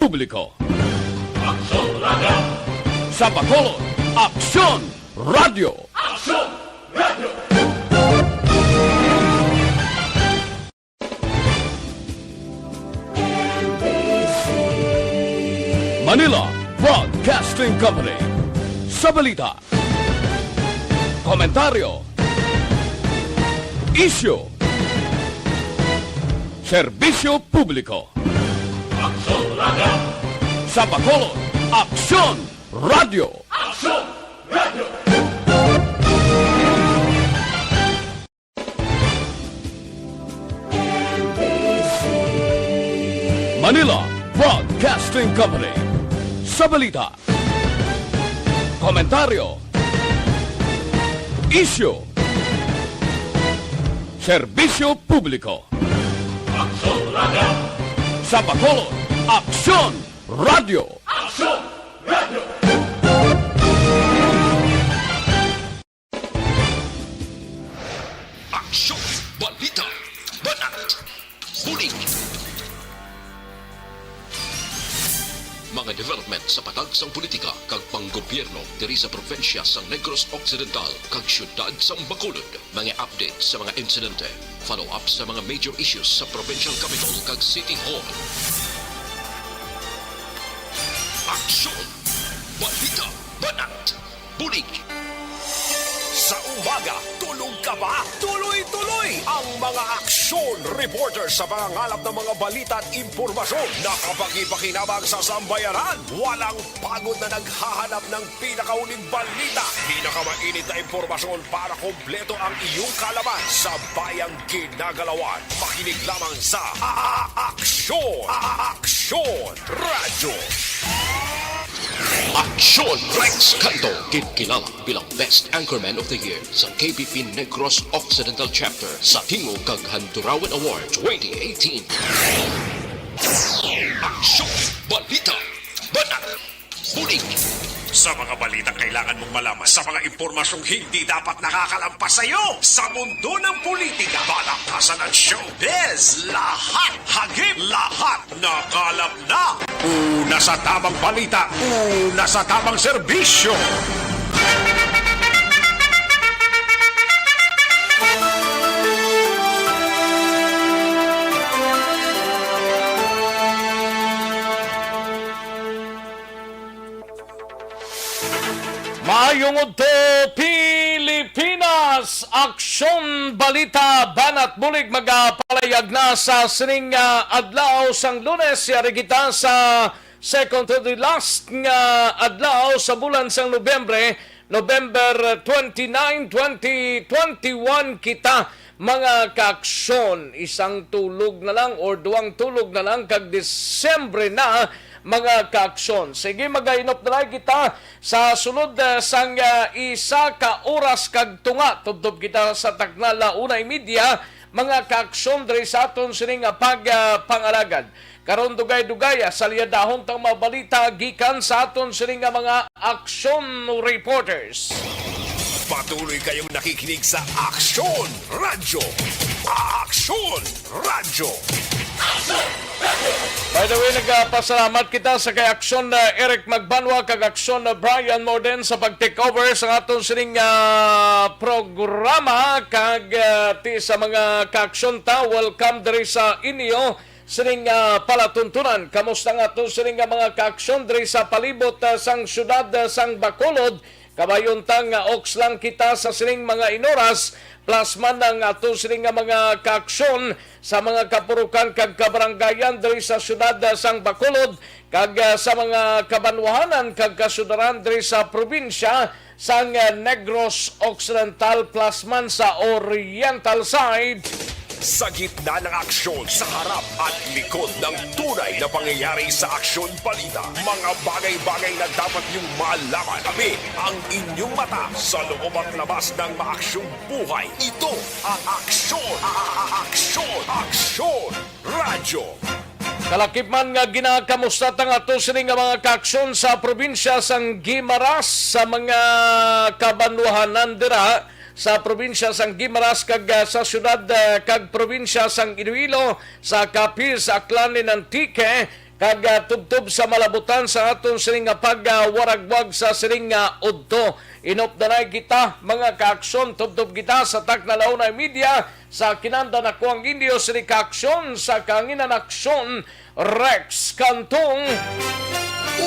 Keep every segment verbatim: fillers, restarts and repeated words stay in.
Publiko. Aksyon Radio! Sa Bacolod, Aksyon Radio! Aksyon Radio! Manila Broadcasting Company. Sa balita, komentaryo, isyu, serbisyo publiko. Aksyon Radio! Sa Bacolod, Aksyon Radio! Aksyon Radio! Manila Broadcasting Company. Sa balita, komentaryo, isyu, serbisyo publiko. Aksyon Radio! Sa Bacolod, Aksyon Radio! Aksyon Radio! Aksyon! Balita! Banat! Bulig! Mga development sa patag sang politika kag panggobyerno diri sa probinsya sang Negros Occidental kag siyudad sang Bacolod. Mga update sa mga insidente, follow-up sa mga major issues sa provincial capital kag city hall. Aksyon! Balita! Banat! Bulig! Sa umaga, tulog ka ba? Tuloy-tuloy ang mga aksyon reporter sa pangangalap ng mga balita at impormasyon na kapakipakinabang sa sambayanan. Walang pagod na naghahanap ng pinakauling balita, pinakamainit na impormasyon para kompleto ang iyong kaalaman sa bayang ginagalawan. Makinig lamang sa A-, A-, Aksyon! A-, A-, Aksyon Radyo! Aksyon! Rex Canto, ginkilala bilang Best Anchorman of the Year sa K B P Negros Occidental Chapter sa Tingog kag Handurawan Award twenty eighteen. Aksyon! Balita! Banat! Bulig! Sa mga balitang kailangan mong malaman, sa mga impormasyong hindi dapat nakakalampas sa iyo, sa mundo ng politika, balakasan at showbiz, lahat, hagip, lahat, nakalap na. Una sa tamang balita, una sa tamang serbisyo. Maayong udto, Pilipinas! Aksyon Balita, Banat Bulig, magapalayag na sa sining, ah, adlaw sang Lunes. Yari kita sa second to the last nga adlaw sa bulan sang Nobyembre, November twenty-nine, twenty twenty-one kita, mga kaaksyon. Isang tulog na lang or duwang tulog na lang kag Disyembre na, mga kaaksyon. Sige, magainop na lang kita sa sulod, eh, sang, eh, isa ka oras kag tunga. Tubtob kita sa takna la una y media, mga kaaksyon, diri sa aton sini nga pag, ah, pangalagad. Karon, dugay-dugay, ah, salyadahon tang mga balita gikan sa aton sini nga mga aksyon reporters. Patuloy kayong nakikinig sa Aksyon Radyo. Aksyon Radyo. By the way, nagapasalamat kita sa kay Aksyon, ah, Eric Magbanwa kag Aksyon, ah, Brian Morden sa pag-take over sa aton sining, ah, programa kag, ah, ti sa mga kaaksyon ta. Welcome diri sa inyo sining, ah, palatuntunan. Kamusta nga aton sining nga mga kaaksyon diri sa palibot, ah, sang siyudad, ah, sang Bacolod? Kabayon ta nga oks lang kita sa sining mga inoras, plus man ang ato sining nga mga kaaksyon sa mga kapurukan kag kabaranggayan diri sa siyudad, ah, sang Bacolod, kag, ah, sa mga kabanwahanan kag kasudaran diri sa probinsya sang, ah, Negros Occidental, plus man sa Oriental side. Sa gitna ng aksyon, sa harap at likod ng tunay na pangyayari sa aksyon balita, mga bagay-bagay na dapat niyong malaman. Kami ang inyong mata sa loob at labas ng maaksyong buhay. Ito ang Aksyon, a-, a-, a-, Aksyon, Aksyon Radyo. Kalakip man nga ginakamusta ta nga ato sini nga mga kaaksyon sa probinsya sang Guimaras, sa mga kabanwahanan dira sa probinsya sang Guimaras kag, ah, sa siyudad, ah, kag probinsya sang Iloilo, sa Capiz, Aklan, and Antique, kag, ah, tubtob sa malabutan sa aton sining nga pagwaragwag sa sining nga udto. Inop na nay kita, mga kaaksyon, tubtob kita sa Takna Launay Media, sa kinanda na ko ang inyo sini kaaksyon sa kanginan aksyon, Rex Cantong.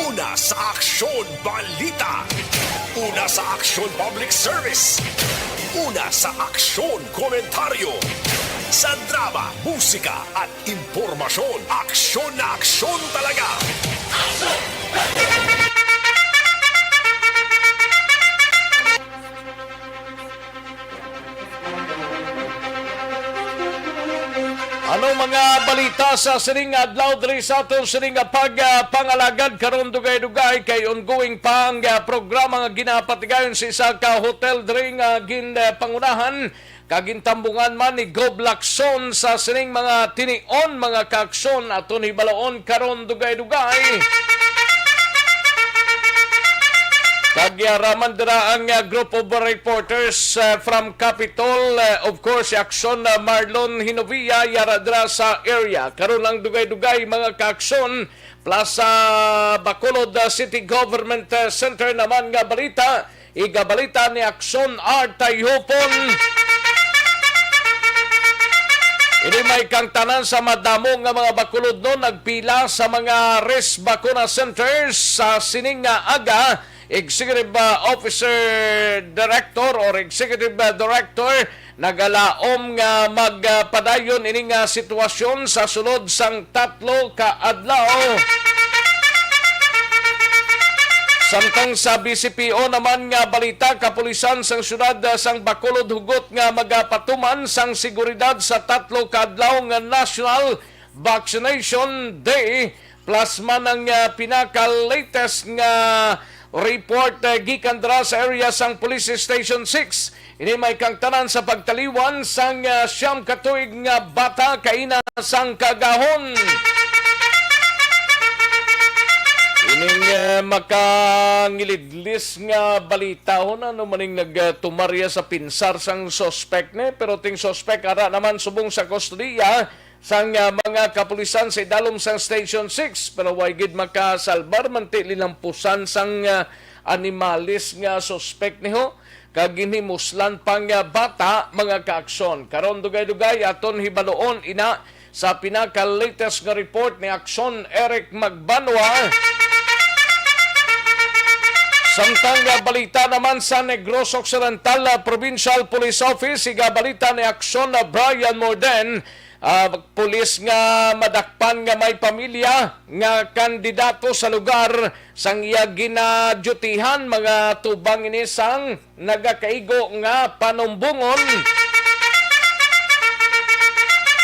Una sa aksyon, balita. Una sa aksyon, public service. Una sa aksyon, komentaryo. Sa drama, musika, at impormasyon, aksyon na aksyon talaga. Ano mga balita sa sining adlaw diri sa aton sining nga pag, ah, pangalagad karon? Dugay-dugay kay ongoing pa ang, ah, programa nga ginapatigayon sa isa ka hotel diri nga gin, ah, pangunahan kag gintambungan man ni Gob Lacson. Sa sining mga tinion, mga kaaksyon, aton hibaloon karon dugay-dugay. Kag yara man dira ang, ah, group of reporters, ah, from Capitol, ah, of course, si Aksyon, ah, Marlon Hinovia, yara dira sa area. Karon ang dugay-dugay, mga kaaksyon, plus sa Bacolod, ah, City Government, ah, Center naman nga balita, igabalita ni Aksyon Artay Hupon. Ini may kangtanan sa madamo nga mga Bacolodnon nagpila sa mga risk bakuna centers sa sining nga aga. Executive, ah, Officer Director or Executive, ah, Director nagalaom nga magpadayon ini nga sitwasyon sa sulod sang tatlo ka adlaw. Samtang sa B C P O naman nga balita, kapulisan sang siyudad, ah, sang Bacolod hugot nga magapatuman sang seguridad sa tatlo ka adlaw nga National Vaccination Day. Plus man ang, ah, pinaka-latest nga report, ah, gikan dira sa area sang Police Station six. Ini may kangtanan sa pagtaliwan sang, ah, siyam ka tuig nga bata kaina sang kagahon. Ining, ah, makangilidlis nga balita, ho, ano maning nagtumarya sa pinsar sang suspek ni, pero ting suspek ara naman subong sa kustodiya sang, ah, mga kapulisan sa idalom sang Station six, pero way gid makasalbar man ti linampusan sang, ah, animalis nga suspek ni, ho, kag ginhimuslan pang, ah, bata, mga kaaksyon. Karon dugay-dugay aton hibaloon ina sa pinaka-latest nga report ni Aksyon Eric Magbanwa. Samtang, ah, balita naman sa Negros Occidental, ah, Provincial Police Office, igabalita ni Aksyon, ah, Brian Morden, ah, pulis nga madakpan nga may pamilya nga kandidato sa lugar sang iya ginadyutihan, mga tubang ini sang nagakaigo nga panumbongon.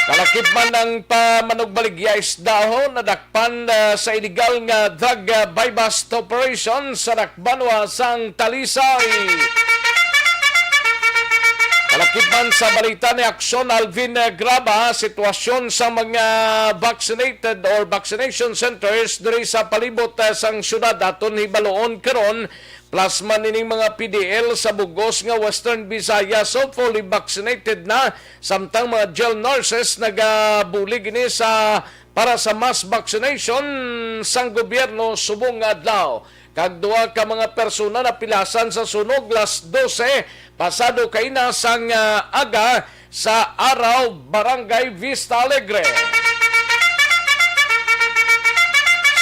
Kalakip man ang pamanugbaligya isda, ho, nadakpan, ah, sa iligal nga drug, ah, buy-bust operation sa dakbanwa sang Talisay. Kalakip man sa balita ni Aksyon Alvin, eh, Graba, sitwasyon sa mga vaccinated or vaccination centers diri sa palibot, eh, sang syudad aton hibaloon karon, plus man ining mga P D L sa bugos nga Western Visayas so fully vaccinated na, samtang mga jail nurses nagabulig ini sa para sa mass vaccination sang gobyerno subong nga adlaw. Kag duha ka mga persona napilasan sa sunog las dose pasado kaina sang, ah, aga sa Araw, Barangay Vista Alegre.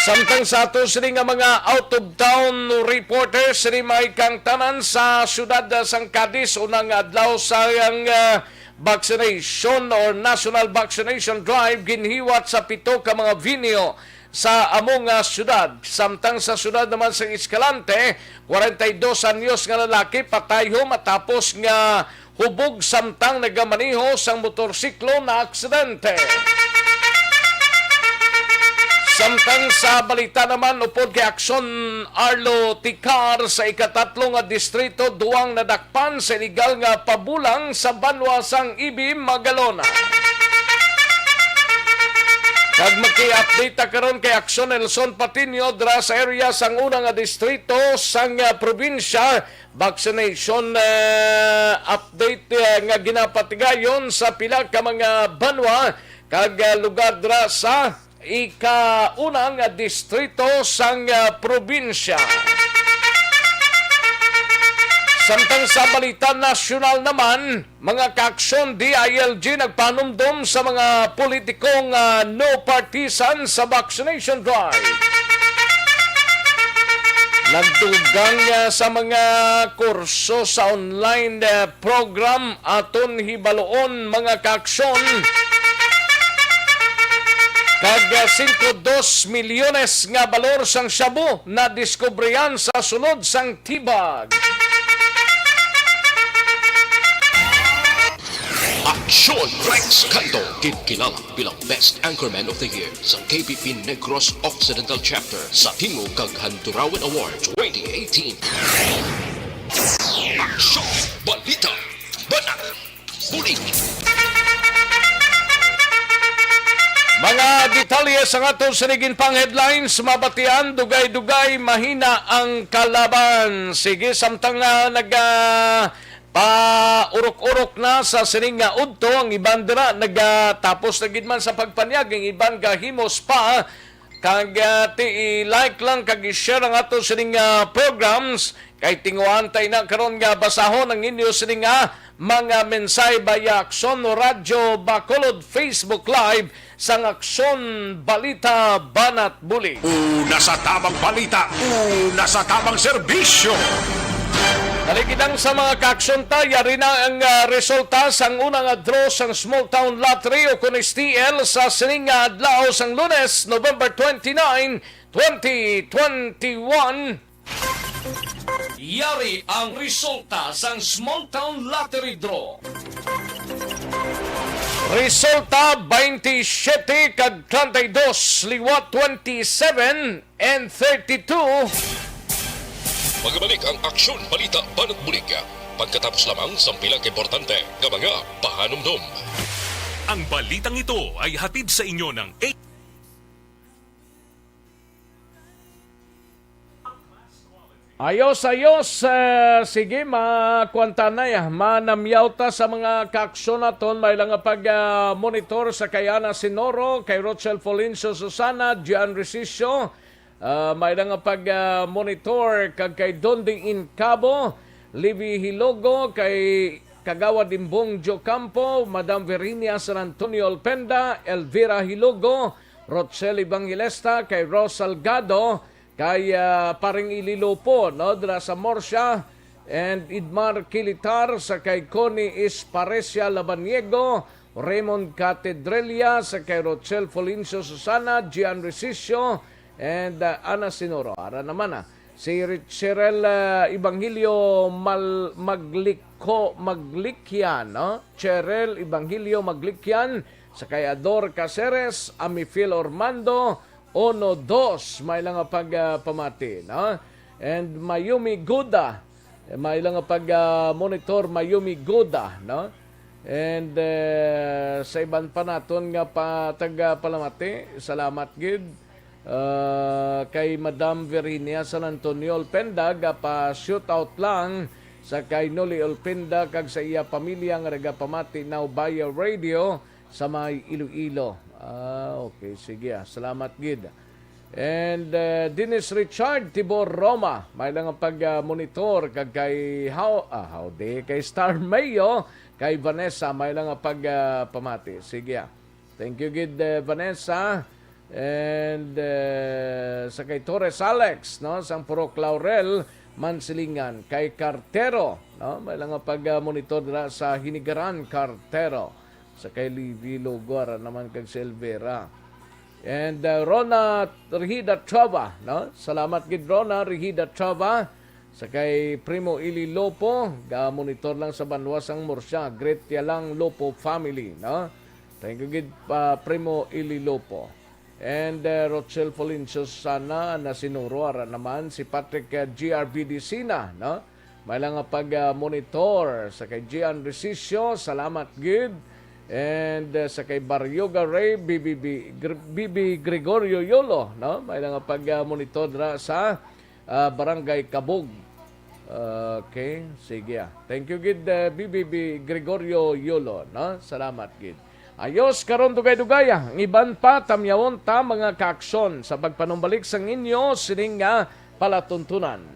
Samtang sa ato sini nga mga out-of-town reporters, sini may kang tanan sa siyudad, ah, sang Cadiz, unang adlaw sang, ah, vaccination or national vaccination drive ginhiwat sa pito ka mga venue sa amo nga syudad. Samtang sa syudad naman sa Escalante, kwarenta y dos anyos nga lalaki patay ho matapos nga hubog samtang nagamaneho sang motorsiklo na aksidente. Samtang sa balita naman, upod kay Aksyon Arlo Ticar, sa ikatatlo nga distrito, duwang nadakpan sa iligal nga pabulang sa banwa sang Ibi, Magalona. Kag maki-update ta karon kay Aksyon Nelson Patiño dira sa area sang una nga distrito sang, ah, probinsya. Vaccination, ah, update, ah, nga ginapatigayon sa pila ka mga banwa kag, ah, lugar dira sa ikauna nga distrito sang, ah, probinsya. Samtang sa balita nasyonal naman, mga kaaksyon, D I L G nagpanumdom sa mga politiko nga no partisan sa vaccination drive. Nagdugang, ah, sa mga kurso sa online, ah, program aton hibaluon, mga kaaksyon. Kag, ah, singko dos milyones nga balor sang shabu nadiskubrihan sa sulod sang Tibag. Aksyon Rex Cantong, ginkilala bilang Best Anchorman of the Year sa K P P Negros Occidental Chapter sa Tingog kag Handurawan Award twenty eighteen. Aksyon! Balita! Banat! Bulig! Mga detalye sa aton sining pang headlines, mabatian, dugay-dugay, mahina ang kalaban. Sige, samtang, ah, nag, ah, paurok-urok na sa sining nga udto, ang iban dira nagatapos na gid man sa pagpanyag, ang iban gahimos pa. Kag, ah, ti, i-like lang kag i-share ang ato sining, ah, programs, kay tinguhaan ta na karon nga basahon ang inyo sining, ah, mga mensahe via Aksyon Radyo Bacolod Facebook Live sang Aksyon Balita Banat Bulig. Una sa tamang balita, una sa tamang serbisyo. Naligidang sa mga kaaksyon ta, yari na ang, ah, resulta sang una nga draw sang Small Town Lottery o kon S T L sa sining nga adlaw sang Lunes, November twenty-nine, twenty twenty-one. Yari ang resulta sang Small Town Lottery Draw. Resulta, twenty-seven kag treinta y dos, liwat twenty-seven and thirty-two. Magbalik ang Aksyon Balita Banat Bulig pagkatapos lamang sang pila ka importante nga mga pahanumdom. Ang balitang ito ay hatid sa inyo ng A Ayos, ayos. Eh, sige, makuan ta na, ya. Manamyaw ta sa mga kaaksyon naton. May lang nga pag, ah, monitor sa kay Ana Sinoro, kay Rochel Florencio Susana, Gian Resicio. Ah, may lang nga pag, ah, monitor kag kay Dondi Incabo, Livy Hilogo, kay Kagawad Imbong Jocampo, Madam Virginia San Antonio Alpenda, Elvira Hilogo, Rochel Evangelista, kay Rose Salgado, kay, ah, Paring Ili Lopo, no, dira sa Murcia, and Idmar Kilitar, sa kay Connie Isparecia Labaniego, Raymond Catedrelia, sa kay Rochel Folincio Susana, Gian Resicio, and, ah, Ana Sinoro. Ara naman, ah, si Ri-, Cheryl, ah, Evangelio Mal-, Maglikho-, Maglikyan, no? Cheryl Evangelio Maglikyan, sa kay Ador Caceres, Amifil Ormando, Ono Dos, may lang nga pag, ah, pamati, no? And Mayumi Guda, may lang nga pag, ah, monitor, Mayumi Guda, no? And, eh, sa iban pa naton nga pa-, tagapalamati, salamat gid, ah, kay Madam Virginia San Antonio Olpenda, gapa-shootout lang sa kay Noli Olpenda kag sa iya pamilya nga nagapamati now via radio sa may Iloilo. Ah, okay, sige, ah. Salamat gid. And, uh, Dennis Richard Tibor Roma, may lang ang pag, uh, monitor kag kay How, ah, Howdy, kay Star Mayo, kay Vanessa, may lang ang pag, uh, pamati. Sige, ah. Thank you gid, uh, Vanessa. And, uh, sa kay Torres Alex, no, sang Purok Laurel, Mansilingan, kay Cartero, no, may lang ang pag, uh, monitor dira sa Hinigaran, Cartero. Sa kay Levi Lugor naman kag si Elvira. And, uh, Rona Rihida Trova, no? Salamat gid, Rona Rihida Trova. Sa kay Primo Ili Lopo, ga-monitor lang sa banwa sang Murcia, Great Yalang Lopo family, no? Thank you gid, uh, Primo Ili Lopo. And, uh, Rochel Folincio sana na sinuro, ara naman si Patrick, uh, G R B Dicina, no? May lang nga pag, ah, monitor sa kay Gian Resicio, salamat gid. And, ah, sa kay Baryoga Ray, B B B, Gr-, B B Gregorio Yolo, no? May lang nga pag, ah, monitor dira sa, ah, Barangay Kabug. Okay, sige, ah. Thank you gid, ah, B B B Gregorio Yolo, no? Salamat gid. Ayos, karon dugay-dugay, ah, ang iban pa, tamyawon ta, mga kaaksyon, sa pagpanumbalik sang inyo sining nga palatuntunan.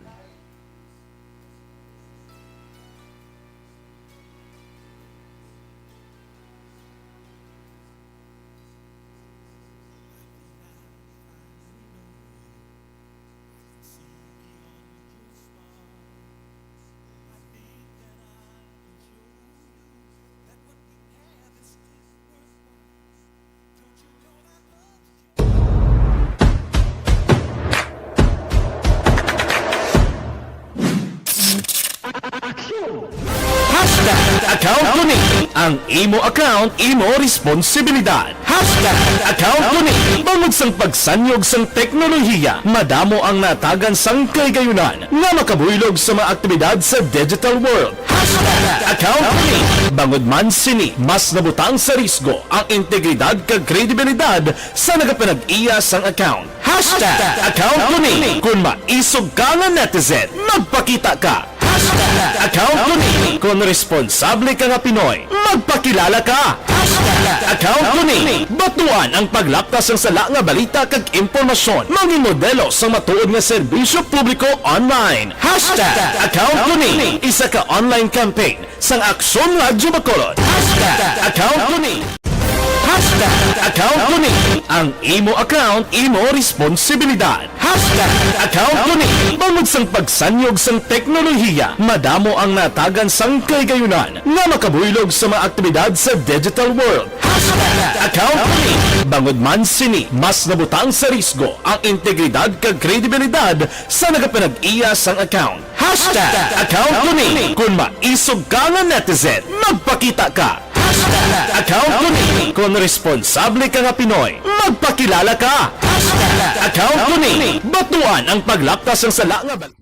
Hashtag account ko ni. Ang imo account, imo responsibilidad. Hashtag account ko ni. Bangod sang pagsanyog sang teknolohiya, madamo ang natagan sang kahigayunan nga makabuylog sa mga aktibidad sa digital world. Hashtag account ko ni. Bangod man sini, mas nabutang sa risgo ang integridad kag kredibilidad sa nagapanag-iya sang account. Hashtag account ko ni. Kung maisog ka nga netizen, magpakita ka. Hashtag account ko ni. Kung responsable ka nga Pinoy, magpakilala ka. Hashtag account ko ni. Batuan ang paglapkas sang sala nga balita kag impormasyon. Mangin modelo sang matuod nga serbisyo publiko online. Hashtag account ko ni. Isa ka online campaign sang Aksyon Radyo Bacolod. Hashtag account ko ni. Hashtag account ko ni. Ang imo account, imo responsibilidad. Hashtag account ko ni. Bangod sang pagsanyog sang teknolohiya, madamo ang natagan sang kahigayunan nga makabuylog sa mga aktibidad sa digital world. Hashtag account ko ni. Bangod man sini, mas nabutang sa risgo ang integridad kag kredibilidad sa nagapanag-iya sang account. Hashtag account ko ni. Kung maisog ka nga netizen, magpakita ka. Hashtag account ko ni. Kung responsable ka nga Pinoy, magpakilala ka. Hashtag account ko ni. Batuan ang paglapkas sang sala nga bal-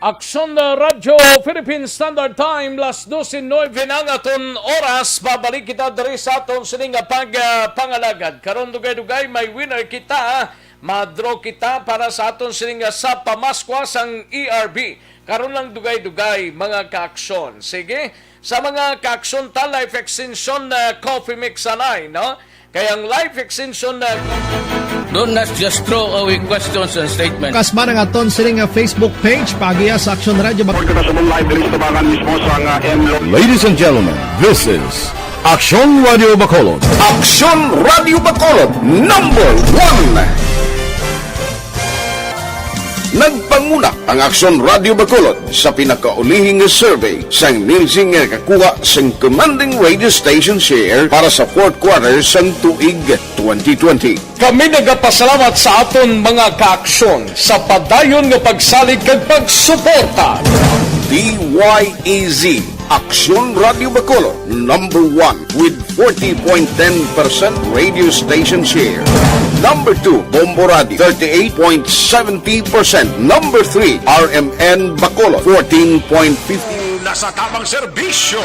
Aksyon na Radyo Philippine Standard Time, las dose nuebe na ang aton oras. Babalik kita diri sa aton sining nga pag, ah, pangalagad. Karon dugay-dugay may winner kita, ma-draw kita para sa aton sining nga sa pamaskwa sang E R B. Karon lang dugay-dugay, mga kaaksyon. Sige, sa mga kaaksyon ta, life extension, ah, coffee mix anay, no? Kay ang life extension na Don't not just throw away questions and statements. Bukas man ang aton sining nga Facebook page, paagiha sa Aksyon Radyo Bacolod. Report na sa live diri sa tubangan mismo sa nga M Lo- Ladies and gentlemen, this is Aksyon Radio Bacolod. Aksyon Radio Bacolod, number one. Nagpanguna ang Aksyon Radio Bacolod sa pinakaulihi nga survey sang Nielsen nga nakakuha sang commanding radio station share para sa fourth quarter sang tuig twenty twenty. Kami nagapasalamat sa aton mga kaaksyon sa padayon nga pagsalig kag pagsuporta. D Y E Z, Aksyon Radio Bacolod, number one with forty point ten percent radio station share. Number two, Bombo Radio, thirty-eight point seventy percent. Number three, R M N Bacolod, fourteen point fifty. Nasa tamang serbisyo.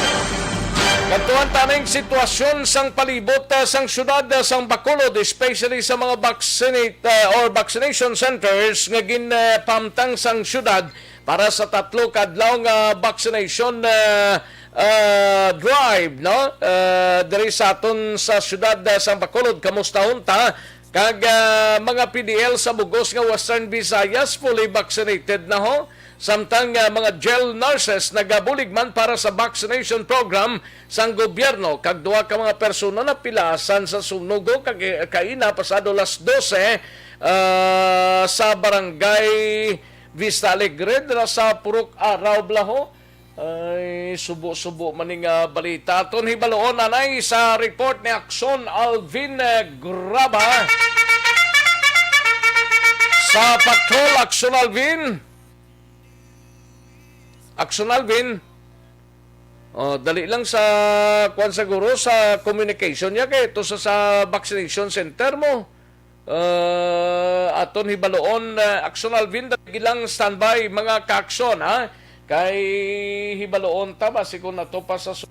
Kadtuan ta ning sitwasyon sang palibot, ah, sang siyudad, ah, sang Bacolod, especially sa mga vaccinate, ah, or vaccination centers nga gin, ah, pamtang sang siyudad para sa tatlo ka adlaw nga vaccination, ah, ah, drive, no? Ah, diri sa aton sa siyudad, ah, sang Bacolod. Kamustahon ta kag, ah, mga P D L sa bugos nga Western Visayas fully vaccinated na ho. Samtang, ah, mga jail nurses nagabulig man para sa vaccination program sang gobyerno, kag duha ka mga persona napilasan sa sunog kag kaina pasado las dose, ah, sa barangay Vista Alegre, dira sa Purok Araw, Blaho. Ay, subo-subo man ni nga balita. Aton hibaluon anay sa report ni Action Alvin, eh, Graba. Sa patrol, Action Alvin. Action Alvin. Oh, dali lang sa, kuwan, siguro sa communication niya kay ito sa, sa vaccination center mo. Uh, aton hibaluon, uh, Action Alvin, dali lang standby, mga ka-action, ha? Kay hibaluon ta ba si kung nato pa sa su-,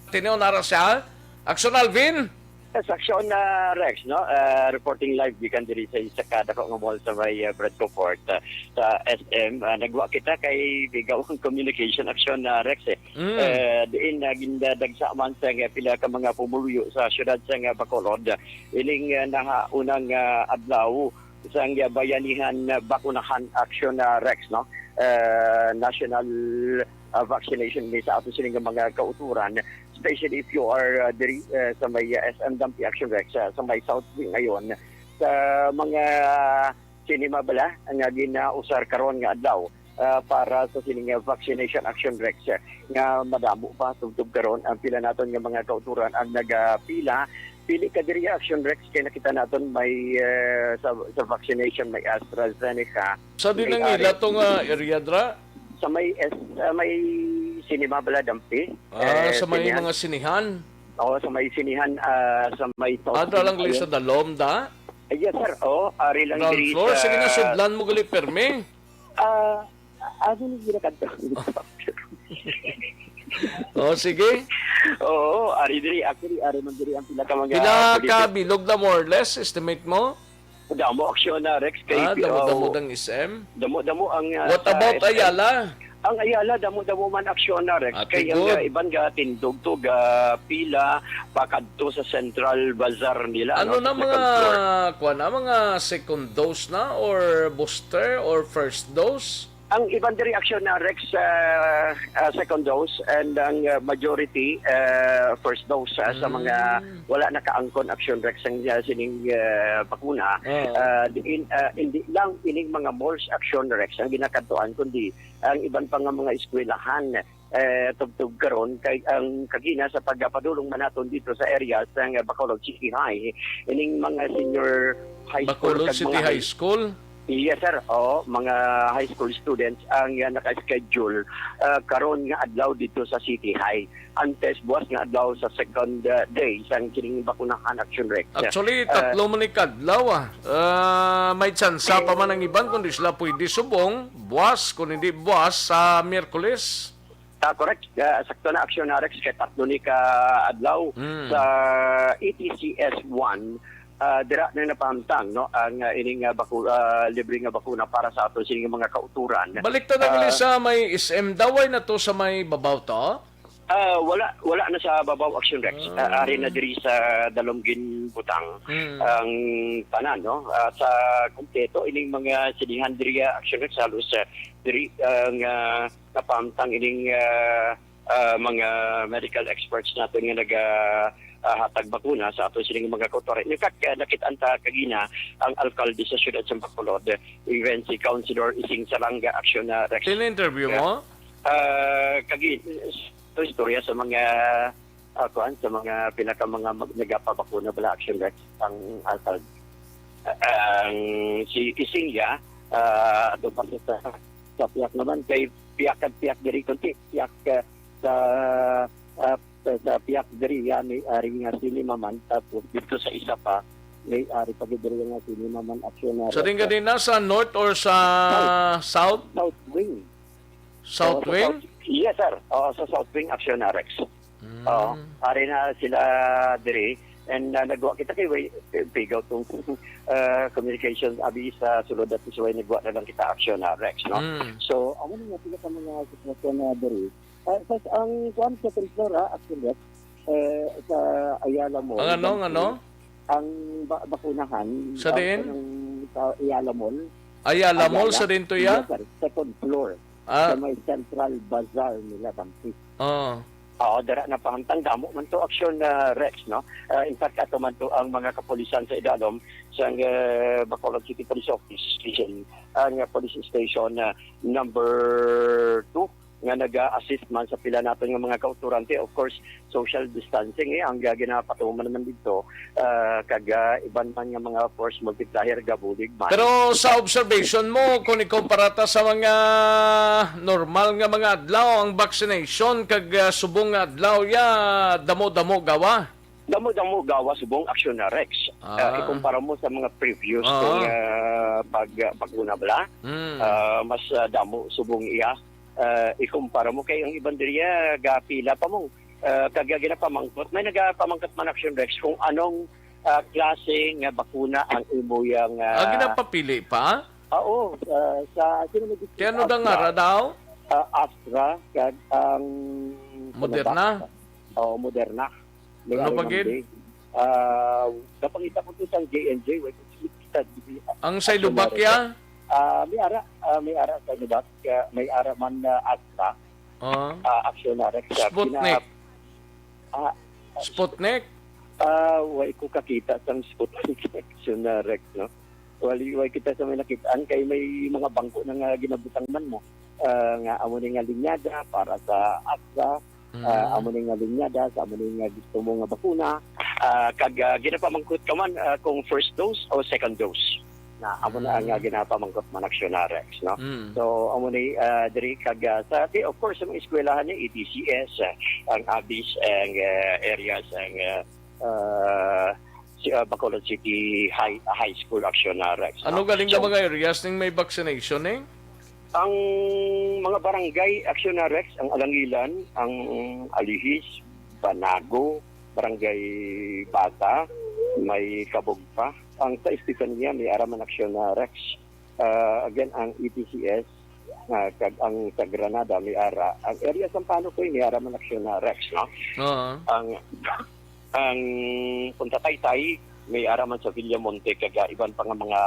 Tineo, nara siya? Action Alvin? Yes, Action, uh, Rex, no? Uh, reporting live gikan diri sa isa ka dako nga mall sa may, uh, Breadco Fort, uh, sa S M. Uh, nagwa kita kay bigaw ang communication, Action, uh, Rex, eh. Mm. Eh, diin na gindadagsa man sa nga pila ka mga pumuluyo sa siyudad sa nga Bacolod, ining, ah, nahaunang, ah, adlaw sang, ah, bayanihan, ah, bakunahan, Action, ah, Rex, no? Ah, national, ah, vaccination ni sa ato sini nga mga kauturan, especially if you are, ah, diri, ah, sa may, ah, S M Dampi, Action Rex, ah, sa may South Wing ngayon. Sa mga sinima bala nga ginausar karon nga adlaw, ah, para sa sining, ah, vaccination, Action Rex, ah, nga madamo pa tubtob karon ang pila naton nga mga kauturan ang nagapila. Pili ka diri, Action Rex, kay nakita naton may, ah, sa, sa vaccination may AstraZeneca, Sa di may nang ila ari to nga area dra? Sa may S-, sa may sinima bala, Dampi. Ah, Eh, sa may sinihan. Mga sinihan? Oo, sa may sinihan, ah, sa may South Adra Wing lang gali sa ayon. Dalom, da? Ay, yes, sir. Oo, ari lang Ground diri floor? Sige na, sa sudlan mo gali, permi. Ah, ano ni ginakanta? Oh, sige. Oo, ari diri. Actually, ari man diri ang pila ka mga Pila ka pwede bilog na, more or less, estimate mo? Damo, Action, ah, Rex, kay, Ah, damo-damo oh, dang S M? Damo-damo ang, ah, What sa about S M? Ayala? Ang Ayala, damo-damo man, Action, ah, Rex, Ate kay ang, good. Ah, iban ga tindog to ga pila pakadto sa Central Bazaar nila, Ano ano, na sa second mga, floor. Kuwan na, mga second dose na or booster or first dose? Ang iban diri, Action, na Rex, ah, ah, second dose, and ang, ah, majority, ah, first dose, ah, sa mga Mm. wala nakaangkon, Action, Rex, ang, ah, sining, ah, bakuna. Oo. Ah, diin, ah, hindi lang ining mga malls, Action, Rex, ang ginakadtuan, kundi ang iban pa nga mga eskwelahan, eh, tubtob karon kay ang kagina sa pagpadulong man naton dito sa area sa, ah, Bacolod City High, ining mga senior high school Bacolod kag City mga High high School? Yes, sir. Oo, mga high school students ang, ah, naka-schedule, ah, karon nga adlaw dito sa City High. Antes, buwas nga adlaw sa second, ah, day sang kining bakunahan, Action Rex. Actually, Ah, tatlo man ni kadlaw, ah. Ah, may tsansa pa man ang iban kung di sila pwede subong, buwas, kung hindi buwas, sa Miyerkules. Ah, correct. Ah, sakto na, Action, ah, Rex, kay tatlo ni ka adlaw Hmm. sa E T C S one. Ah, dira na napahamtang, no, ang, ah, ining, ah, baku-, ah, libre nga bakuna para sa ato sining mga kauturan. Balik ta na gali Ah, sa may S M daw, ay na to sa may babaw to? Ah, wala, wala na sa babaw, Action Rex. Ah, Ah. ari na diri sa Dalom ginbutang Mm. ang tanan, no? Ah, sa kompleto, ining mga sinihan diri, ah, Action Rex, halos, ah, diri, ah, nga napahamtang ining, ah, ah, mga medical experts naton nga naga, ah, hatag bakuna sa ato sining mga kauturan. In fact, ah, nakit-an ta kagina ang alkalde sa siyudad sa Bacolod, even si Councilor Ising Salanga, Action, ah, Rex. In-interview mo? Ah, kagi-, to istorya sa mga, ah, kuan, sa mga pila ka mga mag-, nagapabakuna bala, Action Rex, ang alkalde. Ah, ang si Ising ya, ah, ato pa sa, sa piyak naman, kay piyak at piyak diri, kunti piyak, ah, sa, ah, sa, sa piyak diri, ya, may ari nga cinema man, tapos dito sa isa pa, may ari pa gid diri nga cinema man, Action, ah, Sa Rex. Tingga din na sa north or sa South. South? South Wing. South Oo, sa Wing? South, yes, sir. Oo, sa South Wing, Action, ah, Rex. Mm. Oo, ari na sila diri. And, ah, nagwa kita kay way, eh, pigaw tong, ah, communication, abi sa sulod at sa way nagwa na lang kita, Action, ah, Rex, no? Mm. So, amo na nga sila sa mga sitwasyon na diri. Ah, sa, ang kuwan sa third floor, ah, Action, Rex, eh, sa Ayala Mall, Ang ano, ang ano? ang ba-, bakunahan, Sa ah, diin? Sa Ayala Mall. Ayala Mall, Ayala? Sa diin to, ya? Yes, sir. Second floor. Ah. Sa may Central Bazaar nila, Dampi. Oh. Oo, dara na pahamtang damo man to aksyon na Rex, no? Ah, in fact, ato man to ang mga kapulisan sa idalom sang, eh, Bacolod City Police Office Station, ang, ah, police station na number two nga nag-assist man sa pila naton nga mga kautorante. Of course, social distancing, eh, ang, ah, ginapatuman naman dito, ah, kag, ah, iban man nga mga force multiplier gabulig man. Pero sa observation mo, kung ikumpara ta sa mga normal nga mga adlaw, ang vaccination kag, ah, subong nga adlaw ya damo-damo gawa? Damo-damo gawa subong aksyon na Rex. Ah. Ah, ikumpara mo sa mga previous Ah. kung, ah, pag, ah, bakuna bala, Mm. ah, mas, ah, damo subong iya. Ah, ikumpara mo kay ang iban diriya gapila pa mo. Ah, kag ginapamangkot, may nagapamangkot man aksyon Rex kung anong, ah, klase nga bakuna ang imo yang, Ah, ah, ginapapili pa? Oo, ah, sa, sino may Kay ano Astra. Dang ara daw? Ah, Astra, kag ang Moderna? Sinovac. Oo, Moderna. May Ano ari pa man gid? Di. Ah, napangita ko to sa J and J, wait, kita, di, Ang sa Sinovac, America. Ya? Ah, may ara, ah, may ara sa Sinovac, ah, may ara man na Astra. Ah. Ah, Action Rx, ah, Sputnik. Pina-, ah, Sputnik? Ah, way ko kakita sang Sputnik Action Rx, no? Wali, way kita sa may nakitaan kay may mga bangko na nga ginabutang man mo. Ah, nga amo ni nga linyada para sa Astra, Mm. ah, amo ni nga linyada sa amo ni nga gusto mo nga bakuna. Ah, kag, ah, ginapamangkot ka man, ah, kung first dose o second dose. Na amo na ang, Mm. ah, ginapamangkot man Action Rx, no? Mm. So, amo ni, ah, diri kag, ah, sa, di, of course, sa mga eskwelahan ni E T C S, ah, ang abis, ang, ah, areas, ang, ah, ah, si, ah, Bacolod City High, High School Action Rx, Ano no? Galing So, nga mga areas ning may vaccination, eh? Ang mga barangay Action Rx, ang Alangilan, ang Alihis, Banago, Barangay Bata, may Kabugpa. Ang sa Estefania, may ara man Action Rx. Ah, again, ang E T C S, ah, kag ang sa Granada, may ara. Ang area Sampano ko, may ara man Action Rx, no? Oo. Ang, ang Punta Taytay, may ara man sa Villamonte, kag, ah, iban pa nga mga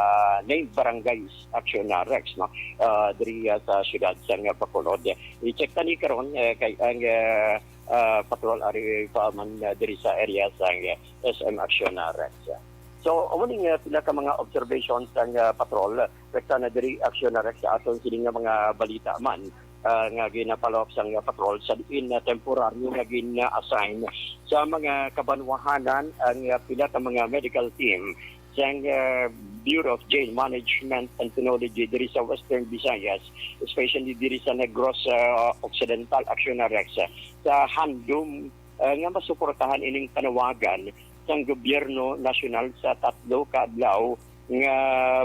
named barangays, Action Rx, no? Ah, diri, ah, sa siyudad sa nga Bacolod. I-check tani karon, eh, kay ang, ah, ah, patrol ari pa man, ah, diri sa area sa, ah, S M Action Rx. So, amo ni nga pila ka mga observations ang, ah, patrol. Rekta na diri Action Rx sa aton sini nga mga balita man, ah, nga ginapalawak sang, ah, patrol sa diin na temporaryo nga gin-assign sa mga kabanwahanan ang, ah, pila ka mga medical team sang, ah, Bureau of Jail Management and Penology diri sa Western Visayas, especially diri sa Negros, ah, Occidental, Action Rx, sa handom, ah, nga masuportahan ining panawagan sang gobyerno nasyonal sa tatlo ka adlaw nga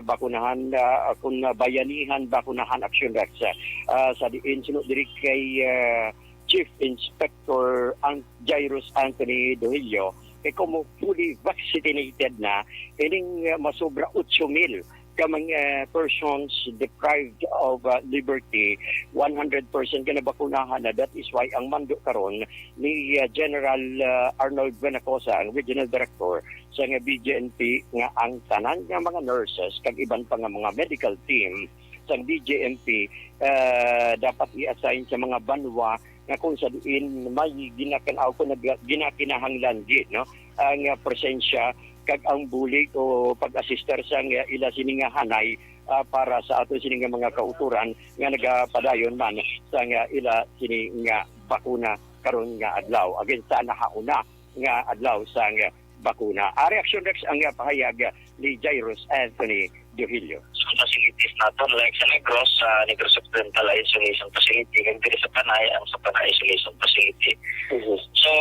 bakunahan, ah, kun bayanihan bakunahan Action Rx. Ah, sa diin suno diri kay, ah, Chief Inspector An-, Jairus Anthony Dohilio, kay kung fully vaccinated na ining, ah, masobra otso mil ka mga persons deprived of, ah, liberty, one hundred percent ka nabakunahan na. That is why ang mando karon ni, ah, General, ah, Arnold Buenacosa, ang Regional Director sa nga B J M P, nga ang tanan nga mga nurses kag iban pa nga mga medical team sa B J M P, ah, dapat i-assign sa mga banwa nga kung sa diin may ginakan-, o kung nag-, ginakinahanglan gid, no, ang, ah, presensya kag ang bulig o pag-assister sa nga ila sini nga hanay, ah, para sa ato sini nga mga kautoran nga nagapadayon man sa nga ila sini nga bakuna karon nga adlaw. Again, sa nahauna nga adlaw sang bakuna. Ari Action Rx ang pahayag ni Jairus Anthony Dohilio. Sa facilities naton, like sa Negros, sa Negros Occidental Isolation Facility, kag diri sa Panay, ang sa Panay Isolation Facility. Mhm. So,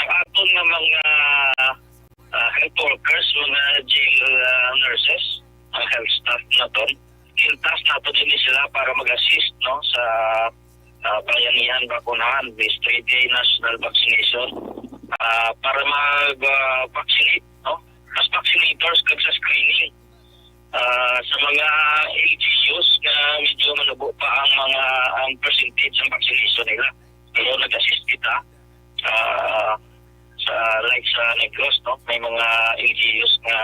ang aton nga mga, ah, health workers, mga jail, ah, nurses, ang health staff naton, gintas nato din sila para mag-assist, no, sa, ah, bayanihan bakunahan, this three-day national vaccination, ah, para mag, ah, vaccinate, no, as vaccinators kag sa screening. Ah, sa mga L G Us nga medyo manubo pa ang mga, ang percentage sa vaccination nila. Pero nag-assist kita, ah, sa, like, sa Negros, no? May mga L G Us nga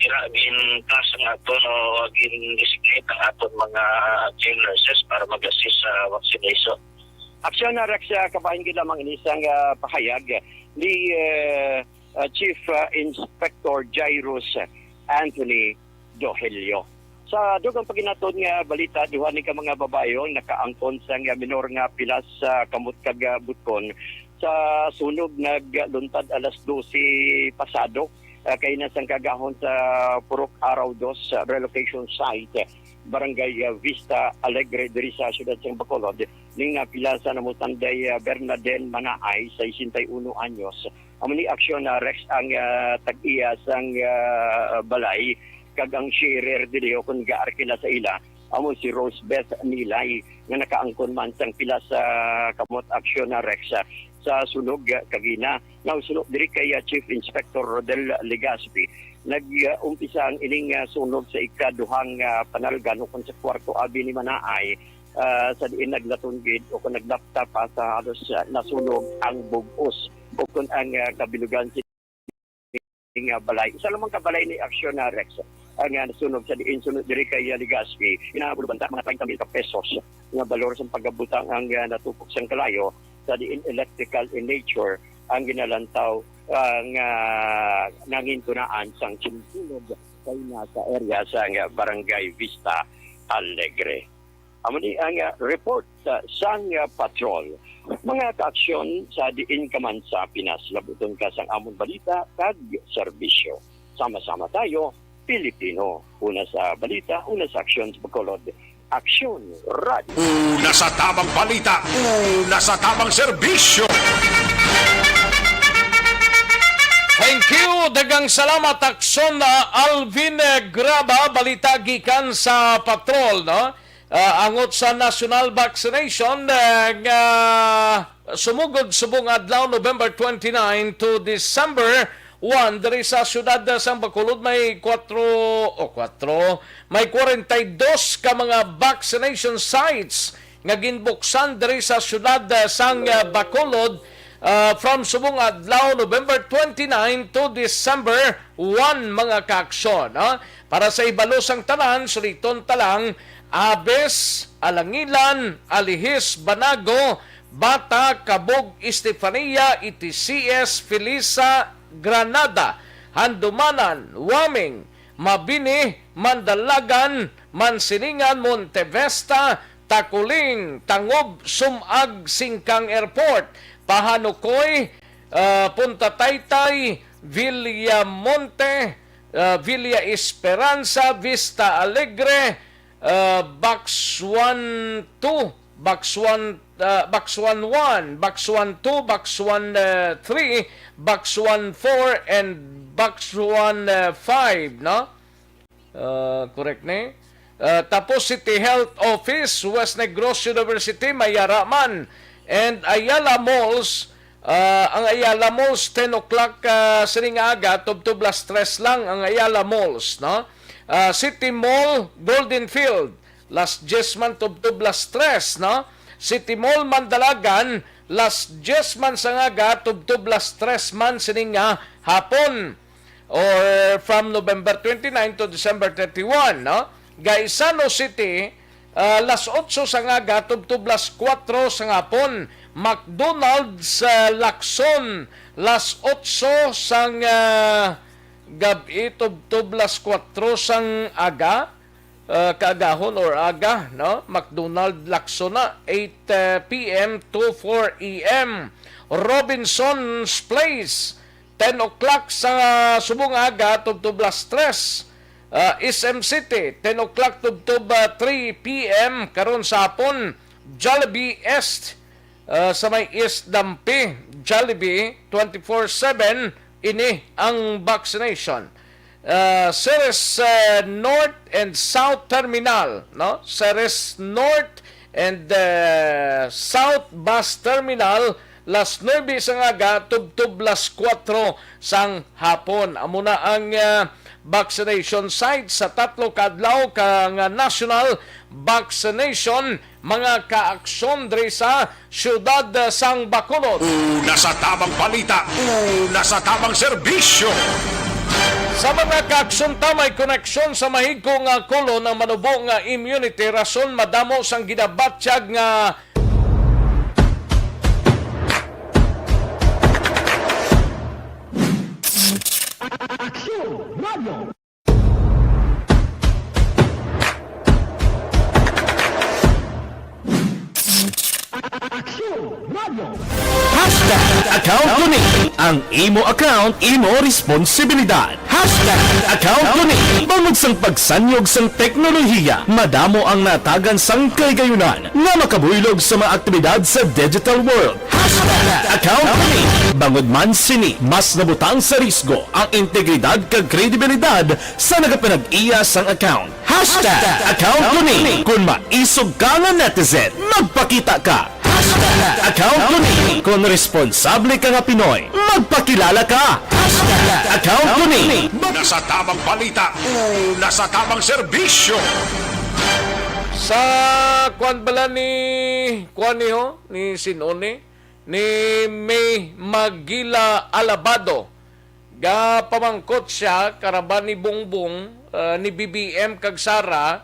dira gin-task ang aton o gin-designate ang aton mga jail nurses para mag-assist sa vaccination. Aksyon na, Rex, ah, kabahin gid lamang ini sang, ah, pahayag ni, eh, ah, Chief, ah, Inspector Jairus Anthony Dohelio. Sa dugang paginatod nga balita, duha ni ka mga babayo nakaangkon sang minor nga pilas sa kamot kag, ah, butkon sa sunog nagluntad alas dose pasado, ah, kay na sang kaagahon sa Purok Araw Dos, ah, relocation site, Barangay, ah, Vista Alegre, diri sa siyudad sang Bacolod, ning napila sa namutanday, ah, Bernadette Manaay, sesenta y uno anyos. Amo ni aksyon na, Rex, ang, ah, tag-iya sang, ah, balay kag ang sharer diri o kon gaarkila sa ila amo si Rose Beth Nilay nga nakaangkon man sang pila sa kamot aksyon na, Rex, ah, sa sunog, ah, kagina. Now, suno diri kay, ah, Chief Inspector Rodel Legaspi, nag-umpisa ang ining, ah, sunog sa ikaduhang, ah, panalgan ukon sa kwarto abi ni Manaay, ah, sa diin naglaton gid o kung naglapta pa sa halos, ah, nasunog ang bug-os o kung ang, ah, kabilugan sa nga balay. Isa lamang ka balay ni aksyon na, Rex, ang, ah, nasunog sa diin sunog diri kay, ah, Legaspi. Inaabot banta mga treinta mil ka pesos nga balor sang pagabutang ang, ah, natupok sang kalayo sa diin electrical in nature ang ginalantaw, ah, nga nangintunaan sang sunog kay na sa area sa, ah, Barangay Vista Alegre. Amo ni ang, ah, report, ah, sang, ah, patrol. Mga kaaksyon, sa diin ka man sa Pinas, labuton ka sang amon balita kag serbisyo. Sama-sama tayo, Pilipino. Una sa balita, una sa aksyon sa Bacolod. Aksyon Radio. Una sa tamang balita, una sa tamang serbisyo. Thank you. Daghang salamat, Aksyon, ah, Alvin, eh, Graba. Balita gikan sa patrol, no? Ah, angot sa national vaccination, eh, nga sumugod subong adlaw, November twenty-nine to December one, diri sa siyudad sang Bacolod may kwatro, o kwatro, may kwarenta y dos ka mga vaccination sites nga ginbuksan diri sa siyudad, ah, sang, ah, Bacolod, ah, from subong adlaw, November twenty-nine to December one, mga kaaksyon, no? Para sa hibalo sang tanan, suliton ta lang, Abes, Alangilan, Alihis, Banago, Bata, Cabug, Estefania, Iticies, Felisa, Granada, Handumanan, Waming, Mabini, Mandalagan, Mansilingan, Montevista, Taculing, Tangub, Sumag, Singkang Airport, Pahanukoy, ah, Punta Taytay, Villamonte, ah, Villa Esperanza, Vista Alegre, ah, Box one two, Box one, ah, Box one one, Box one two, Box one three, Box one four, and Box one five, no? Ah, correct ni? Ah, tapos City Health Office, West Negros University, may ara man. And Ayala Malls, ah, ang Ayala Malls, ten o'clock, ah, sining nga aga, tubtob las tres lang ang Ayala Malls, no? Ah, City Mall, Golden Field, las dies man tubtob las tres, no? City Mall, Mandalagan, las dies man sang aga, tubtob las tres man sining nga hapon. Or from November twenty-nine to December thirty-one, no? Gaisano City, ah, las otso sang aga tubtob las kuwatro sang hapon. McDonald's, ah, Lacson, las otso sang, ah, gab-i tubtob las kuwatro sang aga, ah, kaagahon or aga, no? McDonald Lacson na, eight, ah, p.m. to four a.m. Robinson's Place, ten o'clock sa subong aga tubtob las tres. Ah, S M City, ten o'clock tubtob, ah, three p.m. karon sa hapon. Jollibee East, ah, sa may East Dampi, Jollibee, twenty-four seven ini ang vaccination. Ah, Ceres, ah, North and South Terminal, no? Ceres North and, ah, South Bus Terminal, las nuebe sang aga tubtob las kuwatro sang hapon. Amo na ang, ah, vaccination site sa tatlo ka adlaw ka nga national vaccination, mga kaaksyon diri sa siyudad sang Bacolod. Una sa tamang balita, una sa tamang serbisyo. Sa mga kaaksyon ta, may koneksyon sa mahigko nga kolon ang manubo nga immunity, rason madamo sang ginabatyag nga Aksyon Radio. Aksyon Radio. Hashtag account ko ni. Ang imo account, imo responsibilidad. Hashtag account ko ni. Bangod sang pagsanyog sang teknolohiya, madamo ang natagan sang kahigayonan nga makabuylog sa mga aktibidad sa digital world. Hashtag account ko ni. Bangod man sini, mas nabutang sa risgo ang integridad kag kredibilidad sa nagapanag-iya sang account. Hashtag account ko ni. Kung maisog ka nga netizen, magpakita ka. Hashtag account ko ni. Kung responsable ka nga Pinoy, magpakilala ka. Hashtag account ko ni. Una sa tamang balita, una sa tamang serbisyo. Sa kwan bala ni, kwan ni ho, ni Sinone, ni May Magila Alabado, gapamangkot siya, karaban ni Bongbong, ah, ni B B M kag Sara,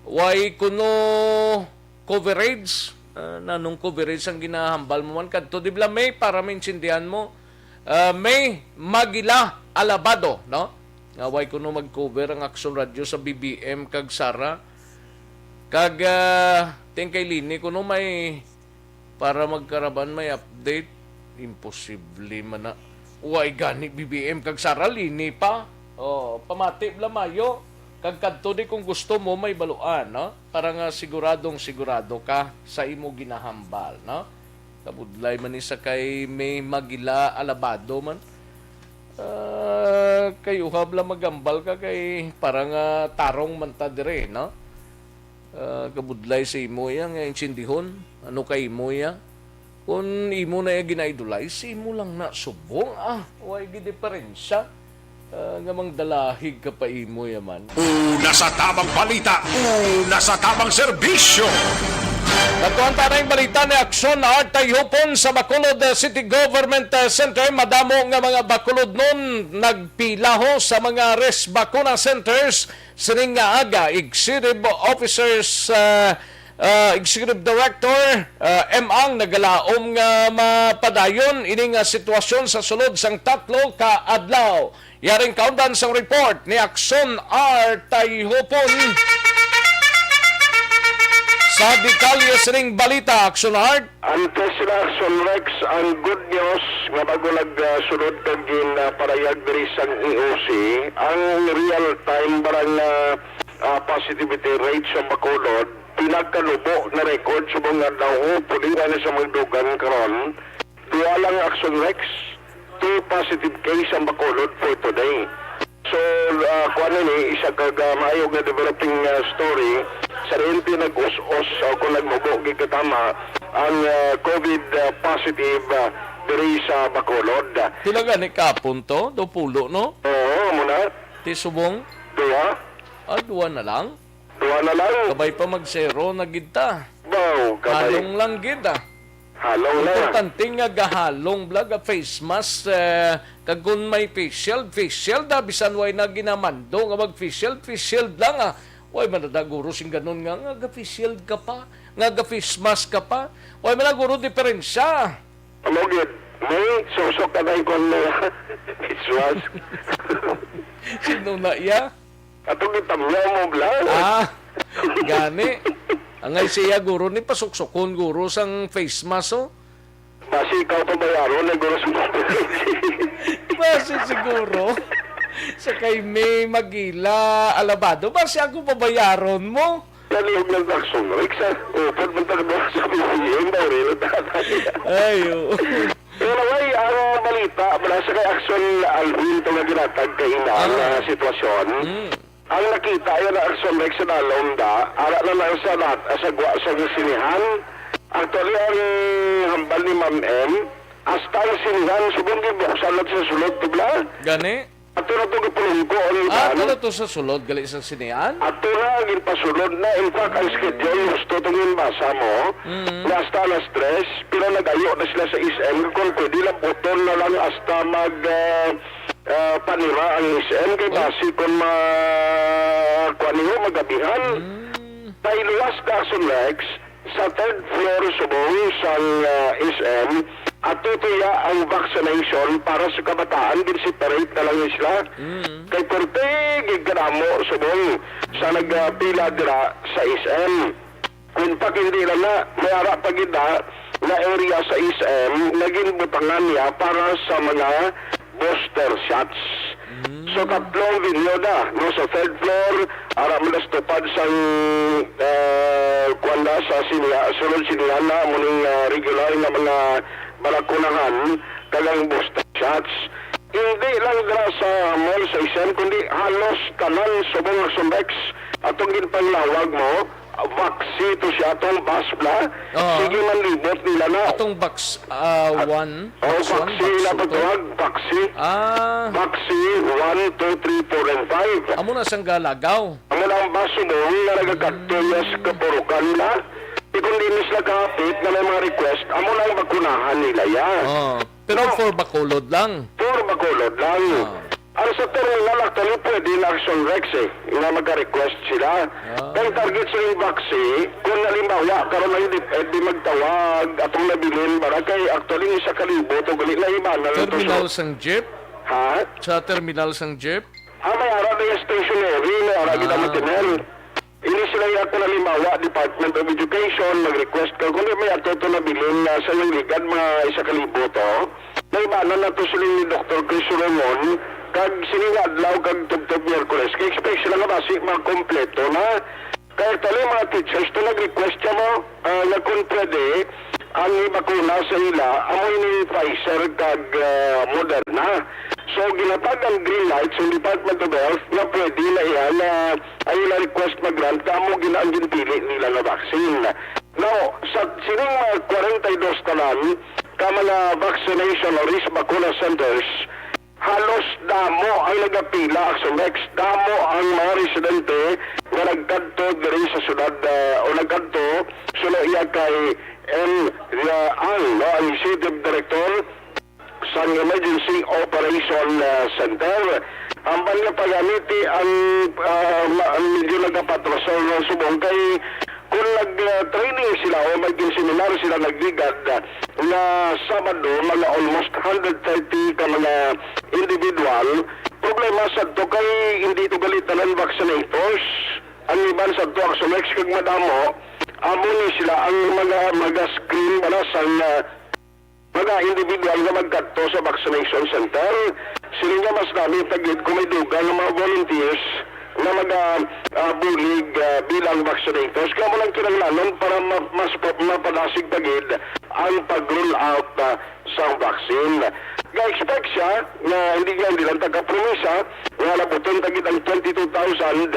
way kuno coverage. Ah, nanong coverage ang ginahambal mo man kadto, di bala, May, para maintindihan mo? Ah, May Magila Alabado, no? Nga way kuno mag-cover ang Aksyon Radio sa B B M kag Sara. Kag, ah, ting kay Lini kuno may para magkaraban may update. Imposible man na. Way gani B B M kag Sara, Lini pa. Oh, pamati bala, Mayo. Kag kadto di kung gusto mo may baluan, no? Para nga siguradong sigurado ka sa imo ginahambal, no? Kabudlay man ni sa kay May Magila Alabado man. Ah, kay uhab lang magambal ka kay para nga tarong man ta dire, no? Ah, kabudlay sa imo iya nga intindihon, ano kay imo iya? Kung imo na iya gina-idolize, imo lang na subong, ah, way gidiperensiya, ah, nga mangdalahig ka pa imo iya man. Una sa tamang balita, una sa tamang serbisyo. Kadtuan ta na ang balita ni Aksyon Art Tayhupon sa Bacolod, uh, City Government, uh, Center. Madamo nga mga Bacolodnon nagpila ho sa mga res bakuna centers sining nga aga. Executive Officers, uh, uh, Executive Director, uh, M Ang nagalaom nga mapadayon ini nga sitwasyon sa sulod sang tatlo ka adlaw. Yaring kaundan sang report ni Aksyon Art Tayhupon. Sa detalye sining balita, Aksyon Art. Antes sila Aksyon Rex, ang good news nga bago nagsunod kag gin, ah, parayag diri sang E O C, ang real time barang, ah, ah, positivity rate sa Bacolod, pinakalubo na record sa mga adlaw. Hopefully, wala na sa mga dugang karon. Duha lang Aksyon Rex, two positive case ang Bacolod for today. So, ah, kuwan ini, isa ka, ah, maayo nga developing, ah, story. Sa rente nag-us-us, o kung nagmubo, gid katama ang, ah, COVID, ah, positive, ah, diri sa Bacolod. Pila gani kahapon to? Daw pulo, no? Oo, muna. Ti subong? Duha. Ah, duha na lang? Duha na lang. Kabay pa mag-zero na gid ta. Baw, kabay. Halong lang gid, ah. Halong lang. Importante nga gahalong bala, ga face mask, eh, kag kung may face shield, face shield, ah, bisan way na ginamando nga mag face shield, face shield lang, ah. Way man na guro sing ganun nga, nga ga face shield ka pa, nga ga face mask ka pa. Way man na guro diferensya. Amo gid, may susok ka na ikon mo. Face mask. Sino na iya? Atong gitamyaw mo, bla. Ah, gani. Angay siya, guro, ni pasuksukon, guro, sang face mask, oh. Basi ikaw pabayaron na, guro, sa mga Basi siguro, sa kay May Magila Alabado, basi ako pabayaron mo. Nalihog ng taksong, Rex, ah. Upod man tayo sa B C M, ba, rin ang tatay. Ay, oo. Pero, ay, ang balita, mula sa kay Aksyon Alvin, ito nga ginatag kay ina, Ah. nga sitwasyon. Mm. Ang nakita yan na Aksyon Rex sa dalom da, ara na lang sa lat-, sa gwa sa sinihan. Actually, ang hambal ni Ma'am M, hasta ang sinihan, subong gibuksan na sa sulod, tubla. Gani? Ato na to gipulungko ang Ah, iban. Ato na to sa sulod, gali sa sinihan? Ato na, ginpasulod na. In fact, ang schedule, gusto itong ginbasa mo, Mm. na hasta alas tres, pero nag-ayo na sila sa S M. Kung pwede lang, buton na lang hasta mag, ah, ah, panira ang S M. Kay Oh. basi kung ma-, kuwan niyo, magabihan. Mm. Kay luwas na, Aksyon Rex, sa third floor subong sang, ah, S M, Ato tuya ang vaccination para sa kabataan, gin-separate na lang ni sila. Mm. Kay perti gid kadamo subong sa nagapila dira sa S M. Kung pa hindi lang na, may ara pa gid na, na area sa S M na ginbutangan niya para sa mga booster shots. Mm. So, tatlong venue na, no, sa third floor, ara man sa tupad sang, ah, kuwan na, sa sinya-, sulod sinihan na, muning, ah, regular nga mga balakunahan, kag ang booster shots. Hindi lang dira sa mall sa S M, kundi halos tanan subong nga Sumbex, atong ginpanglawag mo, Vaxi to siya, atong bus bla. Oo. Sige man libot nila na. Atong Vax, ah, At, one, oh, Vax one, Vaxi Vax na two to? Pagtawag, Vaxi. Ah. Vaxi one, two, three, four, and five. Amo na sang galagaw. Amo na ang bus mo nga nagakadto niya sa kapurukan na. Di kung di sila kahapit na may mga request, amo na ang bakunahan nila ya. Oh. Pero No. For Bacolod lang. For Bacolod lang. Ah. Ang sa terminal, actually, pwede na Action Rex eh, nga magka-request sila. Ah. Kay target sa yung vaccine, kung halimbawa, karon lang di, eh, di magtawag, atong nabilin, para kay actually, isa ka libo, to gali na iba na lang to. Terminal sa sang jeep? Ha? Sa terminal sang jeep? Ah, may ara na yung stationery, may ara gid ang Ah. material. Ini sila ya, kung halimbawa, Department of Education, mag-request ka, kundi may ato to nabilin na sa yung ligad, mga isa ka libo to. Naibanan na to sila ni Doktor Chris Solomon, kag sining adlaw, kag tubtob Miyerkules, kay expect sila nga basi makompleto na. Kaya tali mga teachers, to nag-request siya mo, ah, nga kung pwede, ang ibakuna sa ila, amo ini Pfizer kag, ah, Moderna. So, ginatag ang green light sa Department of Health nga pwede na iya na ang ila request mag-grant kamo gina ang ginpili nila nga vaccine. Now, sa sining mga kwarenta y dos tanan ka mga vaccination or risk bakuna centers, halos damo ang nagapila, Action Rex. Damo ang mga residente nga nagkadto diri sa syudad, ah, o nagkadto suno iya kay M. Ang, no, ang executive director sang Emergency Operation, ah, Center. Ang banya pagamiti ang, ah, ma-, ang medyo nagapatrasol nga subong kay kung nag, ah, training sila o may seminar sila nagligad, ah, nga Sabado, mga almost hundred thirty ka mga individual. Problema sa to kay hindi to gali tanan vaccinators. Ang iban sa to, Action Rex, kag madamo, amo ni sila ang mga, mga screen para sa, ah, mga individual nga magkadto sa vaccination center. Sila nga mas dami tagid kung may dugang nga mga volunteers nga maga, ah, bulig, ah, bilang vaccinators. Kaya mo lang kinahanglanon para ma-, mas pa-, mapadasig tagid ang pag-roll out, ah, sang vaccine. Ga-expect siya nga hindi nga, hindi lang taga-promisa nga labuton tagid ang twenty-two thousand.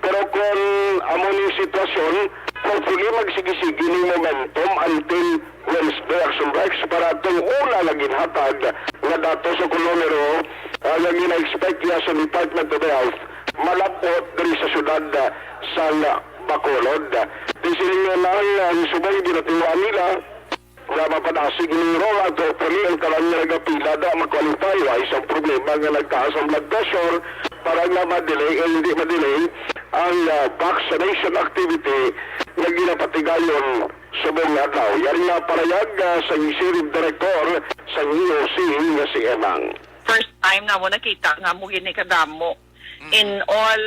Pero kung amo ning sitwasyon, hopefully magsige-sige ning momentum until Wednesday, Action Rex, para atong una nga ginhatag nga datos o kung numero, ah, nga gina-expect niya sa Department of Health, malapot diri sa syudad, ah, sa Bacolod. Di sila nga lang ang subong ginatiwaan nila nga mapadasig ning rollout, hopefully ang tanan nga nagapila da ma-qualify. Wa isang problema nga nagtaas ang blood pressure para nga ma-delay o hindi ma-delay ang, ah, vaccination activity nga ginapatigayon subong nga adlaw. Yari nga parayag, ah, sa Executive Director sa E O C nga si Emang. First time na mo nakita nga mo gini kadamo Mm. in all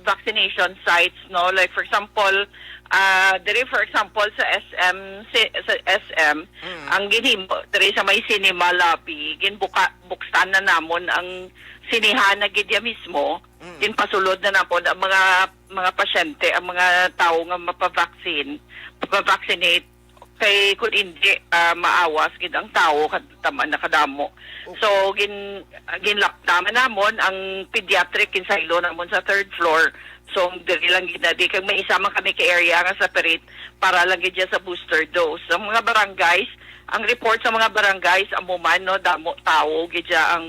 vaccination sites, no? Like, for example, ah, diri, for example, sa S M, si, sa S M, Mm. ang ginhimo, diri sa may cinema lobby, ginbuka-, buksan na namon ang sinehan na gid ya mismo, Mm. ginpasulod na namon ang mga, mga pasyente, ang mga tawo nga mapavaccine, mapavaccinate, kay kun hindi, ah, maawas gid ang tawo, kad-, taman na kadamo. Okay. So, gin-, ginlapta man namon ang pediatric, ginsaylo namon sa third floor. So, diri lang gid na, di kag may isa man kami ka area nga separate para lang gid dyan sa booster dose. Ang mga barangays, ang report sa mga barangays, amo man, no, damo tawo gid dyan ang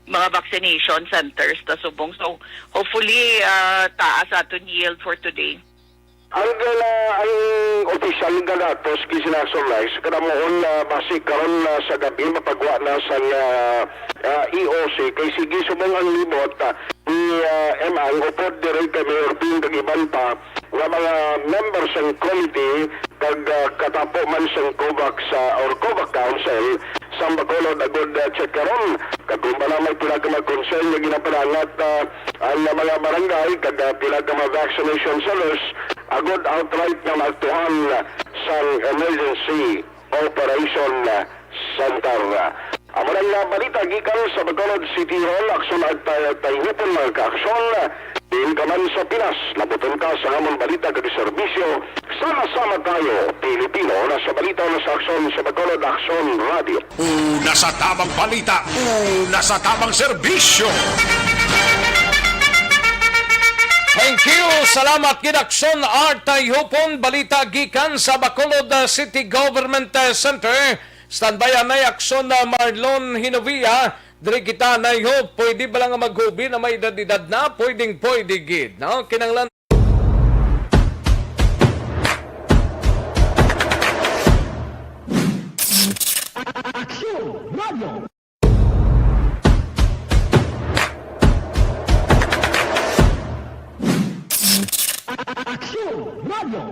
mga vaccination centers ta subong. So, hopefully, ah, taas aton yield for today. Ang gana, ang opisyal nga datos, gisinasummarize, kanamuon na basi karon na sa gabi mapagwa na sa, ah, ah, E O C, kay sige subong ang libot, ah, ni, ah, Emang upod diri kay Mayor Ping kag iban pa nga mga member sang committee, pagkatapo man sang COVAX, ah, or COVAC Council sa Bacolod agud, ah, check karon. Kag kung bala may pila ka mga concern nga ginapadangat, ah, ang mga barangay kag, ah, pila ka mga vaccination centers, agud outright nga maaktuhan sang emergency operation center. Amo na nga balita gikan sa Bacolod City Hall. Aksyon at tay-, tayhupon, mga kaaksyon. Diin ka man sa Pinas, labuton ka sa amon balita kag serbisyo. Sama-sama tayo, Pilipino. Una sa balita, una sa aksyon, sa Bacolod Aksyon Radio. Una sa tamang balita, una sa tamang serbisyo. Thank you. Salamat gid, Aksyon Art Tayhupon. Balita gikan sa Bacolod, uh, City Government, uh, Center. Standby anay, Aksyon, uh, Marlon Hinovia. Diri kita anay, ho. Pwede ba lang nga maghubi na may edad-edad na? Pwedeng pwede gid, no? Kinahanglan. Aksyon Radio. Aksyon Radio.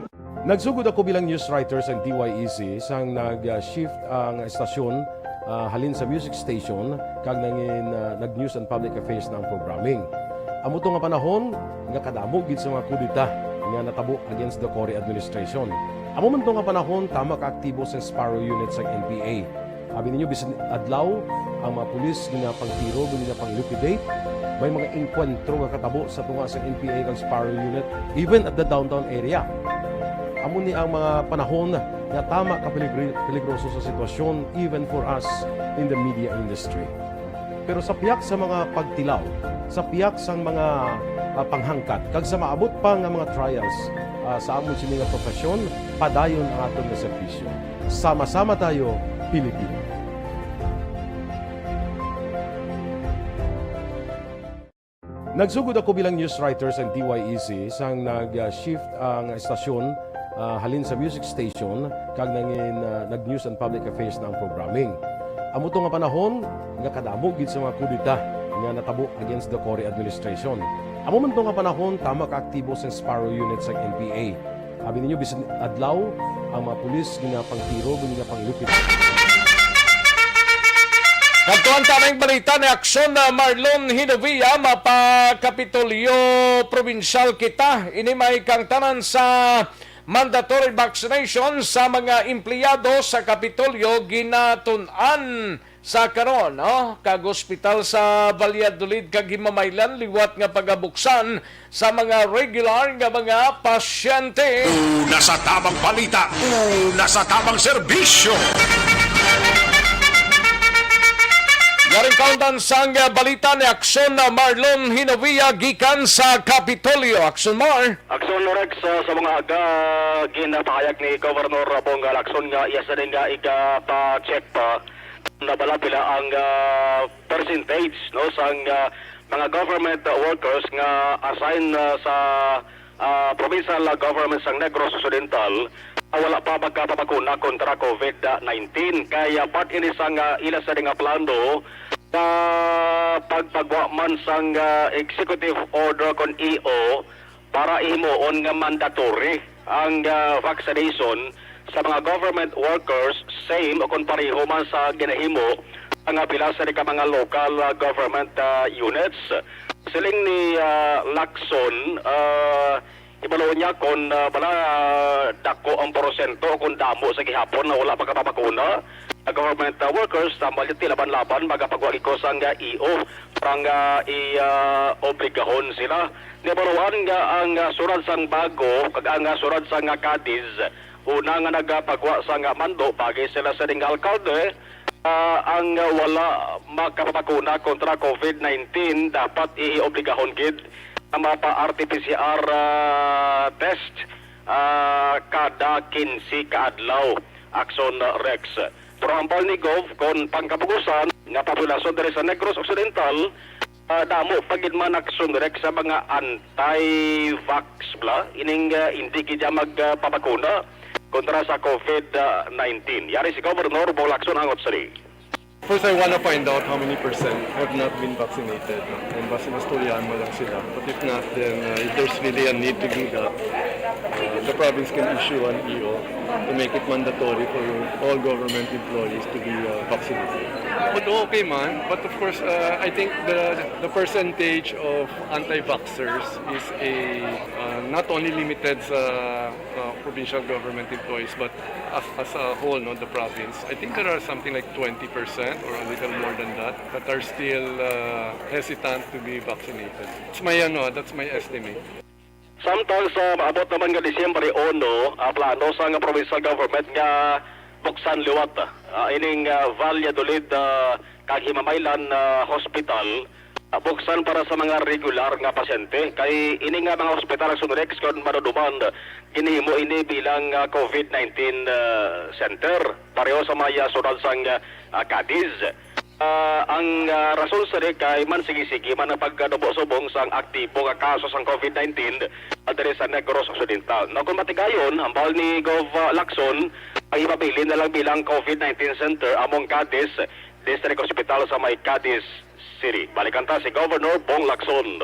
Nagsugod ako bilang news writer sa D Y E C sang nag-shift ang estasyon, ah, halin sa music station kag nangin, ah, nag-news and public affairs na ang programming. Amo to nga panahon nga kadamo gid sa mga kudeta nga natabo against the Cory administration. Amo man to nga panahon tama ka aktibo sa Sparrow Unit sang N P A. Abi ninyo, bisan adlaw, ang mga pulis ginapangtiro, ginapang-liquidate. May mga engkwentro nga katabo sa tunga sa N P A kag Sparrow Unit, even at the downtown area. Amo ni ang mga panahon nga tama ka peligri-, peligroso sa sitwasyon, even for us in the media industry. Pero sa piyak sa mga pagtilaw, sa piyak sang mga, ah, panghangkat, kag sa maabot pa nga mga trials, ah, sa amon sini nga profesyon, padayon ang aton nga serbisyo. Sama-sama tayo, Pilipino. Nagsugod ako bilang news writer sa D Y E C sang nag-shift ang estasyon, ah, halin sa music station kag nangin, ah, nag-news and public affairs na ang programming. Amo to nga panahon nga kadamo gid sa mga kudeta nga natabo against the Cory administration. Amo man to nga panahon tama ka aktibo sa Sparrow Unit sa N P A. Abi ninyo, bisan adlaw, ang mga pulis ginapangtiro, ginapanglupi. Kadtuan ta ning balita ni Aksyon na Marlon Hinovia, mapa Kapitolyo Probinsyal kita. Ini may kang tanan sa mandatory vaccination sa mga empleyado sa Kapitolyo ginatun-an sa karon, no? Kag ospital sa Valladolid kag Himamaylan liwat nga pagabuksan sa mga regular nga mga pasyente. Una sa tamang balita, una sa tamang serbisyo. Yaring kaundan sang balita ni Aksyon na Marlon Hinovia gikan sa Kapitolyo. Aksyon, Mar. Aksyon, Rex, sa, sa mga aga, ginapahayag ni Governor Bongo Lacson nga iya sa din nga iga pa-check pa na bala pila ang, ah, percentage, no, sang, ah, mga government workers nga assign, ah, sa, ah, provincial government sang Negros Occidental nga wala pa magkapapakuna kontra COVID nineteen. Kay, ah, part ini sang, ah, ila sa nga plano sa pagpagwa man sang, ah, executive order kon E O para himuon nga mandatory ang, ah, vaccination sa mga government workers, same o kon pareho man sa ginahimo sa nga pila sa di ka mga local, ah, government, ah, units. Siling ni, ah, Lacson, ah, ibalo niya kon, ah, bala, ah, dako ang porsyento o kon damo sa gihapon na wala pa kapapakuna nga government, ah, workers, tambal ti laban-laban magapagwa gid ko sang, ah, E O para nga i, ah, obligahon sila. Nabaruan nga ang, ah, surad sang Bago kag ang, ah, surad sang, ah, Cadiz, una nga nagapagwa sang, ah, mando, pagi sila sa ding alkalde, ah, ang, ah, wala makapapakuna kontra COVID nineteen, dapat iobligahon gid ang mapa-R T P C R, ah, test, ah, kada quince ka adlaw. Aksyon, Rex. Pero hambal ni Gov, kon pangkapugusan nga populasyon diri sa Negros Occidental, ah, damo pa gid man Aksyon, Rex, sa mga anti-vax bala, ining, ah, hindi gid magpabakuna kontra sa COVID nineteen. Yari si Governor Bong Lacson hangot sini. First, I wanna find out how many percent have not been vaccinated, no? And basta mastoryahan mo lang sila. But if not, then, uh, if there's really a need to do that, The province can issue an E O to make it mandatory for all government employees to be uh, vaccinated. Although okay man, but of course, uh, I think the the percentage of anti-vaxxers is a uh, not only limited sa uh, provincial government employees but as, as a whole, no, the province. I think there are something like twenty percent or a little more than that that are still uh, hesitant to be vaccinated. That's my ano, that's my estimate. Samtang sa maabot naman nga Disyembre uno, ang plano sang provincial government nga buksan liwat ah, ining ah, Valladolid ah, kag Himamaylan ah, Hospital, ah, buksan para sa mga regular nga pasyente. Kay ini nga mga hospital, Action Rex, kon maduduman, ginhimo ini bilang ah, covid nineteen ah, center, pareho sa may ah, syudad sang ah, Cadiz. Ah, ang ah, rason sini kay mansigi-sigi man ang pagkadubo subong sang aktibo nga kaso sang covid nineteen, ah, diri sa Negros Occidental. No, kung matigayon, hambal ni Gov ah, Lacson, ang ipabilin na lang bilang covid nineteen center among Cadiz District Hospital sa may Cadiz City. Balikan ta si Governor Bong Lacson.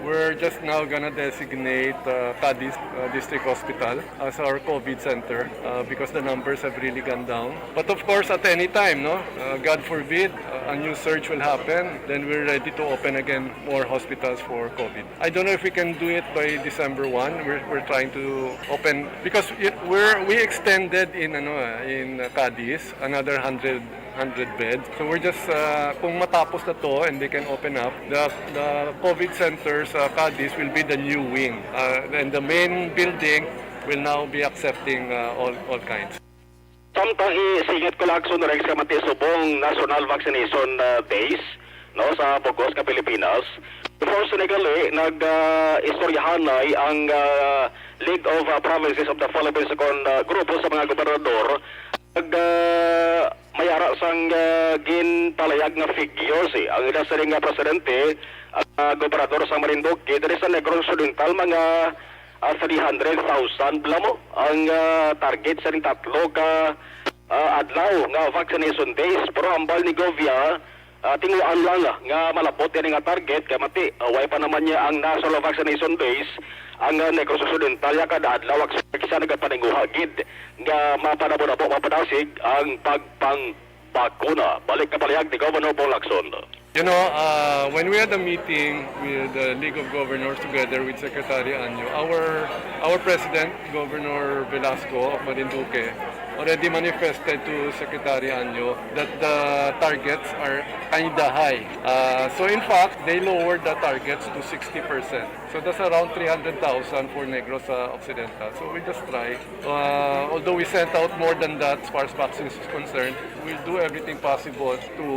We're just now gonna designate uh, Cadiz uh, District Hospital as our covid center uh, because the numbers have really gone down. But of course, at any time, no, uh, God forbid, uh, a new surge will happen, then we're ready to open again more hospitals for covid. I don't know if we can do it by December one. We're, we're trying to open because y- we're we extended in ano uh, in uh, Cadiz another hundred hundred beds. So we're just, uh, kung matapos na to and they can open up, the, the covid center sa Cadiz will be the new wing. Uh, and the main building will now be accepting uh, all, all kinds. Samtang isingit ko lang, Action Rex, nga mati subong National Vaccination uh, Days, no, sa bugos nga Pilipinas. Before sini gali, nag uh, istoryahanay ang uh, League of uh, Provinces of the Philippines kon uh, grupo sa mga gobernador. Nag uh, may ara sang uh, ginpalayag nga figures eh. Ang ila siling nga presidente, ang uh, gobernador sa Marinduque, diri sa Negros Occidental, mga uh, three hundred thousand bala mo ang uh, target sa tatlo ka uh, adlaw nga vaccination days. Pero hambal ni Govia, uh, tinguhaan lang nga malabot ini nga target kay mati uh, way pa naman niya ang national vaccination days ang uh, Negros Occidental ya kada adlaw. Kisa nagapaninguha gid nga mapanabo-nabo mapadasig ang pagpangbakuna. Balik ka palihag ni Governor Paul Lacson. You know, uh, when we had a meeting with the League of Governors together with Secretary Anyo, our our president, Governor Velasco of Marinduque, already manifested to Secretary Anyo that the targets are kinda high. Uh, so in fact, they lowered the targets to sixty percent. So that's around three hundred thousand for Negros uh, Occidental. So we just try. Uh, although we sent out more than that as far as vaccines is concerned, we'll do everything possible to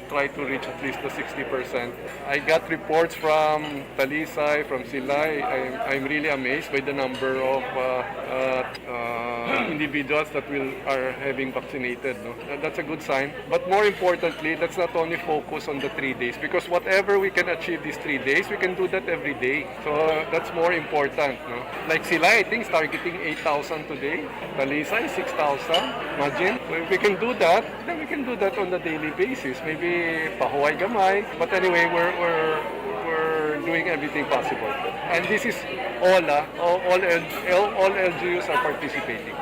try to reach at least the sixty percent. I got reports from Talisay, from Silay. I'm, I'm really amazed by the number of uh, uh, uh, individuals that will are having vaccinated. No? That- That's a good sign. But more importantly, let's not only focus on the three days because whatever we can achieve these three days, we can do that every day. So that's more important. No? Like Silay, I think, is targeting eight thousand today. Talisay, six thousand. Imagine, if we can do that, then we can do that on a daily basis. Maybe pahuway gamay. But anyway, we're, we're, we're doing everything possible. And this is all, ah, all, all, L- all, all L G Us are participating.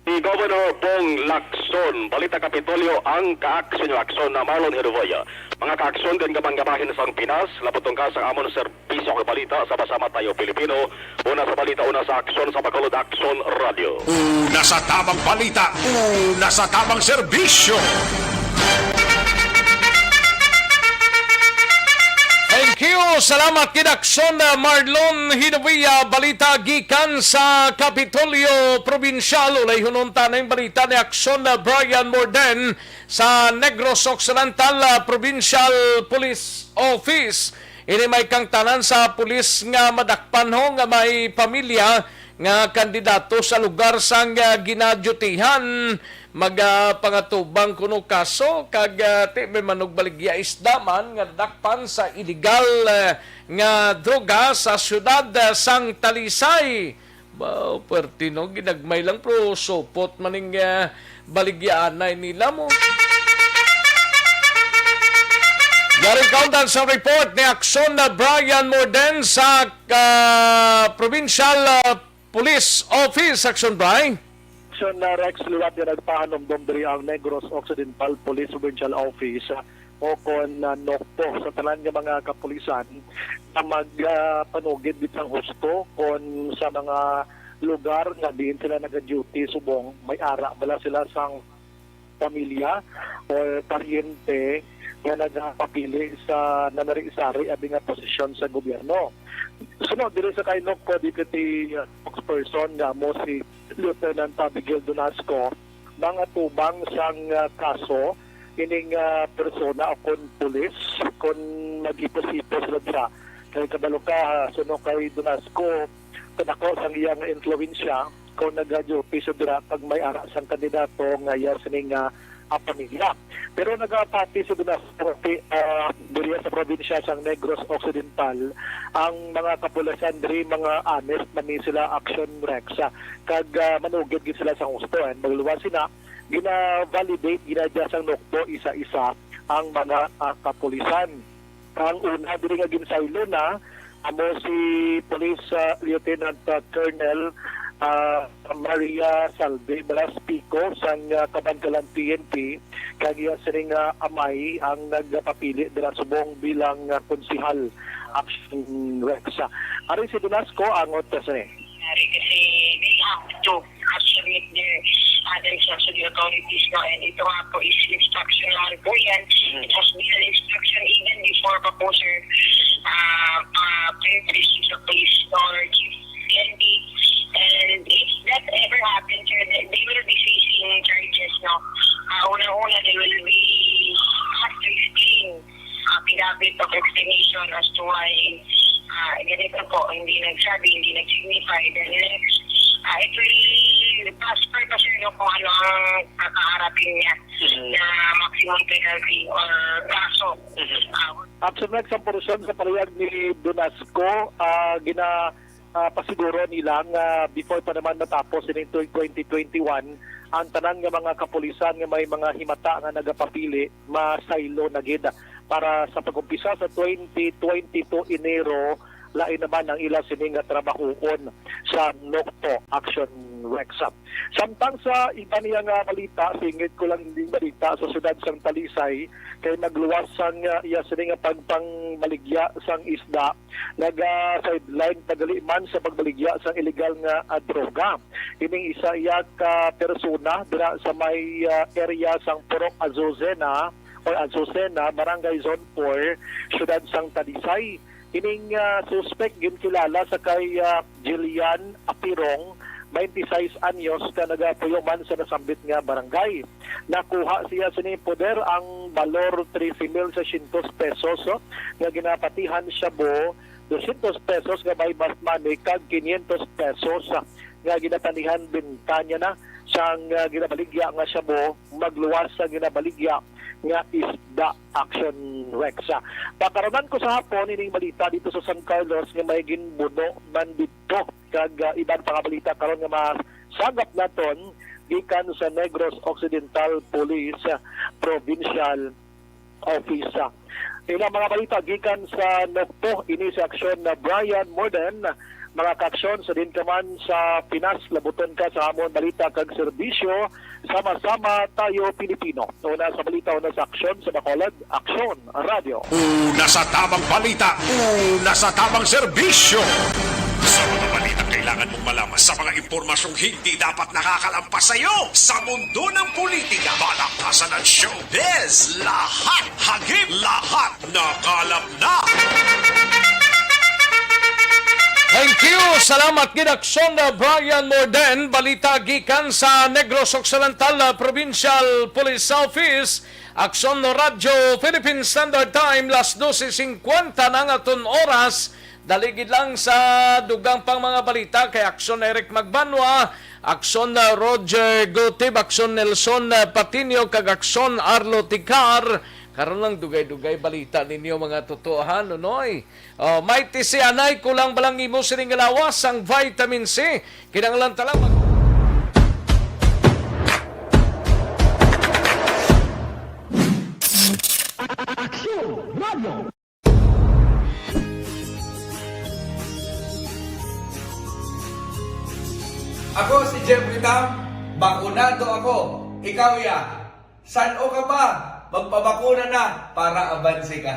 Si Governor Bong Lacson, Balita Kapitolyo, ang kaaksyon yung aksyon na Marlon Hiruvoya. Mga kaaksyon din gamang gamahin sang Pinas, labot tungkal sa amon serbisyo kag balita sa Basama Tayo Pilipino. Una sa balita, una sa aksyon sa Bacolod Aksyon Radio. Una sa tamang balita, una sa tamang serbisyo. Thank you. Salamat kid Aksyon Marlon Hinovia. Balita gikan sa Kapitolyo Probinsyal. Ulayhunon ta na yung balita ni Aksyon Brian Morden sa Negros Occidental Provincial Police Office. Ini may kangtanan sa pulis nga madakpan ho nga may pamilya nga kandidato sa lugar sang ah, ginadyutihan, magapangatubang kuno kaso kag ah, ti may manugbaligya isda man nga nadakpan sa iligal ah, nga droga sa siyudad ah, sang Talisay. Ba, pwerte no, ginagmay lang pero supot maning ah, baligyaanay nila mo. Yaring kaundan sa report ni Aksyon na Brian Morden sa ah, provincial ah, Police Office, Action Bray. Action, uh, Rex, liwat nga nagpahanumdom diri ang Negros Occidental Police Provincial Office, uh, o kon, uh, NOCPO, sa tanan nga mga kapulisan na mag, uh, panugid gid sang husto kon sa mga lugar nga diin sila naga-duty subong may ara bala sila sang pamilya o paryente nga nagapapili sa nanari-sari abi nga posisyon sa gobyerno. Suno diri sa kay NOCPO Deputy, uh, spokesperson nga amo si Lieutenant Abigail Donasco, mangatubang sang, uh, kaso ining, uh, persona o kon pulis kon maghipos-hipos lang siya. Kay kabalo ka, uh, suno kay Donasco, kadako sang iya nga influensya kung nagaduty siya dira pag may ara sang kandidato nga iya sini nga, ah, pamilya. Pero nagapati sa Dunas, ah, diri sa probinsya sang Negros Occidental, ang mga kapulisan diri mga honest man ni sila, Action Rex, ah, kag, ah, manugid gid sila sa husto. And magluwas sina, gina-validate, gina-adjust sang NOCPO isa-isa ang mga, ah, kapulisan. Ang una diri nga ginsaylo na amo si Police, ah, Lieutenant, ah, Colonel, ah, Maria Salve Blas Pico sang, ah, Kabankalan P N P, kag iya sini nga amay ang nagpapili dira subong bilang, ah, konsehal, Action Rex. Ari si Donasco, angot ka sini. Nangyari kasi they have to submit their, uh, themselves to the authorities, no? And ito nga po is instruction naman po yan. Mm. It has been an instruction even before pa po, sir, uh, uh, previously sa police or chief P N P. And if that ever happens, sir, they, they will be facing charges, no? Uh, una-una, they will be asked to explain, uh, affidavit of explanation as to why, uh, ganito po, hindi nagsabi, hindi nag-signify. Then next, uh, it will transfer pa siya, no, kung ano ang kakaharapin niya Mhm. na maximum penalty or kaso. Mhm. Uh, At sa next, ang portion sa pahayag ni Donasco, ah, gina-, ah, pasiguro nila nga before pa naman matapos ining twenty twenty-one, ang tanan nga mga kapulisan nga may mga himata nga nagapapili masaylo na gid para sa pag-umpisa sa twenty twenty-two Enero, lain naman ang ila sini nga trabahoon sa NOCPO, Action Rex. Samtang sa iba niya nga balita, singit ko lang ding balita sa siyudad sang Talisay, kay nagluwas sang, ah, iya sini nga pagpangbaligya sang isda, naga-sideline pa gali man sa pagbaligya sang iligal nga, ah, droga. Ining isa iya ka persona dira sa may, ah, area sang Purok Azucena or Azucena, Barangay Zone four, siyudad sang Talisay. Ining, ah, suspek ginkilala sa kay, ah, Jillian Apirong, twenty-six anyos, ka nagapuyo man sa nasambit nga barangay. Nakuha siya sini poder ang balor trese mil seiscientos pesos, oh, nga ginapatihan shabu, dosyentos pesos nga buy bust money, kag quinientos pesos, ah, nga ginapatihan benta niya na sang, ah, ginabaligya nga shabu, magluwas sa ginabaligya nga isda, Action Rex. Ah, pakaronan ko sa hapon ining balita dito sa San Carlos nga may ginbuno man dito, kag, ah, iban pa nga balita karon nga masagap naton gikan sa Negros Occidental Police, ah, Provincial Office. Ilang mga balita gikan sa NOCPO, ini si Aksyon na Brian Morden. Mga kaaksyon, sa din ka man sa Pinas, labuton ka sa amon balita kag serbisyo. Sama-sama tayo, Pilipino. Una sa balita, una sa aksyon, sa Bacolod, Aksyon Radio. Una sa tamang balita, una sa tamang serbisyo. Sa mga balita kailangan mong malaman, sa mga impormasyong hindi dapat nakakalampas sa iyo, sa mundo ng politika, balaktasan at showbiz, lahat hagip, lahat nakalap na. Thank you. Salamat gid, Aksyon na Brian Morden. Balita gikan sa Negros Occidental, ah, Provincial Police Office. Aksyon no Radyo Philippine Standard Time, las dose singkwenta na ang aton oras. Dali gid lang sa dugang pang mga balita kay Aksyon Eric Magbanwa, Aksyon, ah, Roger Gutib, Aksyon Nelson, ah, Patinio, kag Aksyon Arlo Ticar. Karon lang dugay-dugay balita ninyo, mga tutuhan, Nonoy. Oh, may tisianay, kulang ba lang imo sining lawas sang vitamin C? Kinahanglan ta lang mag- Aksyon Radio. Ako si Jeffrey Tam, bakunado ako. Ikaw ya, san-o ka pa? Magpabakuna na para abanse ka.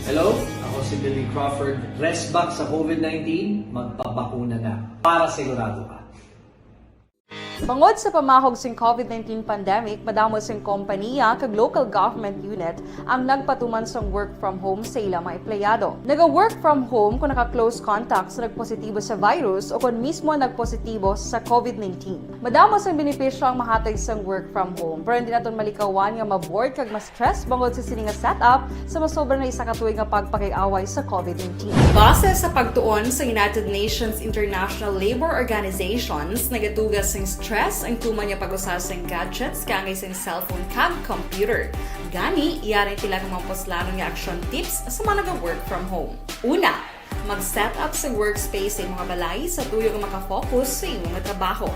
Hello, ako si Billy Crawford. Rest back sa COVID nineteen, magpabakuna na para sigurado ka. Bangod sa pamahog sing COVID nineteen pandemic, madamo sing kompaniya kag local government unit ang nagpatuman sang work from home sa ila mga empleyado. Naga-work from home kon naka-close contact sa nagpositibo sa virus o kon mismo nagpositibo sa COVID nineteen. Madamo sang benepisyo ang mahatag sang work from home, pero hindi naton malikawan nga ma-bored kag ma-stress bangod sa sini nga setup sa masobra na isa ka tuig nga pagpakig-away sa COVID nineteen. Base sa pagtuon sa United Nations International Labor Organizations, nagatuga sing stress ang tuman nga pag-usa sing gadgets kaangay sing cellphone kag computer. Gani, yari tila ka mga puslanon nga action tips sa mga naga-work from home. Una, mag-set up sa workspace sa imong balay sa tuyo nga makafocus sa imong trabaho.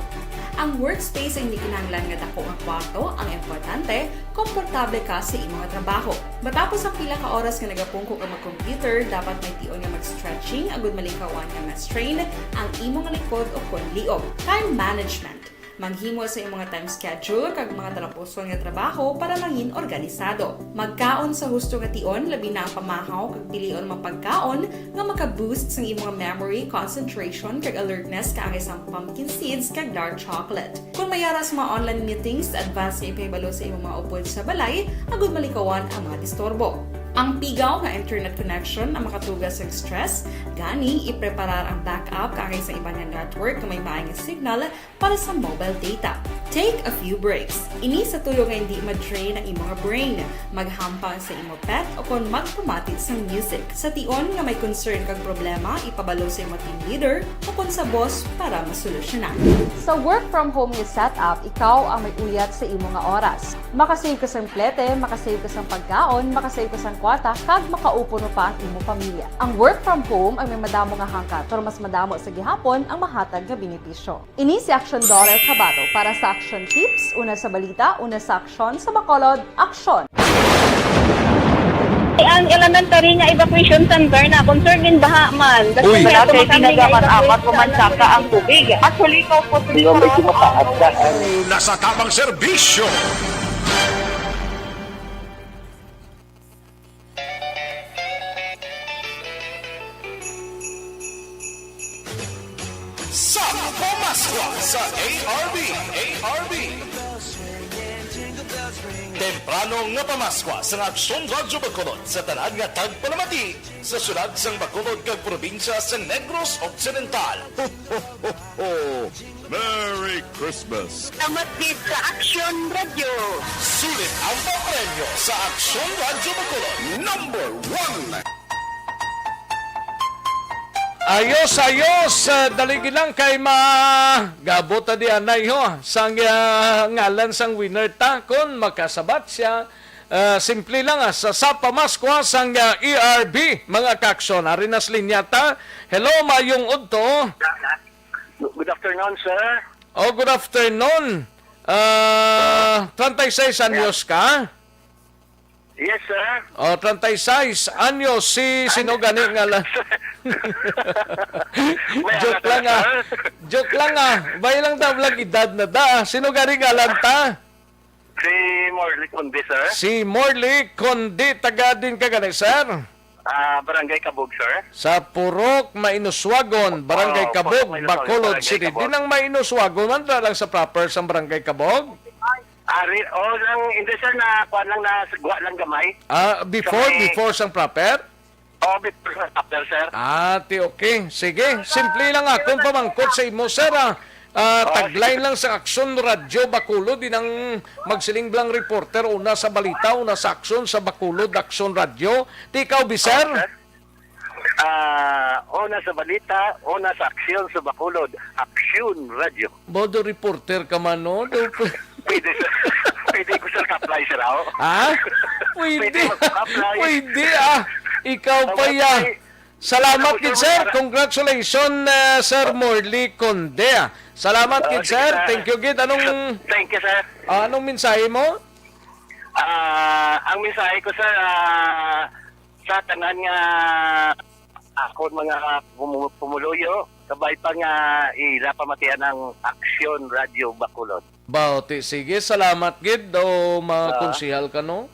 Ang workspace ay hindi kinahanglan nga dako nga kwarto ang importante, komportable ka sa imong trabaho. Matapos ang pila ka oras nga nagapungko ka mag-computer, dapat may tion nga mag-stretching agud malikawan nga ma-strain ang imong likod o kon liog. Time management. Maghimo sa imong time schedule kag mga talapuson nga trabaho para mangin organisado. Magkaon sa husto nga tion, labi na ang pamahaw kag pilion mga pagkaon nga maka-boost sang imong memory, concentration, kag alertness kaangay sang pumpkin seeds kag dark chocolate. Kung may ara sa mga online meetings, advance nga ipahibalo sa imong mga upod sa balay agud malikawan ang mga disturbo. Ang pigaw nga internet connection ang makatuga sang stress, gani ipreparar ang backup kaangay sa iban nga network nga may maayo nga signal para sa mobile data. Take a few breaks. Ini sa tuyo nga hindi ma-drain ang imong brain. Maghampang sa imo pet o kon magpamati sang music. Sa tion nga may concern kag problema, ipabalo sa imo team leader o kon sa boss para masolusyonan. Sa work from home nga setup, ikaw ang may uyat sa imo nga oras. Makasave ka sang plete, makasave ka sang pagkaon, makasave ka sang kwarta, kag makaupod pa ang imo pamilya. Ang work from home ang may madamo nga hangkat, pero mas madamo sa gihapon ang mahatag nga benepisyo. Ini si Action Daughter Kabato para sa Action Tips, una sa balita, una sa aksyon, sa Bacolod, aksyon! Ang elementary nga evacuation center na concerned in baha man. Uy. Wala kay tinaga man amat o mansaka ang tubig. Actually, ikaw po, Di ba may sinakaat ka? Nasa tamang serbisyo. Sa Pamaskwa sa A R B, A R B. Temprano nga Pamaskwa sa Aksyon Radyo Bacolod sa tanan nga tagpalamati sa syudad sang Bacolod kag probinsya sa Negros Occidental. Ho, ho, ho, ho! Merry Christmas! Salamat gid sa Aksyon Radyo. Sulit ang papremyo sa Aksyon Radyo Bacolod, number one. Ayos, ayos. Ah, dali gid lang kay ma-, gabot ta di anay, ho. Sang, ah, ngalan sang winner ta, kung makasabat siya. Ah, simple lang, ah, sa, sa pamaskwa sang, ah, A R B, mga kaaksyon. Ari na sa linya ta. Hello, mayong udto. Good afternoon, sir. Oh, good afternoon. Ah, treinta y seis anyos ka? Yes, sir. Oh, treinta y seis anyos. Si sino gani nga la-, May joke anak lang, na, ah. Sir. Joke lang, ah. Bay lang daw lang edad na da. Sino gani ngalan ta? Si Morley Conde, sir. Si Morley Conde, taga din ka gani, sir? Ah, Barangay Cabog, sir. Sa Purok Mainuswagon, Barangay Oh, Cabog, Purok Mainuswagon, Bacolod Barangay City. Cabog. Di nang Mainuswagon, man ra lang sa proper sang Barangay Cabog? Ari, oh, lang, hindi, sir, na, kuwan lang, na, gwa lang gamay. Ah, before, Sa may before sang proper? Oh, before sang proper, sir. Ah, ti, okay. Sige, simple lang akong pamangkot sa imo, sir, ah. Ah, Oh, tagline sige. lang sa Aksyon Radyo Bacolod, di nang magsiling blang reporter, una sa balita, una sa aksyon sa Bacolod Aksyon Radyo. Ti ikaw, bi, sir? Oh, sir. Ah, una sa balita, una sa aksyon sa Bacolod, Aksyon Radyo. Bodo reporter ka man, no? Do-, Pwede, sir. Pwede ko, sir, ka-apply, sir, ako. Ha? Pwede. Pwede mag-apply. Pwede, ah. Ikaw pa, ya. Salamat gid, sir. Congratulations, uh, Sir Morley Conde. Salamat gid, sir. Thank you gid. Anong, Thank you, sir. Ah, anong mensahe mo? Ah, ang mensahe ko, sir, ah, sa tanan nga akon mga pumu-, pumuluyo, kabay pa nga ila pamatian ang Aksyon Radyo Bacolod. Baw, ti, sige, salamat gid, o, mga Ah. konsehal ka, no?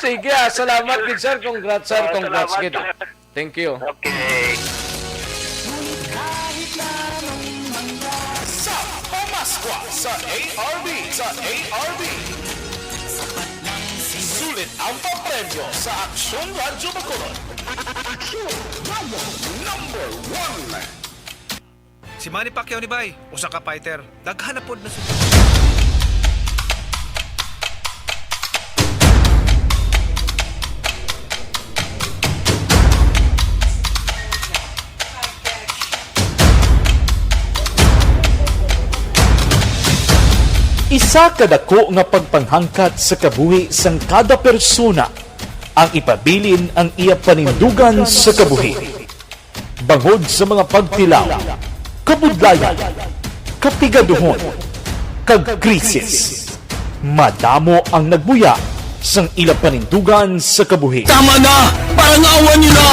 Sige, ah, salamat gid, sir. Congrats, sir. Ah, Congrats salamat, gid. sir. Thank you. Okay. Ngunit kahit na anong mangyari sa Pamaskwa sa A R B, sa A R B, sapat lang si sulit ang papremyo sa Aksyon Radyo Bacolod. Aksyon Radyo number one. Si Manny Pacquiao ni bay, usa ka fighter. Daghan na pod na sila. Isa ka dako nga pagpanghangkat sa kabuhi sang kada persona ang ipabilin ang iya panindugan sa kabuhi. Bangod sa mga pagtilaw, kabudlayan, kapigaduhon, kag krisis, madamo ang nagbuya sang ila panindugan sa kabuhi. Tama na! Parangawan niyo na!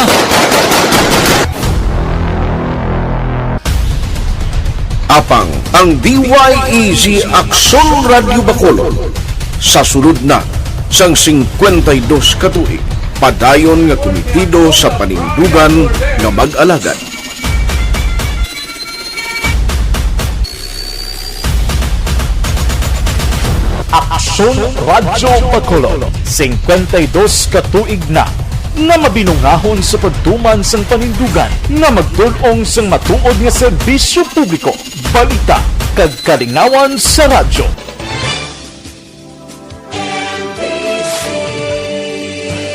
Apang ang D Y E Z Aksyon Radyo Bacolod sa sulod na sang singkwenta y dos ka tuig, padayon nga kumitido sa panindugan nga mag-alagad. Aksyon Radyo Bacolod, singkwenta y dos ka tuig na nga mabinungahon sa pagtuman sang panindugan nga magtul-ong sang matuod nga serbisyo publiko, balita, kag kalingawan sa radyo.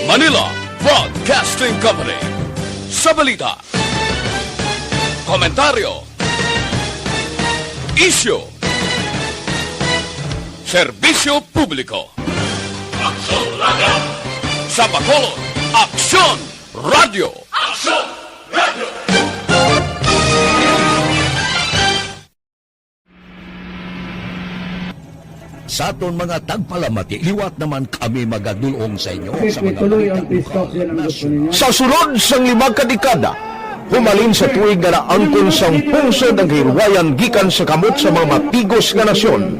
Manila Broadcasting Company. Sa balita, komentaryo, isyu, serbisyo publiko. Aksyon Radyo. Sa Bacolod, Aksyon Radyo. Aksyon Radyo. Sa aton mga tagpalamati, liwat naman kami magadul-ong sa inyo sa mga balita lokal, nasyonal. Sa sulod sang lima ka dekada, humalin sa tuig nga naangkon sang pungsod ang kahilwayan gikan sa kamot sa mga matigos nga nasyon,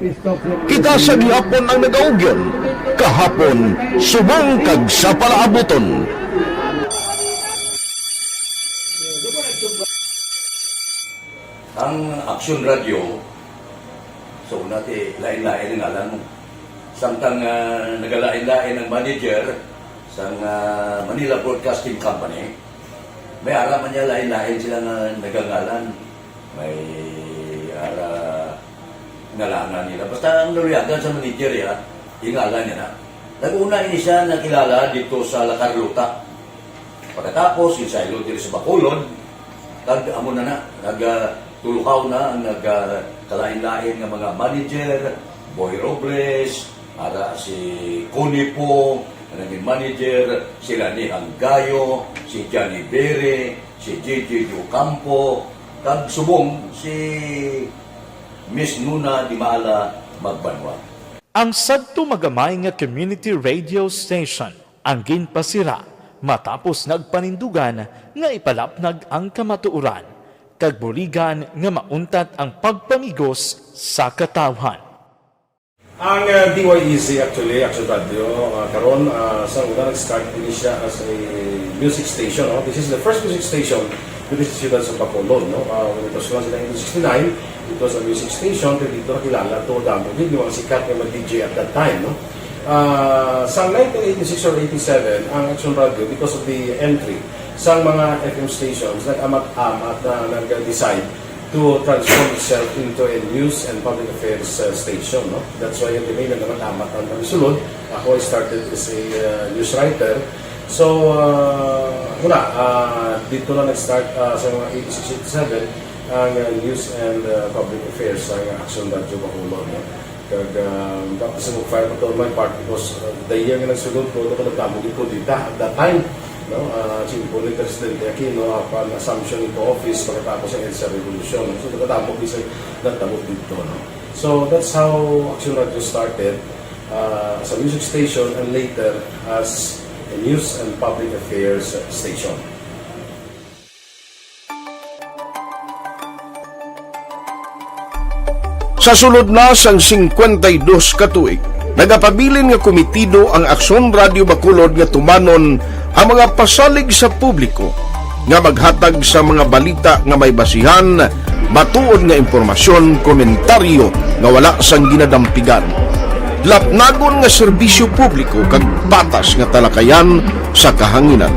kita sa gihapon ang nagaugyon, kahapon, subong kag sa palaabuton. Ang Aksyon Radyo, sa una, ti, lain-lain ang ngalan mo. Samtang, ah, nagalain-lain ang manager sang, ah, Manila Broadcasting Company, may ara man niya lain-lain sila nga nagangalan. May ara ngalangan nila. Basta ang naluyagan sa manager, ya, ingalan niya na. Nag-una ini siya nakilala dito sa La Carlota. Pagkatapos, ginsaylo diri sa Bacolod, kag amo na na, nag, ah, tulukaw na ang nag, ah, kalain-lain nga mga manager, Boy Robles, ara si Connie Pong, nga naging manager, si Lani Hanggayo, si Johnny Bere, si J J Ocampo, kag subong si Miss Nuna Dimala Magbanwa. Ang sadto magamay nga community radio station ang ginpasira matapos nagpanindugan nga ipalapnag ang kamatuoran kag buligan nga mauntat ang pagpamigos sa katawhan. Ang, uh, D Y E Z actually, Action Radio, uh, karon, uh, sa una nag-start din siya as a music station, no? This is the first music station dito sa siyudad sa Bacolod, no? Uh, when it was launched in nineteen sixty-nine, it was a music station, pero dito nakilala to, damo gid yung mga sikat nga mga D J at that time, no? Ah, sa nineteen eighty-six or eighty-seven, ang Action Radio, because of the entry sa mga F M stations, nag-amat-amat na nag-decide to transform itself into a news and public affairs, uh, station, no? That's why yung nag-amat-amat ang kami sulod. Ako, I started as a, uh, news writer. So, uh, wala, uh, dito na nag-start, uh, sa mga eighty-six, eighty-seven, ang, uh, news and, uh, public affairs sa Action Radio Bacolod, no? Kag, ah, tapos sa mag-file pa to on my part because, ah, the year nga nagsulod ko, ito ko nagdamo gid ko dita at that time, no? Ah, si Bonnie Presidente Aquino, apan assumption into office pagkatapos ng EDSA Revolution. So, nagdamo gid sa nagdamo dito, no? So that's how Action Radio started, uh, as a music station and later as a news and public affairs station. Sa sulod na sang singkwenta y dos ka tuig, nagapabilin nga komitido ang Aksyon Radio Bacolod nga tumanon ang mga pasalig sa publiko nga maghatag sa mga balita nga may basihan, matuod nga impormasyon, komentaryo nga wala sang ginadampigan, lapnagon nga serbisyo publiko kag patas nga talakayan sa kahanginan.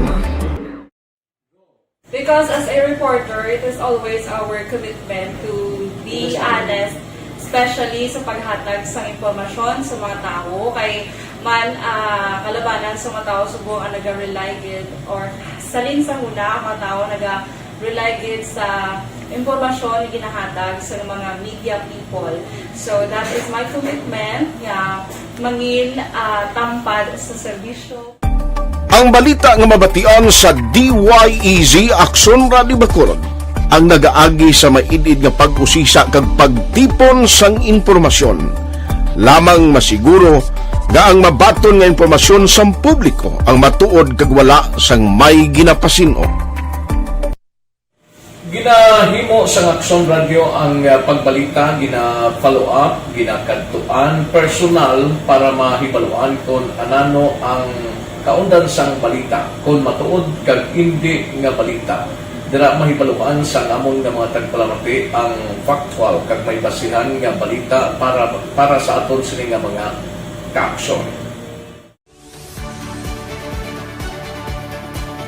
Because as a reporter, it is always our commitment to be honest, especially sa paghatag sang impormasyon sa mga tawo. Kay man, ah, kalabanan sa mga tawo subong ang naga-rely gid, or salin sa huna ang mga tawo naga-rely gid sa impormasyon nga ginahatag sa mga media people. So that is my commitment nga mangin, ah, tampad sa serbisyo. Ang balita nga mabatian sa D Y E Z Aksyon Radio Bacolod ang nagaagi sa maid-id nga pag-usisa kag pagtipon sang impormasyon. Lamang masiguro nga ang mabaton nga impormasyon sang publiko ang matuod kag wala sang may ginapasin-o. Ginahimo sang Aksyon Radio ang, ah, pagbalita, gina-follow up, ginakadtuan personal para mahibaluan kon anano ang kaundan sang balita, kon matuod kag indi nga balita. Dira mahibaluan sang amon nga mga tagpalamati ang factual kag may basihan nga balita para, para sa aton sini nga mga kaaksyon.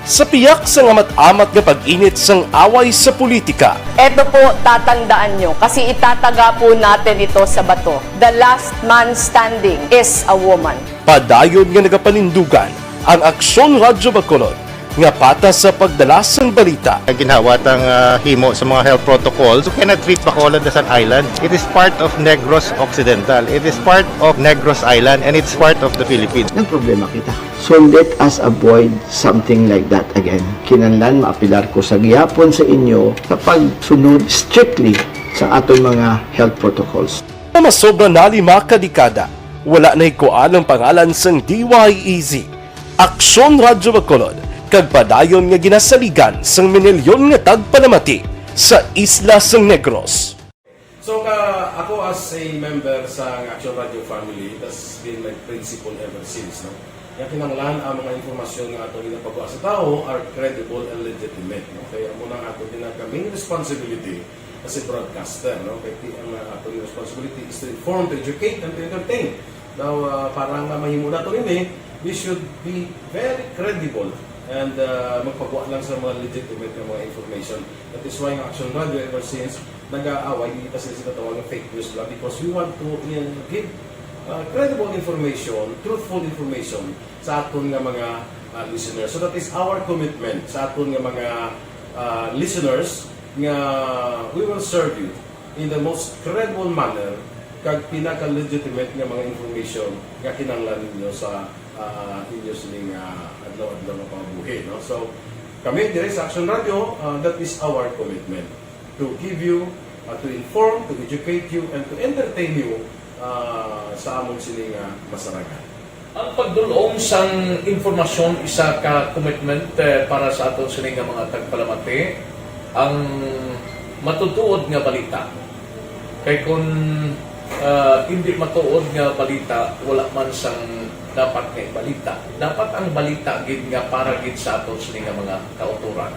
Sa piyak sang amat-amat nga pag-init sang away sa politika, Eto po, tatandaan nyo, kasi itataga po natin ito sa bato. The last man standing is a woman. Padayon nga nagapanindugan ang Aksyon Radyo Bacolod nga patas sa pagdala sang balita. Ginhawat ang, ah, himo sa mga health protocols. You cannot treat Bacolod as an island. It is part of Negros Occidental. It is part of Negros Island, and it's part of the Philippines. Nagproblema kita. So let us avoid something like that again. Kinahanglan maapilar ko sa gihapon sa inyo sa pagsunod strictly sa aton mga health protocols. Nga masobra na lima ka dekada, wala nahikuan ang pangalan sang D Y E Z, Aksyon Radyo Bacolod, kag padayon nga ginasaligan sang minilyon nga tagpalamati sa isla sang Negros. So ka ako as a member sa Action Radio family, tas been my principle ever since, no? Nga kinahanglan ang mga impormasyon nga ato ginapagwa sa tawo are credible and legitimate, no? Kaya mo nang ato din ang main responsibility as a broadcaster, no? Kay ti ang uh, ato responsibility is to inform, to educate, and to entertain. Now, uh, para nga mahimo nato ini, we should be very credible and uh, magpagwa lang sa mga legitimate nga mga information. That is why ang Action Radio ever since nag-aaway, hindi ta sila sinatawag ng fake news lang because we want to uh, give uh, credible information, truthful information sa aton nga mga uh, listeners. So that is our commitment sa aton nga mga uh, listeners nga we will serve you in the most credible manner kag pinaka-legitimate nga mga information nga kinahanglan ninyo sa uh, inyo sining uh, adlaw-adlaw nga pangabuhi. No? So, kami dire sa Action Radio, uh, that is our commitment to give you, uh, to inform, to educate you, and to entertain you uh, sa amon sini nga masarangan. Ang pagdul-ong sang impormasyon isa ka commitment eh, para sa aton sini nga mga tagpalamati, ang matutuod nga balita. Kay kun ah, hindi matuod nga balita, wala man sang dapat nga ibalita. Dapat ang balita gid nga para gid sa aton sini nga mga kautoran.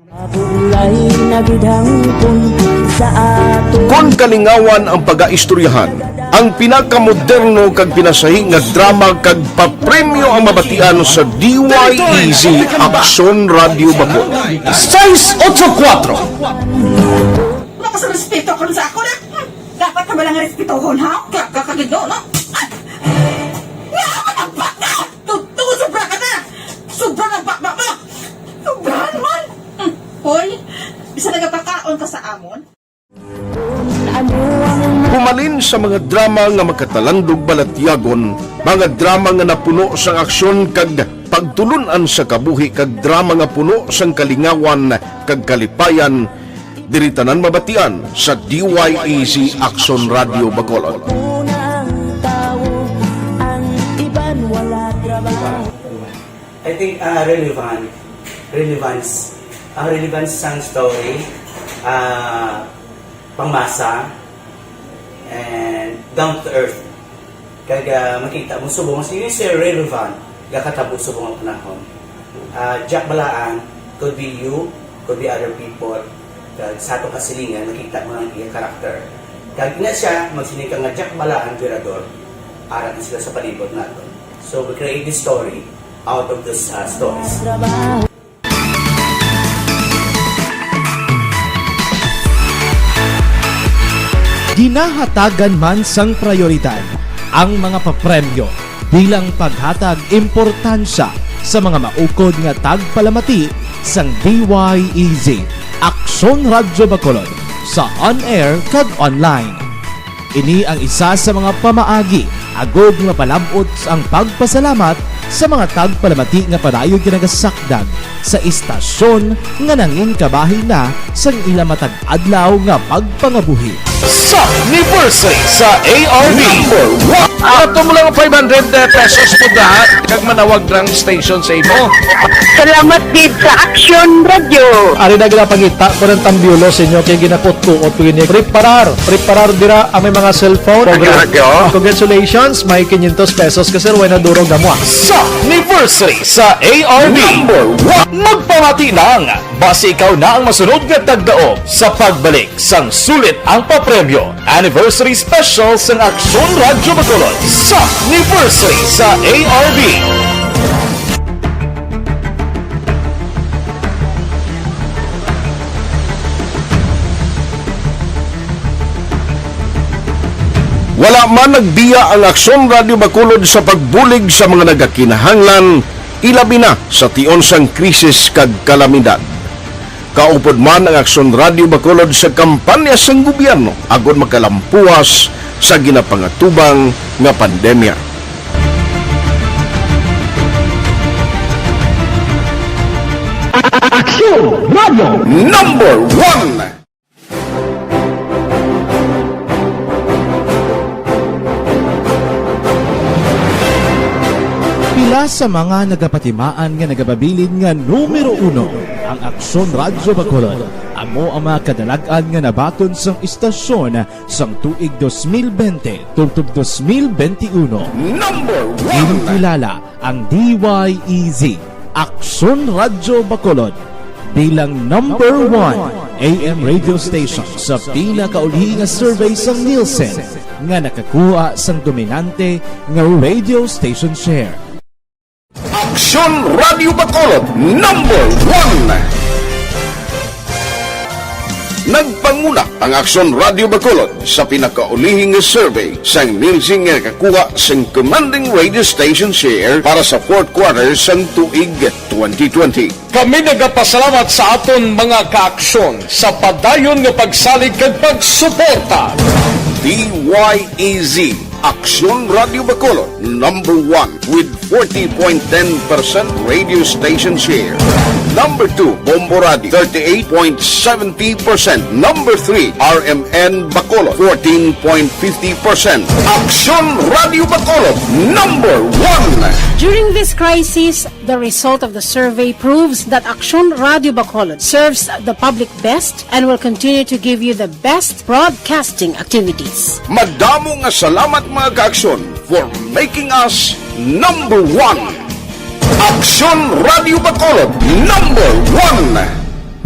Mabulay na gid hangpon sa ato. Kon kalingawan ang pagaistoryahan, ang pinakamoderno kag pinasahi nga drama kag papremyo ang mabatian sa D Y E Z Aksyon Radio Bacolod. Seis ocho kuatro. Wala ka sa respeto karon sa ako na. Hmm, dapat ka ba lang respetohon, ha? Kaka ka gid, no? Ah! Nga, matagbak na! Tungod sobra ka na! Sobra na bakbak mo! Sobrahan man! Hmm, hoy, bisa nagapakaon ka sa amon? Humalin sa mga drama nga makatalandog balatyagon, mga drama nga napuno sang aksyon kag pagtulun-an sa kabuhi kag drama nga puno sang kalingawan kag kalipayan, Diri tanan mabatian sa D Y E Z Aksyon Radyo Bacolod. Unang tawo, ang iban wala trabaho. I think, ah, relevant, relevance, ang relevance sang story, ah, pangmasa, and down to earth. Kag, ah, makita mo subong si Mister Relevant, gakatabo subong ang panahon. Ah, Jack Balaan, could be you, could be other people. Kag sa atong kasilingan, makita mo ang iya karakter. Kag ina siya, magsiling ka nga Jack Balaan, Virador, ara na sila sa palibot naton. So, we create this story out of those, ah, stories. Ginahatagan man sang prayoridad ang mga papremyo bilang paghatag importansya sa mga maukod nga tagpalamati sang D Y E Z, Aksyon Radyo Bacolod, sa on-air kag online. Ini ang isa sa mga pamaagi agod mapalab-ot ang pagpasalamat sa mga tagpalamati nga padayon ginagasakdag sa istasyon nga nangin kabahin na sang ila matag adlaw nga pagpangabuhi. Sa anniversary sa A R D. Number one. Ato mo lang five hundred pesos po da, kag manawag rang station sa imo. Salamat gid sa Aksyon Radyo. Ari na gila pangita ko ng tambiolo sa inyo kay ginakot-kuot ko ini. Preparar, preparar dira ang may mga cellphone. Radyo. Congratulations, may quinientos pesos ka, sir, way na durog na mo, ah. Sa anniversary sa A R D. Number one. Magpamati lang, basi ikaw na ang masunod nga tagdaog sa pagbalik sang sulit ang papremyo. Anniversary Special sang Aksyon Radyo Bacolod sa anniversary sa A R D. Wala man nagbiya ang Aksyon Radyo Bacolod sa pagbulig sa mga nagakinahanglan, ilabi na sa tion sang krisis kag kalamidad. Kaupod man ang Aksyon Radyo Bacolod sa kampanya sang gobyerno agod makalampuwas sa ginapangatubang nga pandemya. Aksyon Radyo Number one. Pila sa mga nagapatimaan nga nagababilin nga numero uno ang Aksyon Radyo Bacolod, amo ang mga kadalag-an nga nabaton sang istasyon sang tuig dos mil bente tubtob dos mil bente uno. Number one. Ginakilala ang D Y E Z, Aksyon Radyo Bacolod, bilang number one A M radio station sa pinakauli nga survey sang Nielsen nga nakakuha sang dominante nga radio station share. Aksyon Radyo Bacolod, number one. Nagpanguna ang Aksyon Radyo Bacolod sa pinakaulihi nga survey sang Nielsen nga nakakuha sing commanding radio station share para sa fourth quarter sang tuig twenty twenty. Kami nagapasalamat sa aton mga kaaksyon sa padayon nga pagsalig kag pagsuporta. D Y E Z, Aksyon Radyo Bacolod, number one with forty point ten percent radio station share. Number two, Bombo Radio, thirty-eight point seventy percent. Number three, R M N Bacolod, fourteen point fifty percent. Aksyon Radyo Bacolod, number one. During this crisis, the result of the survey proves that Aksyon Radyo Bacolod serves the public best and will continue to give you the best broadcasting activities. Madamo nga salamat, mga kaaksyon, for making us number one. Aksyon Radyo Bacolod, number one.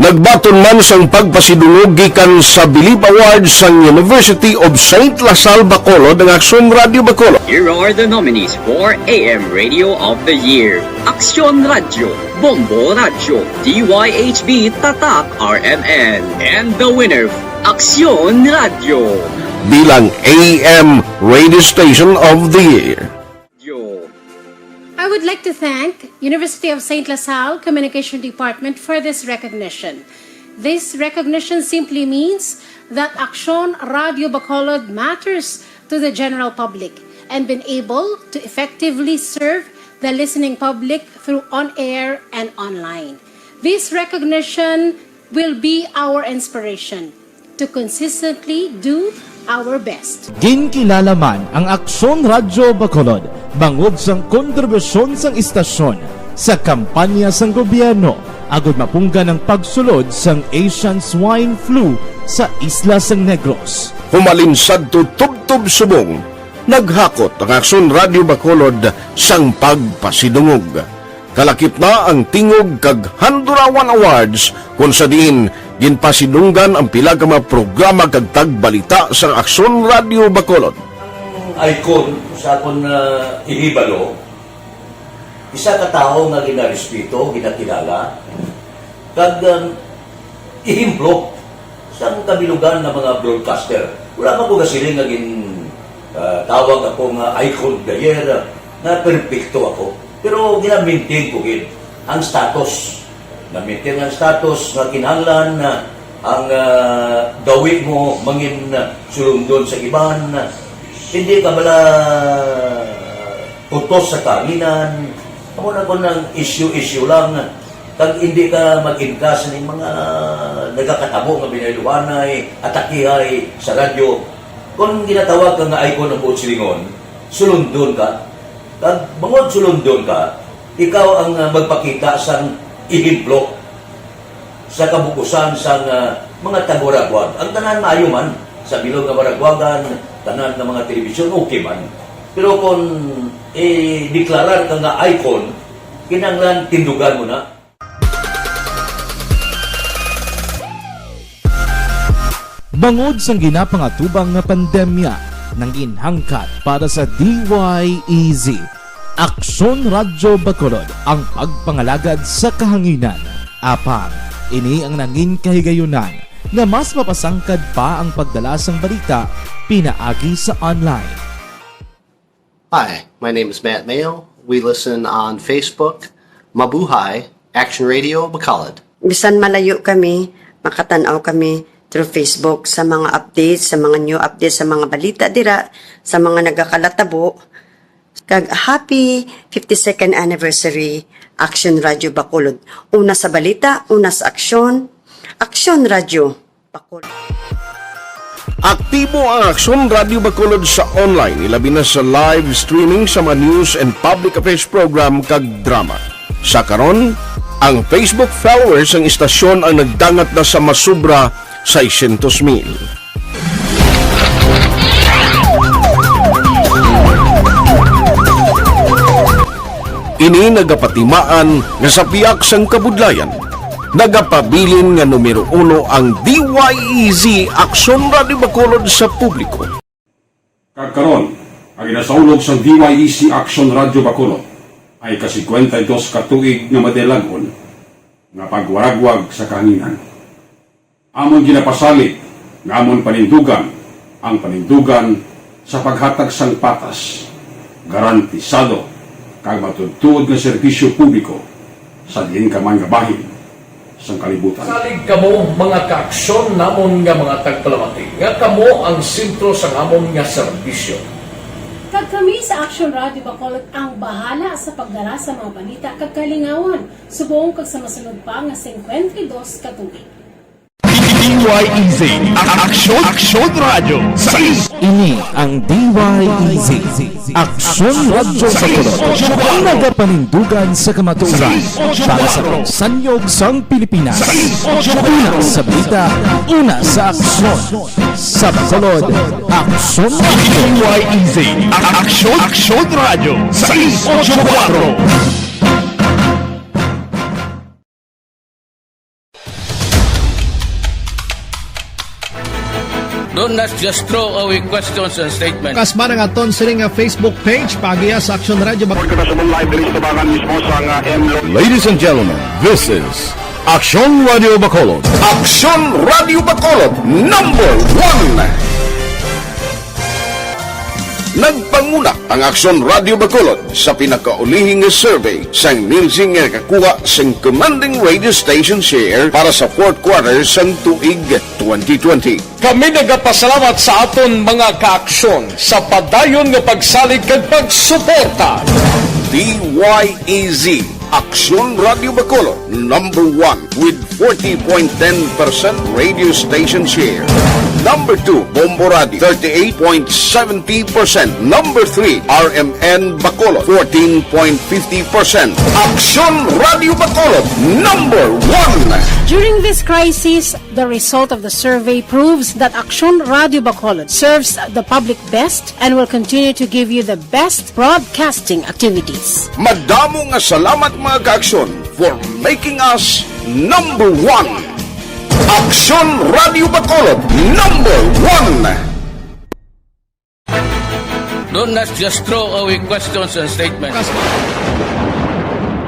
Nagbaton man sang pagpasidungog gikan sa Bilib Awards sang University of Saint La Salle Bacolod ang Aksyon Radyo Bacolod. Here are the nominees for A M Radio of the Year: Aksyon Radyo, Bombo Radyo, D Y H B Tatak R M N, and the winner, Aksyon Radyo. Bilang A M Radio Station of the Year. I would like to thank University of Saint La Salle Communication Department for this recognition. This recognition simply means that Aksyon Radyo Bacolod matters to the general public and been able to effectively serve the listening public through on-air and online. This recognition will be our inspiration to consistently do our best. Ginkilala man ang Aksyon Radyo Bacolod bangod sang kontribusyon sang istasyon sa kampanya sang gobyerno agud mapunggan ang pagsulod sang Asian Swine Flu sa isla sang Negros. Humalin sadto tubtob subong, naghakot ang Aksyon Radyo Bacolod sang pagpasidungog. Kalakip na ang tingog kag Handurawan Awards, kon sa diin ginpasidunggan ang pila ka mga programa kag tagbalita sa Aksyon Radyo Bacolod. Ang icon sa akon, ah, ihibalo, isa ka tawo nga ginarespeto, ginakilala, kag, um, ehemplo sang kabilugan nga mga broadcaster. Wala pa ko gasiling nga gin, ah, tawag ako nga icon of the year, nga perpekto ako. Pero gina-maintain ko gid ang status. Na-maintain ang status nga kinahanglan na ang, ah, gawi mo mangin, ah, sulundon sa iban. Hindi ka bala utos sa kahanginan. Amo na kon ang issue-issue lang. Kag hindi ka mag-inkas ning mga nagakatabo nga binayluhanay, atakihay sa radyo. Kon ginatawag ka nga icon ang buot silingon, sulundon ka. Kag bangod sulundon ka, ikaw ang, ah, magpakita sang ehemplo sa kabug-usan sang, ah, mga taga-Waraguag. Ang tanan maayo man, sa bilog nga Waraguagan, tanan nga mga telebisyon, okay man. Pero kung i-deklarar ka nga icon, kinahanglan tindugan mo na. Bangod sang ginapangatubang nga pandemya, nangin hangkat para sa D Y E Z, Aksyon Radyo Bacolod ang pagpangalagad sa kahanginan. Apang, ini ang nangin kahigayunan nga mas mapasangkad pa ang pagdala sang balita pinaagi sa online. Hi, my name is Matt Mayo. We listen on Facebook. Mabuhay, Action Radio Bacolod. Bisan malayo kami, makatan-aw kami through Facebook sa mga updates, sa mga new updates, sa mga balita dira, sa mga nagakalatabo. Kag happy fifty-second anniversary, Action Radio Bacolod. Una sa balita, una sa aksyon, Action Radio Bacolod. Aktibo ang Aksyon Radyo Bacolod sa online, ilabi na sa live streaming sa mga news and public affairs program kag drama. Sa karon, ang Facebook followers sang istasyon ang nagdangat na sa masobra seiscientos mil. Ini nagapatimaan nga sa pihak sang kabudlayan, nagapabilin nga numero uno ang D Y E Z Aksyon Radyo Bacolod sa publiko. Kag karon, ang ginasaulog sang D Y E Z Aksyon Radyo Bacolod ay ka-singkwenta y dos ka tuig nga madilag-on nga pagwaragwag sa kahanginan. Amon ginapasalig nga amon panindugan ang panindugan sa paghatag sang patas, garantisado, kag matuodtuod nga serbisyo publiko sa diin ka man nga bahin sang kalibutan. Salig kamo, mga kaaksyon namon nga mga tagpalamati, nga kamo ang sentro sang amon nga serbisyo. Kag kami sa Action Radio Bacolod ang bahala sa pagdara sa mga balita kag kalingawan subong kag sa masunod pa nga singkwenta y dos ka tuig. D Y E Z, Aksyon, Aksyon Radyo, sa is- Ini ang D Y E Z, Aksyon Radyo sa Tulog, ang nagapanindugan sa kamatuoran para sa sanyog sang Pilipinas. Una sa balita, una sa aksyon. Sa Bacolod, Aksyon Radyo. D Y E Z, Aksyon, Aksyon Radyo, sais ocho kuwatro. Do not just throw away questions and statements. Kasmaran aton sini nga Facebook page, paagiha sa Aksyon Radyo Bak- Kita sa live diri sa Tabangan mismo sa nga M Lo- Ladies and gentlemen, this is Aksyon Radyo Bacolod. Aksyon Radyo Bacolod, number one. Nagpanguna ang Aksyon Radyo Bacolod sa pinakaulihing nga survey sang Nielsen nga nakakuha sang commanding radio station share para sa fourth quarter sang tuig twenty twenty. Kami nagapasalamat sa aton mga kaaksyon sa padayon nga pagsalig kag pagsuporta. D Y E Z, Aksyon Radio Bacolod, number one with forty point ten percent radio station share. Number two, Bombo Radio, thirty-eight point seventy percent. Number three, R M N Bacolod, fourteen point fifty percent. Aksyon Radio Bacolod, number one. During this crisis, the result of the survey proves that Aksyon Radio Bacolod serves the public best and will continue to give you the best broadcasting activities. Madamo nga salamat, mga ka-Aksyon, for making us number one. Aksyon Radio Bacolod, number one. Do not just throw away questions and statements.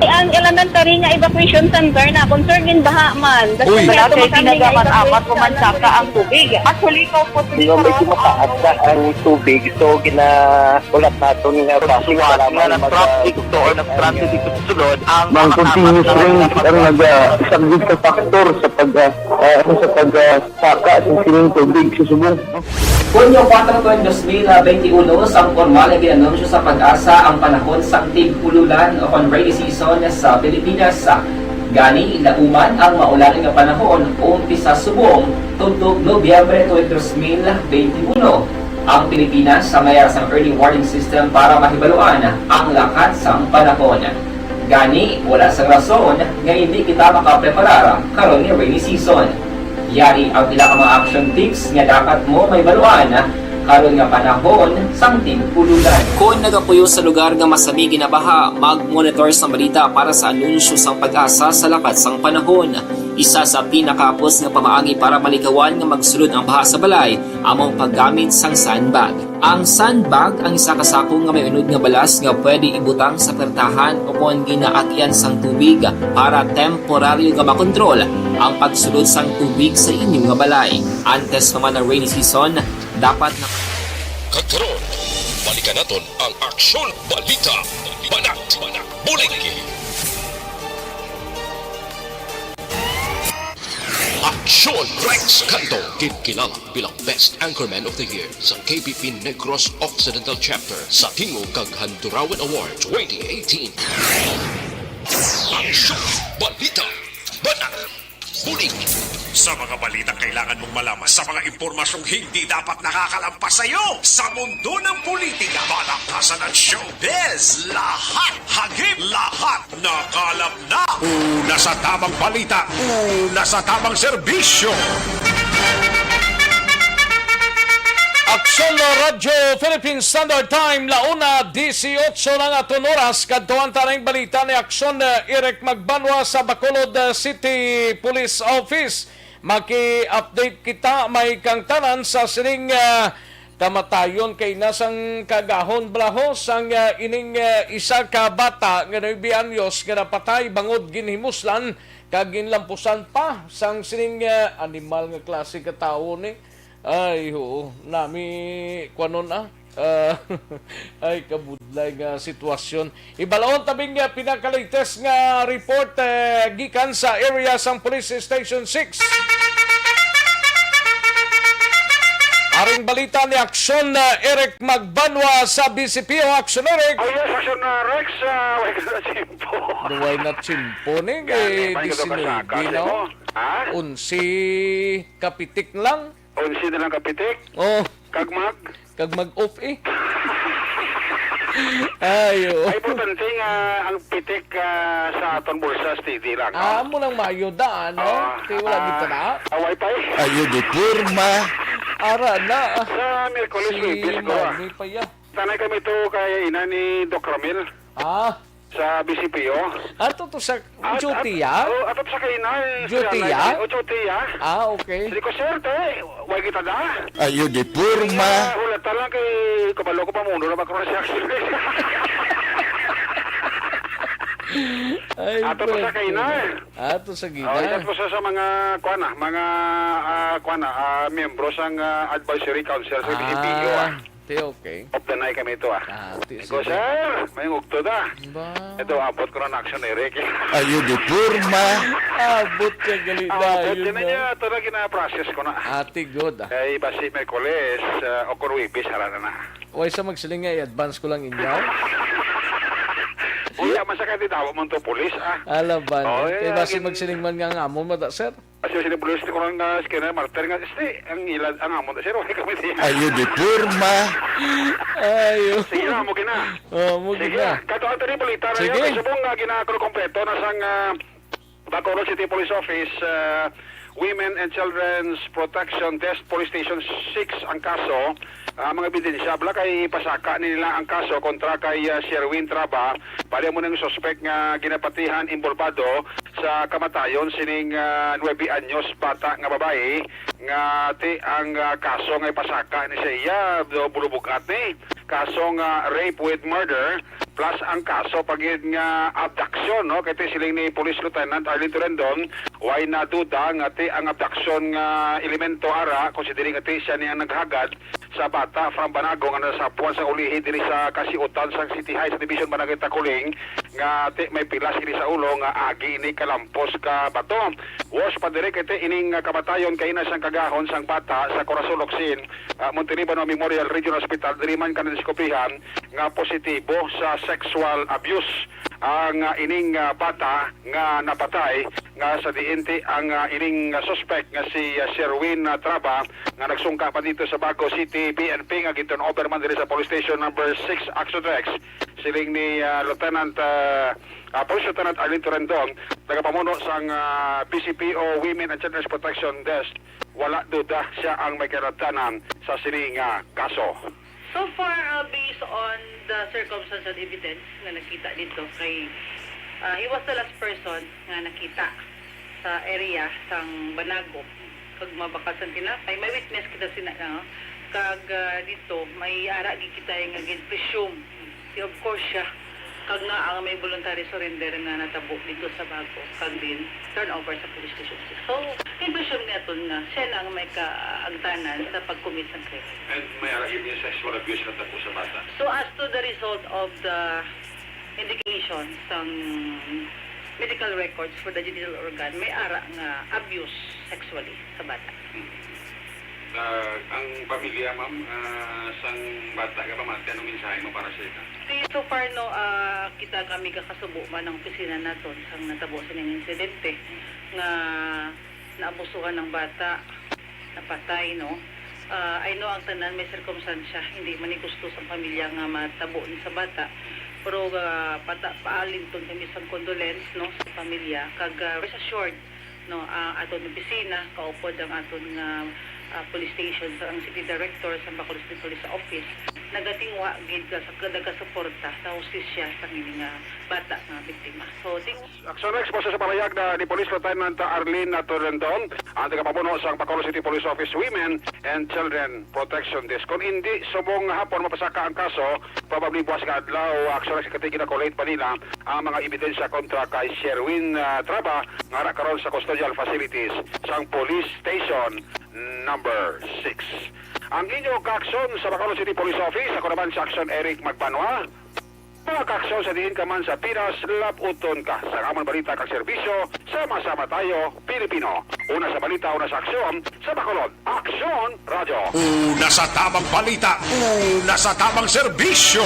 Ang elementary nga evacuation center na concern gid baha man. Uy. Wala kay pinagaman apat ko man saka ang tubig. Actually, ikaw po, Hindi, medyo mataas na ang tubig. So, gina-, ulat naton nga traffic, kailangan mag- nag-traffic to or nag-traffic dito sa sulod, ang mga continuous rain ang nag-, ah, isang sa factor sa pag, ah, ah, ano, sa pag, ah, saka sa sining tubig sa subong. Hunyo kuwatro, dos mil benti uno, sang pormal nga gin-anunsyo sa PAGASA ang panahon sang tig-ululan o kon rainy season sa Pilipinas. Gani, lauman ang maulan nga panahon, umpisa subong tubtob Nobyembre tuwing dos mil benti uno. Ang Pilipinas sa mayara sang early warning system para mahibaluan ang lakat sang panahon. Gani, wala sang rason nga indi kita makapreparar karon nga rainy season. Yari ang pila ka mga action tips nga dapat mo mahibaluan karon nga panahon sang tig-ululan. Kon nagapuyo sa lugar nga masami ginabaha, mag-monitor sang balita para sa anunsyo sang PAGASA sa lakat sang panahon. Isa sa pinakahapos nga pamaagi para malikawan nga magsulod ang baha sa balay amo ang paggamit sang sandbag. Ang sandbag ang isa ka sako nga may unod nga balas nga pwede ibutang sa pertahan o kon ginaat-ian sang tubig para temporaryo nga makontrol ang pagsulod sang tubig sa inyo nga balay. Antes pa man ang rainy season, dapat na Kag karon, balikan naton ang Aksyon Balita, Banat, Bulig. Aksyon Rex Canto, ginkilala bilang Best Anchorman of the Year sa K P P Negros Occidental Chapter sa Tingog kag Handurawan Award twenty eighteen. Aksyon Balita, Banat, Bulig. Sa mga balitang kailangan mong malaman, sa mga impormasyong hindi dapat nakakalampas sa iyo, sa mundo ng politika, palakasan at showbiz, lahat, hagip, lahat, nakalap na. Una sa tamang balita, una sa tamang serbisyo. Aksyon Radyo Philippine Standard Time, la una dieciocho na ang aton oras. Kadtuan ta ning balita ni Aksyon, eh, Eric Magbanwa sa Bacolod, eh, City Police Office. Maki-update kita, may kangtanan sa sining, ah, kamatayon kay nasang kagahon balaho sang, ah, ining, ah, isa ka bata nga nuebe anyos nga napatay bangod ginhimuslan kag ginlampusan pa sang sining, ah, animal nga klase ka tawo ni. Ay, oo. Nami, kwanon, ah. Ah, ay, kabudlay nga sitwasyon. Ibalaon tabing nga pinaka-latest nga report, eh, gikan sa area sang Police Station six. Aring balita ni Aksyon, eh, Eric Magbanwa sa B C P O. Aksyon, Eric. Oh, yes, Aksyon, uh, Rex, uh, way ka na tsimpo. Way na tsimpo ni, gani, eh, may disinuybe, no? Ha? Onse kapitik lang. Onse na lang ka pitik? Oh. Kag mag? Kag mag-off eh. Ayo. Ay, importante nga ang pitik, ah, sa aton bulsa steady lang, no? Ah, amo lang maayo daan, no? Ah, kay wala ah, gid na. Ah, wifi? Ayo, di porma. Ara na. Sa Miyerkules, si Huwebes ko, ah. Manny pa ya. Tanay kami to kay ina ni Doc Ramil. Ah. Sa B C P O. Ato to sa duty, ah? Oh, ato sa kainay. Duty, ah? Oh, duty, ah. Ah, okay. Sige ko, sir, te, way kita da. Ayo, di porma. Hulata lang kay kabalo ko pa mundo na ba ko siya. Ato to sa kainay. Ato sa gina. Oh, isa po sa, sa mga, kuan na, mga, ah, kuan na, ah, miyembro sang, ah, advisory council sa B C P O, ah. Ti, okay. Of the night kami ito, ah. Ah, ti, sige. Sir, may ugto da. Ba? Ito, abot ko na ng action, Eric. Ayo, di porma. Abot ka gali na, abot yun na. Niya, ito na gina-process ko na. Ati, good, ah. Kay basi Merkules, ah, o kung Huwebes, harana na. Way sa magsiling nga, i-advance ko lang inyo. Uy, Masakit di dawa man to pulis, ah. Ala ba, Oh, no? Kay yeah, basi gin- magsiling man nga ang amo mo, da, sir? Kasi sila pulis ni Corona nga skin martir nga, "Este, ang ilad, ang amo na, sir, wala kami diyan." Ayo di porma. Ayo. Sige na, mo gina. Oh, mo Sige, gina. Kato ang tani balita na Sige. Yun. Subong nga gina-, kompleto na sang, ah, Bacolod City Police Office, ah, Women and Children's Protection Desk, Police Station six ang kaso. Ah, mga ebidensya, bala kay ipasaka nila ang kaso kontra kay, ah, Sherwin Traba. Pali mo ng suspek nga ginapatihan involvado sa kamatayon sining, ah, nuebe anyos bata nga babayi nga ti ang, ah, kaso nga ipasaka ni sa iya, do-, bulubugat ni. Kaso nga rape with murder plus ang kaso pa gid nga abduction, no? Kay ti siling ni Police Lieutenant Arlene Torendon, way na duda nga ti ang abduction nga elemento ara, considering nga ti siya ni ang naghagad sa bata from Banago nga nasapuan sa ulihi diri sa Kasiutan sa City High sa Division Barangay Takuling, nga ti may pilas ini sa ulo nga agi ni kalampos ka bato. Worse pa diri kay ti ining, ah, kamatayon kay na siyang kagahon sang bata sa Corazon Locsin, ah, Montelibano Memorial Regional Hospital, diri man kanang diskubrihan nga positibo sa sexual abuse ang, ah, ining, ah, bata nga napatay, nga sa diin ti ang, ah, ining, ah, suspect nga si, ah, Sherwin, ah, Traba, nga nagsungka pa dito sa Bago City P N P, nga giturn over man diri sa Police Station Number Six Action Rex, siling ni, ah, Lieutenant, ah, ah, Police Lieutenant Arlene Torendon, nagapamuno sang, ah, B C P O Women and Children's Protection Desk. Wala duda siya ang may karatanan sa sini nga kaso. So far, uh, based on the circumstantial evidence nga nakita dito kay, uh, he was the last person nga nakita sa area sang Banago kag mabakal sang tinapay. May witness kita sina, no? Kag, uh, dito may ara gid kita nga gin-presume. Si, of course, siya kag nga ang may voluntary surrender nga natabo dito sa Bago kag din turnover sa police station. So, impresyon naton nga siya na ang may kaagtanan sa pag-commit sang krimen. And may ara yun yung sexual abuse na tapo sa bata. So, as to the result of the indication sang medical records for the genital organ, may ara nga abuse sexually sa bata. Hmm. Ah, ang pamilya, ma'am, ah, sang bata nga pamati, anong mensahe mo para sa ila? Okay, so far, no, ah, kita kami gakasubo man ang opisina naton sang natabo sa ning insidente nga naabusuhan ang bata, napatay, no? Ah, I know ang tanan may sirkumstansya, hindi man ni gusto sa pamilya nga matabo ni sa bata. Pero, ah, pata-, paalinton kami sang condolence, no, sa pamilya. Kag, ah, rest assured, no, ang aton opisina, kaupod ang aton nga, ah, police station, sa, ang city director sa Bacolod City Police Office, nagatinguha gid ka sa nagasuporta sa hustisya sa ini nga bata nga biktima. So, ting- Action Rex, base sa pahayag na ni Police Lieutenant Arlene Torrendon, ang tagapamuno sa Bacolod City Police Office Women and Children Protection Desk. Kung hindi subong hapon mapasaka ang kaso, probably buwas nga adlaw, Action Rex, kay gina-collate pa nila ang mga ebidensya kontra kay Sherwin, ah, Traba, nga ara karon sa custodial facilities sang Police Station Number Six. Ang inyo kaaksyon sa Bacolod City Police Office, ako naman si Action Eric Magbanwa. Mga kaaksyon sa diin ka man sa Pinas, laputon ka. Sa amon balita kag serbisyo, sama-sama tayo, Pilipino. Una sa balita, una sa aksyon, sa Bacolod. Aksyon Radyo. Una sa tamang balita, una sa tamang serbisyo.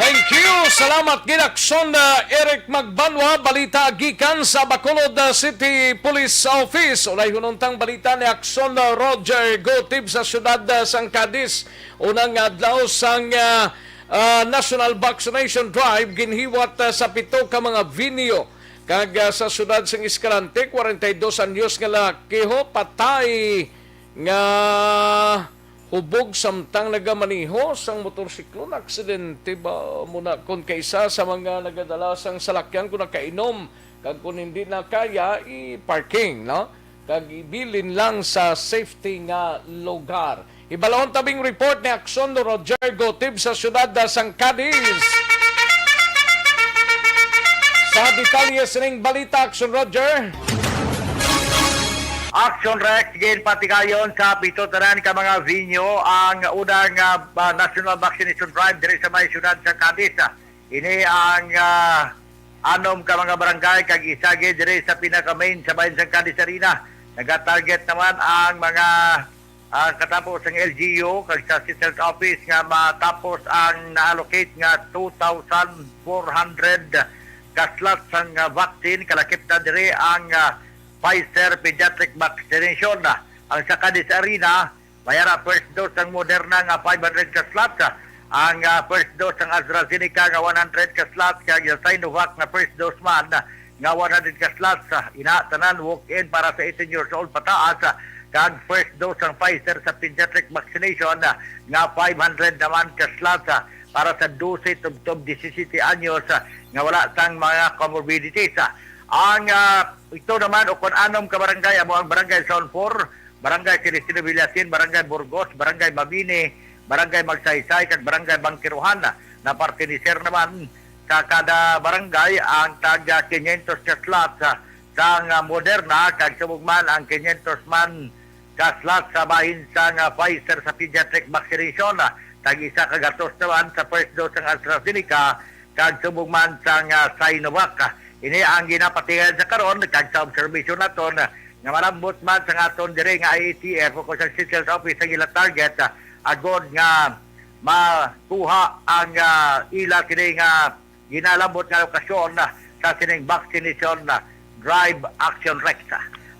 Thank you. Salamat gid, Aksyon, uh, Eric Magbanwa. Balita gikan sa Bacolod, uh, City Police Office. Unay hununtang balita ni Aksyon, uh, Roger Gotib sa siyudad, uh, sang Cadiz. Unang adlaw sang, uh, uh, National Vaccination Drive, ginhiwat, uh, sa pito ka mga venue. Kag, ah, sa siyudad sang Escalante, kwarenta y dos anyos nga lalaki ho, patay nga hubog samtang nagamaneho sang motorsiklo. Naaksidente ba muna kon kaisa sa mga nagadala sang salakyan kon nakainom kag kon hindi na kaya i-parking, no? Kag ibilin lang sa safety nga lugar. Hibalon tabing report ni Aksyon Roger Gotib sa siyudad, ah, sang Cadiz. Sa detalye sining balita, Aksyon Roger. Action Rex, ginpatigayon sa pito tanan ka mga venue ang unang, ah, ah, National Vaccination Drive diri sa may siyudad sa Cadiz. Ini ang, ah, anom ka mga barangay kag isa gid diri sa pinaka-main sa bayan sa Cadiz Arena. Nagatarget naman ang mga Ah, katapos ang L G U kag sa City Health Office nga matapos ang na-allocate nga two thousand four hundred ka slots sang, ah, vaccine, kalakip na diri ang, ah, Pfizer pediatric vaccination. Ang sa Cadiz Arena, may ara first dose sang Moderna nga five hundred ka slots, ah, ang, ah, first dose sang AstraZeneca nga one hundred ka slots, kag ang Sinovac nga first dose man nga one hundred ka slots. Ah, ina, tanan walk-in para sa eighteen years old pataas, ah, kag first dose sang Pfizer sa pediatric vaccination, ah, nga five hundred naman ka slots, ah, para sa dose tubtob disisiyete anyos, ah, nga wala sang mga comorbidities. Ah, ang, ah, ito naman, ukon anom ka barangay, amo ang Barangay Zone four, Barangay Celestino Villasin, Barangay Burgos, Barangay Mabini, Barangay Magsaysay, kag Barangay Bangkiruhan, ah, na parte ni Sir naman sa kada barangay ang tag quinientos ka slots, ah, sang, ah, Moderna, kag subong man ang quinientos man ka slots sa bahin sang, ah, Pfizer sa pediatric vaccination, ah, tag isa ka gatos naman sa first dose sang AstraZeneca, kag subong man sang, ah, Sinovac. Ini ang ginapatigayon sa karon, kag sa obserbasyon naton, ah, nga malambot man sang aton diri nga I A T F o kung sa City Health Office ang ila target, ah, agod nga makuha ang, ah, ila sini nga ginalambot nga lokasyon, ah, sa sining vaccination, ah, drive, Action Rex.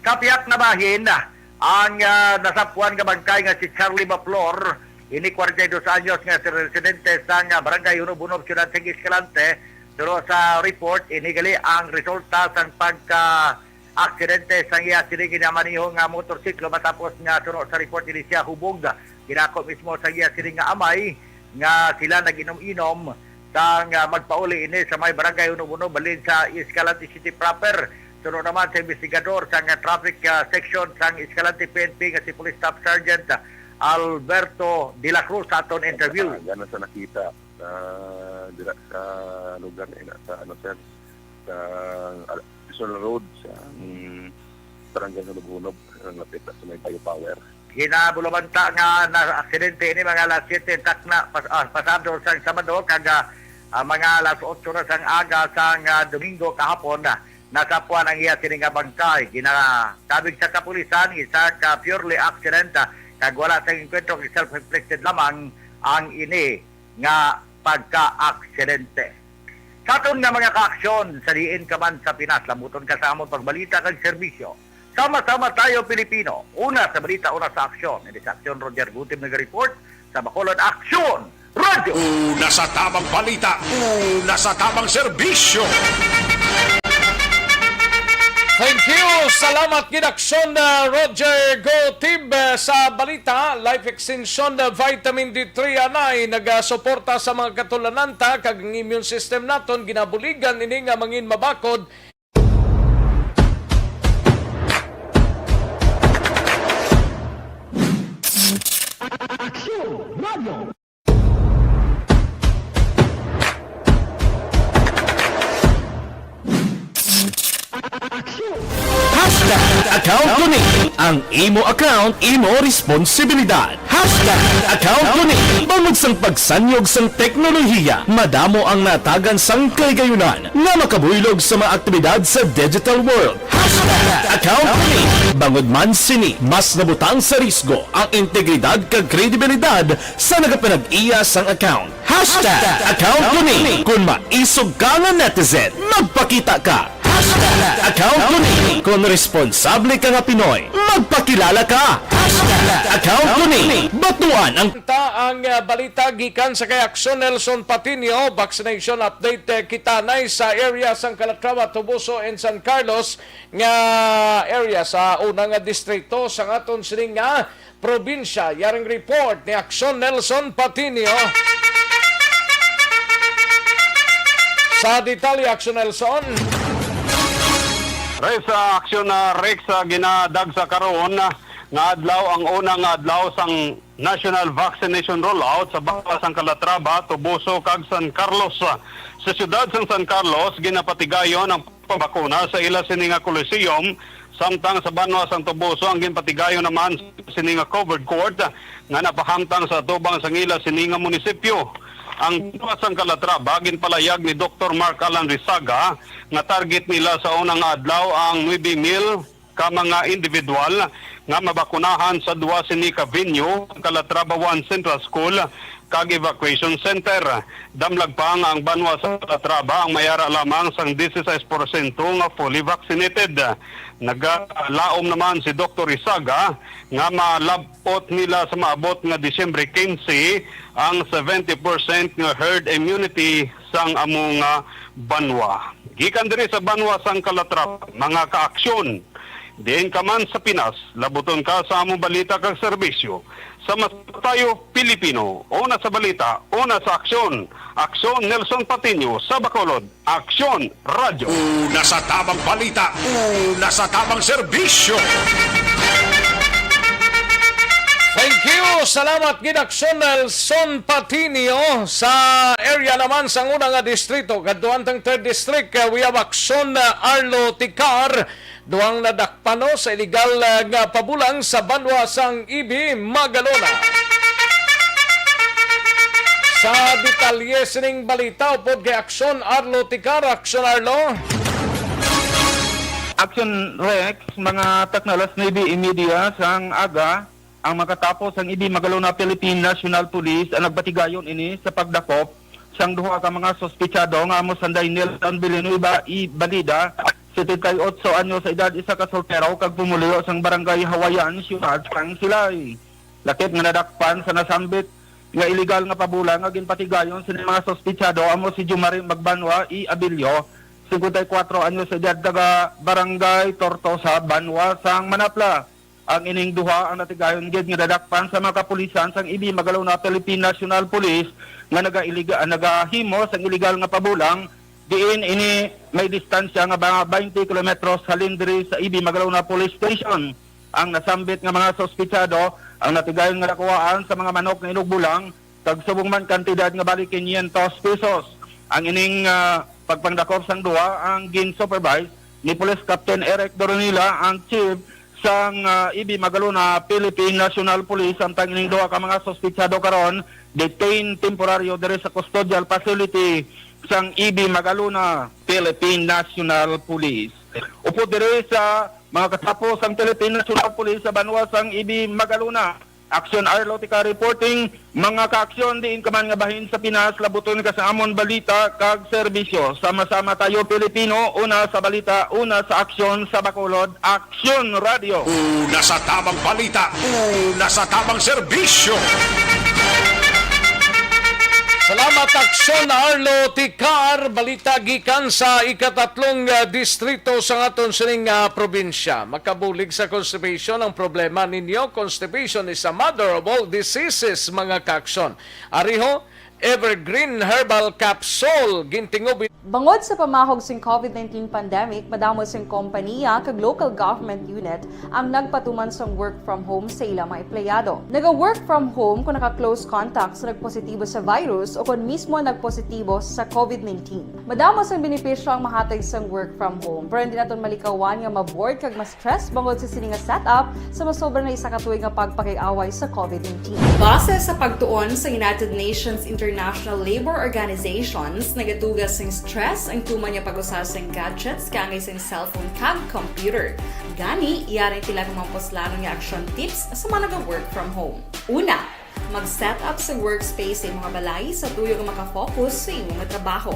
Sa pihak na bahin, ah, ang, ah, nasapwan nga bangkay nga si Charlie Baflor, ini kwarenta y dos anyos nga si residente sang, ah, Barangay Hunob-Hunob, Siyudad sang Escalante. Pero sa report, ini gali ang resulta sang pagka aksidente sang iya siling ginamaniho nga motorsiklo matapos nga suno sa report ini siya hubog. Ginako mismo sa iya siling nga amay nga sila nag-inom-inom sang, ah, magpauli ini sa may barangay Hunob-Hunob balin sa Escalante City proper. Suno naman sa investigador sang, ah, traffic, ah, section sang Escalante P N P nga si Police Staff Sergeant Alberto de la Cruz sa aton interview. Gana sa nakita sa dira sa lugar na ina sa ano, sir, sa Al-, National Road sa, mm, Barangay Hunob-Hunob, ang lapit na sa may Bio Power. Ginabulabanta nga na-aksidente ini mga alas siyete takna pas-, ah, pasado sang Sabado kag, ah, ah, mga alas otso na sang aga sang, ah, Domingo kahapon na nasapuan ang iya sini nga bangkay. Ginakabig sa kapulisan, isa ka purely accident, ah, kag wala sang engkwentro kag self-inflicted lamang ang ini nga pagka-aksidente. Sa aton nga mga kaaksyon, sa diin ka man sa Pinas, lambuton ka sa amon pagbalita kag serbisyo. Sama-sama tayo, Pilipino. Una sa balita, una sa aksyon. Ini sa Aksyon, Roger Gutib naga-report sa Bacolod Aksyon Radyo. Una sa tamang balita, una sa tamang serbisyo. Thank you. Salamat gid, Aksyon, uh, Roger Gutib, uh, sa balita. Life Extension, uh, Vitamin D three anay nagasuporta sa mga katulananta kag ang immune system naton ginabuligan ini nga mangin mabakod. Aksyon Radio. Hashtag account ko ni. Ang imo account, imo responsibilidad. Hashtag account ko ni. Bangod sang pagsanyog sang teknolohiya, madamo ang natagan sang kahigayonan nga makabuylog sa mga aktibidad sa digital world. Hashtag account ko ni. Bangod man sini, mas nabutang sa risgo ang integridad kag kredibilidad sa nagapanag-iya sang account. Hashtag account ko ni. Kung maisog ka nga netizen, magpakita ka. Hashtag account ko ni. Kung responsable ka nga Pinoy, magpakilala ka. Hashtag account ko ni. Batuan ang Ta ang, uh, balita gikan sa kay Aksyon Nelson Patiño. Vaccination update, uh, kita nay sa area sang Calatrava, Toboso, and San Carlos nga area sa una nga distrito sa aton sining nga probinsya. Yaring report ni Aksyon Nelson Patiño. Sa detalye, Aksyon Nelson. Res, ah, Aksyon na Rex, ah, ginadagsa karon, ah, nga adlaw ang una nga adlaw sang national vaccination rollout sa bahin sang Calatrava, Toboso, kag San Carlos. Sa siyudad sang San Carlos, ginapatigayon ang pagbakuna sa ila sini nga Coliseum, samtang sa banwa sang Toboso ang ginpatigayon naman sini nga covered court nga napahamtang sa atubang sang ila sini nga munisipyo. Ang banwa sang Calatrava ginpalayag ni Doktor Mark Alan Rizaga nga target nila sa unang adlaw ang nuebe mil ka mga individual nga mabakunahan sa duha sini ka venue, Calatrava One Central School kag Evacuation Center. Damlag pa nga ang banwa sa Calatrava ang may ara lamang sang dieciséis porsyento nga fully vaccinated. Nagalaom naman si Doktor Isaga nga malab-ot nila sa maabot nga Disyembre quince ang seventy percent nga herd immunity sang amo nga banwa. Gikan diri sa banwa sang Calatrava, mga kaaksyon, diin ka man sa Pinas, labuton ka sa among balita kag serbisyo. Sama tayo, Pilipino, una sa balita, una sa aksyon. Aksyon, Nelson Patiño, sa Bacolod. Aksyon, Radyo. Una sa tamang balita, una sa tamang serbisyo. Thank you. Salamat gid, Aksyon Nelson Patiño. Sa area naman sang una nga distrito, kadtuan tang third district, uh, we have Aksyon, uh, Arlo Ticar. Duhang nadakpan, no, sa iligal, uh, nga pabulang sa banwa sang Ibi, Magalona. Sa detalye sining balita, upod kay Aksyon Arlo Ticar. Aksyon Arlo. Action Rex, mga takna, alas nuebe y media sang aga, ang makatapo sang Ibi Magalona Philippine National Police ang nagpatigayon ini sa pagdakop sang duha ka mga suspitsado nga amo sanday Nelson Villanueva y Balida, setenta y ocho anyos sa edad, isa ka soltero kag pumuluyo sang Barangay Hawaiian, siyudad sang Silay. Lakip nga nadakpan sa nasambit nga iligal nga pabulang nga ginpatigayon sini mga suspitsado amo si Jumari Magbanwa y Abilio, singkwenta y kuwatro anyos sa edad, taga Barangay Tortosa, banwa sang Manapla. Ang ining duha ang natigayon gid nga nadakpan sa mga kapulisan sang Ibi Magalona Philippine National Police nga nagailiga-, nagahimo sang iligal nga pabulang, diin ini may distansya nga mga twenty kilometros halin diri sa Ibi Magalona Police Station. Ang nasambit nga mga suspitsado ang natigayon nga nakuhaan sa mga manok nga inugbulang, kag subong man kantidad nga bali quinientos pesos. Ang ining, ah, pagpangdakop sang duha ang gin-supervise ni Police Captain Eric Doronila, ang chief sang, ah, Ibi Magalona Philippine National Police, samtang ining duha ka mga suspitsado karon detained temporaryo diri sa custodial facility sang Ibi Magalona Philippine National Police. Upod diri sa mga katapo sang Philippine National Police sa banwa sang Ibi Magalona, Aksyon Arlo Tika reporting. Mga kaaksyon, diin ka man nga bahin sa Pinas, labuton ka sa amon balita kag serbisyo. Sama-sama tayo, Pilipino, una sa balita, una sa aksyon, sa Bacolod, Aksyon Radio. Una sa tamang balita, una sa tamang serbisyo. Salamat, Aksyon Arlo Ticar. Balita gikan sa ikatatlong, ah, distrito sa aton sining, ah, probinsya. Makabulig sa constipation ang problema ninyo. Constipation is a mother of all diseases, mga kaaksyon. Ariho, Evergreen Herbal Capsule, gintingob. Bangod sa pamahog sing COVID nineteen pandemic, madamo sing kompaniya kag local government unit ang nagpatuman sang work from home sa ila mga empleyado. Naga-work from home kung naka-close contact sa nagpositibo sa virus o kon mismo nagpositibo sa COVID nineteen. Madamo sang benepisyo ang mahatag sang work from home, pero hindi naton malikawan nga ma-bored kag ma-stress bangod sa sini nga setup sa masobra na isa ka tuig nga pagpakig-away sa COVID nineteen. Base sa pagtuon sa United Nations International Labour Organizations, nagatuga sing stress ang tuman nga pag-usa sing gadgets kaangay sing cellphone kag computer. Gani, yari tila nga mga puslanon nga action tips sa mga naga-work from home. Una, mag-set up sa workspace sa imo nga balay sa tuyo nga makafocus sa imo nga trabaho.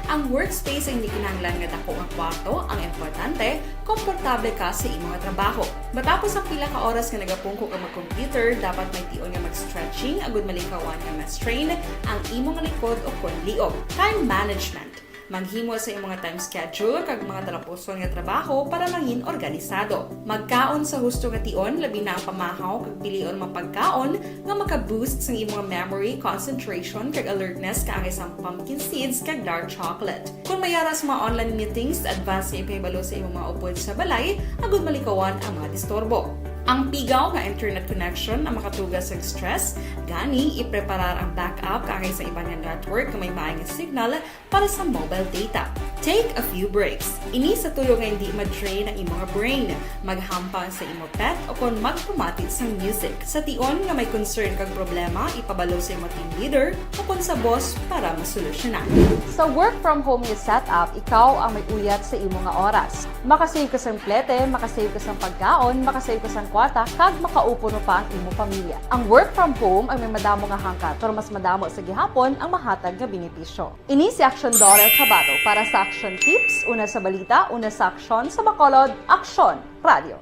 Ang workspace ay hindi kinahanglan nga dako nga kwarto, ang importante, komportable ka sa imo nga trabaho. Matapos ang pila ka oras nga nagapungko ka mag-computer, dapat may tion nga mag-stretching agud malikawan nga ma-strain ang imo nga likod o kon liog. Time management. Maghimo sa imo nga time schedule kag mga talapuson nga trabaho para mangin organisado. Magkaon sa husto nga tion, labi na ang pamahaw kag pilion mga pagkaon nga maka-boost sang imo nga memory, concentration, kag alertness kaangay sang pumpkin seeds kag dark chocolate. Kon may ara sa mga online meetings, advance nga ipahibalo sa imo mga upod sa balay agud malikawan ang mga disturbo. Ang pigaw nga internet connection ang makatuga sa stress, gani ipreparar ang backup kaangay sa iban nga network nga may maay nga signal para sa mobile data. Take a few breaks. Ini sa tuyo nga hindi ma-drain ang imo nga brain. Maghampang sa imo pet o kon magpamati sang music. Sa tion nga may concern kag problema, ipabalo sa imo team leader o kon sa boss para masolusyonan. Sa work from home nga setup, ikaw ang may uyat sa imo nga oras. Makasave ka sang plete, makasave ka sang pagkaon, makasave ka sang kwata kag makaupo no pa ang imo pamilya. Ang work from home ay may madamo nga hangkat, pero mas madamo sa gihapon ang mahatag nga benepisyo. Ini si Action Doral Cabato para sa Action Tips, una sa balita, una sa aksyon, sa Bacolod, Aksyon Radio.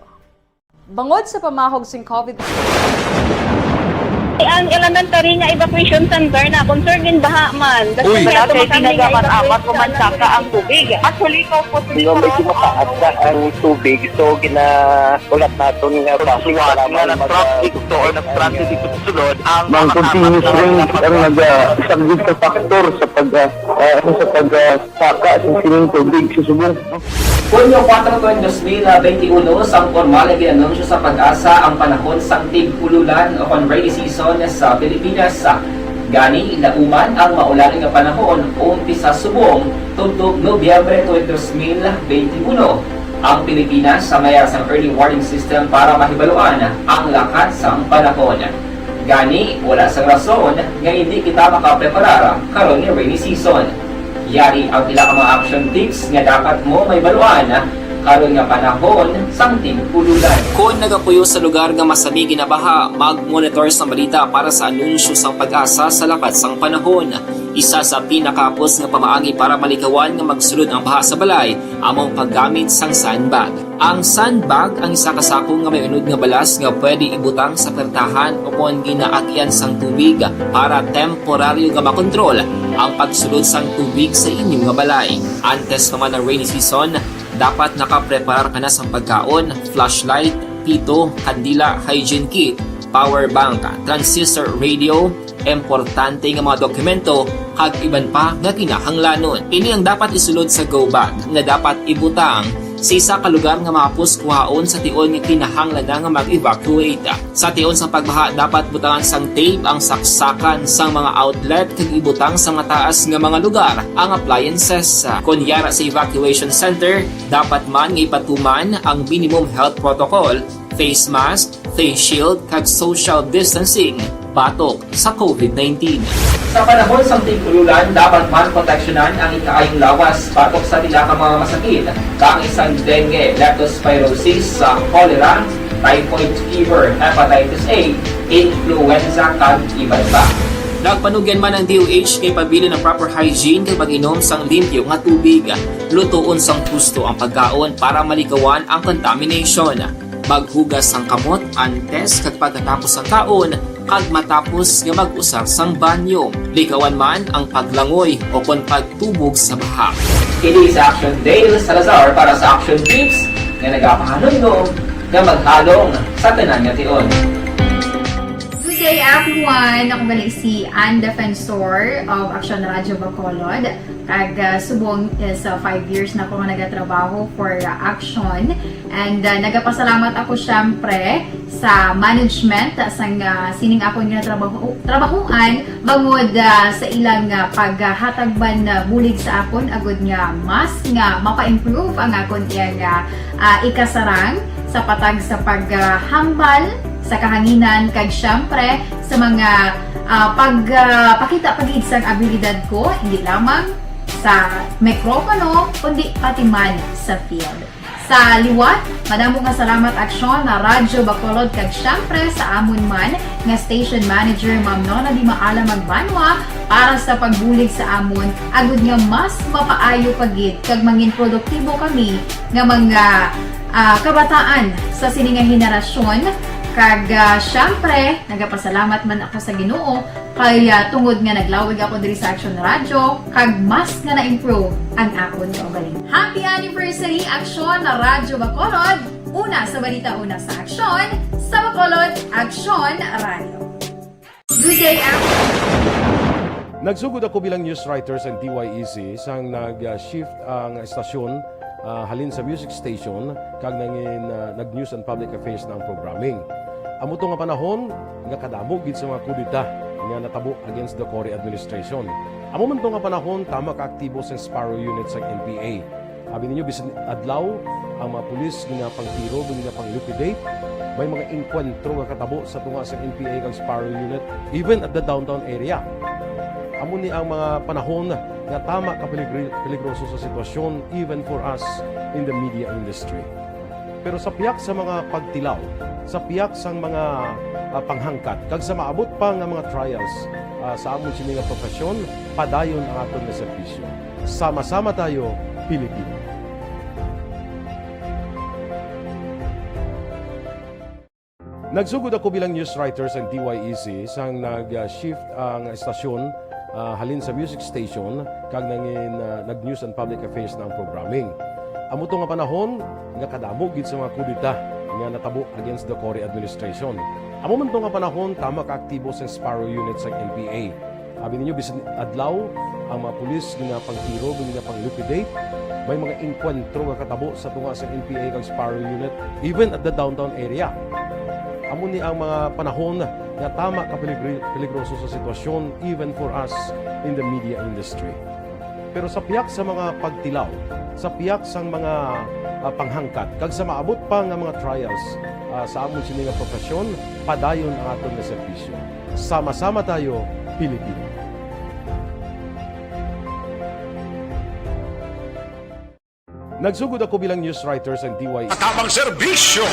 Bangod sa pamahog sing COVID, Ang elementary nga evacuation center na concern gin baha man. Uy. Wala kay ginagamat-amat ko man saka ang tubig. Actually, ko po Di ba, medyo mataas na ang tubig, so ginaulat naton nga basi nga mag- traffic to or nag-transit dito sa sulod ang Ang continuous rain ang nagasaglit sa factor sa pag, ah, ah, ano, sa pag, ah, saka sa sining tubig sa subong. Hunyo kuwatro, dos mil benti uno, sang pormal nga gin-anunsyo sa PAGASA ang panahon sang tig-ululan o kon rainy season sa Pilipinas. Gani, lauman ang maulan nga panahon umpisa subong tubtob Nobyembre twenty, dos mil benti uno. Ang Pilipinas may ara sang early warning system para mahibaluan ang lakat sang panahon. Gani, wala sang rason nga hindi kita makapreparar karon nga rainy season. Yari ang pila ka mga action tips nga dapat mo mahibaluan karon nga panahon sang tig-ululan. Kon nagapuyo sa lugar nga masami ginabaha, mag-monitor sang balita para sa anunsyo sang PAGASA sa lakat sang panahon. Isa sa pinakahapos nga pamaagi para malikawan nga magsulod ang baha sa balay amo ang paggamit sang sandbag. Ang sandbag ang isa ka sako nga may unod nga balas nga pwede ibutang sa pertahan o kon ginaagyan sang tubig para temporaryo nga makontrol ang pagsulod sang tubig sa inyo nga balay. Antes pa man ang rainy season, dapat nakapreparar ka na sang pagkaon, flashlight, pito, kandila, hygiene kit, power bank, transistor radio, importante nga mga dokumento, kag iban pa nga kinahanglanon. Ini ang dapat isulod sa go bag nga dapat ibutang sa isa ka lugar nga mahapos kuhaon sa tion nga kinahanglan na nga mag-evacuate. Sa tion sang pagbaha, dapat butangan sang tape ang saksakan sang mga outlet kag ibutang sa mataas nga mga lugar ang appliances. Kon yara sa evacuation center, dapat man nga ipatuman ang minimum health protocol, face mask, face shield, kag social distancing batok sa COVID nineteen. Sa panahon sang tig-ululan, dapat man proteksyonan ang ikaayong lawas batok sa pila ka mga masakit, kaangay sang dengue, leptospirosis, sa cholera, typhoid fever, hepatitis A, influenza, kag iban pa. Nagpanugyan man ang D O H nga ipabilin ang proper hygiene kag pag-inom sang limpyo nga tubig. Lutoon sang husto ang pagkaon para malikawan ang contamination. Maghugas sang kamot antes kag pagkatapos sang kaon, kag matapos nga mag-usar sang banyo. Likawan man ang paglangoy o kon pagtubog sa baha. Kini si Action Dale Salazar para sa Action Tips nga nagapahanumdom nga maghalong sa tanan nga tion. Good day, everyone! Ako gali si Ann Defensor of Action Radio Bacolod. Kag, ah, subong is, ah, five years na ako nga nagatrabaho for, ah, Action. And, ah, nagapasalamat ako, syempre, sa management, ah, sang, ah, sining akon nga trabaho, trabahuan, bangod, ah, sa ilang, ah, paghatag man, ah, bulig sa akon, agud nga mas nga mapa-improve ang akon iyang, ah, ah, ikasarang sa patag sa paghambal sa kahanginan, kag, syempre, sa mga, ah, pag, ah, pakita pa gid sang abilidad ko, hindi lamang sa mikropono, kundi pati man sa field. Sa liwat, madamo nga salamat, Aksyon, na Radyo Bacolod, kag, syempre, sa amon man nga station manager, Ma'am Nona Di Maala Magbanwa, para sa pagbulig sa amon, agud nga mas mapaayo pa gid kag mangin produktibo kami nga mga, ah, kabataan sa sini nga henerasyon. Kag, ah, syempre, nagapasalamat man ako sa Ginoo kay, ah, tungod nga naglawig ako diri sa Action Radio, kag mas nga na-improve ang akon kaugalingon. Happy anniversary, Aksyon na Radyo Bacolod! Una sa balita, una sa aksyon, sa Bacolod, Aksyon Radio. Good day, Action! Nagsugod ako bilang news writer sa D Y E C sang nag-shift ang estasyon, ah, halin sa music station kag nangin, ah, nag-news and public affairs na ang programming. Amo to nga panahon nga kadamo gid sa mga kudeta nga natabo against the Cory administration. Amo man to nga panahon tama ka aktibo sa Sparrow Unit sa N P A. Abi ninyo, bisan adlaw, ang mga pulis ginapangtiro, ginapang-liquidate. May mga engkwentro nga katabo sa tunga sa N P A kag Sparrow Unit, even at the downtown area. Amo ni ang mga panahon nga tama ka peligri-, peligroso sa sitwasyon, even for us in the media industry. Pero sa pihak sa mga pagtilaw, sa pihak sang mga, ah, panghangkat, kag sa maabot pa nga mga trials, ah, sa amon sini nga profesyon, padayon ang aton nga serbisyo. Sama-sama tayo, Pilipino. Nagsugod ako bilang news writer sa D Y E C sang nag-shift ang estasyon, ah, halin sa music station kag nangin, ah, nag-news and public affairs na ang programming. Amo to nga panahon nga kadamo gid sa mga kudeta nga natabo against the Cory administration. Amo man to nga panahon tama ka aktibo sa Sparrow Unit sa N P A. Abi ninyo, bisan adlaw, ang mga pulis ginapangtiro, ginapang-liquidate. May mga engkwentro nga katabo sa tunga sa N P A kag Sparrow Unit, even at the downtown area. Amo ni ang mga panahon nga tama ka peligri-, peligroso sa sitwasyon, even for us in the media industry. Pero sa pihak sa mga pagtilaw, sa pihak sang mga, ah, panghangkat, kag sa maabot pa nga mga trials, ah, sa amon sini nga profesyon, padayon ang aton nga serbisyo. Sama-sama tayo, Pilipino. Nagsugod ako bilang news writer sa D Y E C. Tabang serbisyo.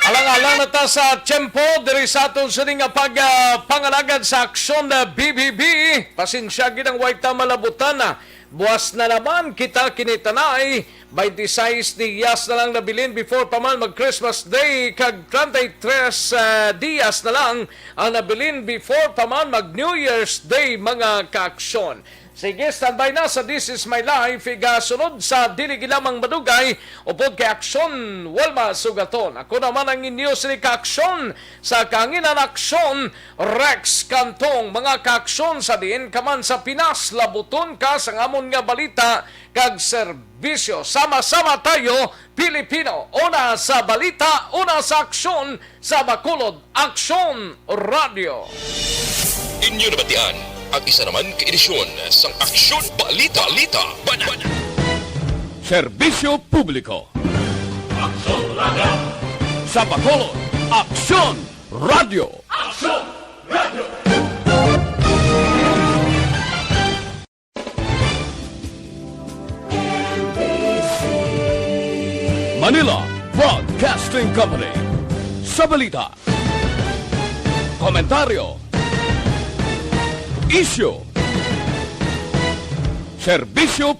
Alang-alang na ta sa tiyempo diri sa aton sini nga pag, ah, pangalagad sa aksyon na B B B. Pasensya gid ang way ta malabutan na. Buas na naman kita kinitanay. Twenty-six dias na lang nabilin before pa man mag Christmas Day, kag treinta y tres, ah, dias na lang ang nabilin before pa man mag New Year's Day, mga kaaksyon. Sige, standby na sa This Is My Life, igasunod sa dili gid lamang madugay, upod kay Aksyon Walma Sugaton. Ako naman ang inyo sini kaaksyon sa Kahanginan Aksyon, Rex Cantong. Mga kaaksyon, sa diin ka man sa Pinas, labuton ka sa amon nga balita kag serbisyo. Sama-sama tayo, Pilipino. Una sa balita, una sa aksyon, sa Bacolod Aksyon Radyo. Inyo nabatian ang isa naman ka edisyon sang Aksyon Balita, Balita, Banat. Serbisyo publiko. Aksyon Radyo. Sa Bacolod, Aksyon Radyo. Aksyon Radyo. Manila Broadcasting Company. Sa balita, komentaryo, isyu, serbisyo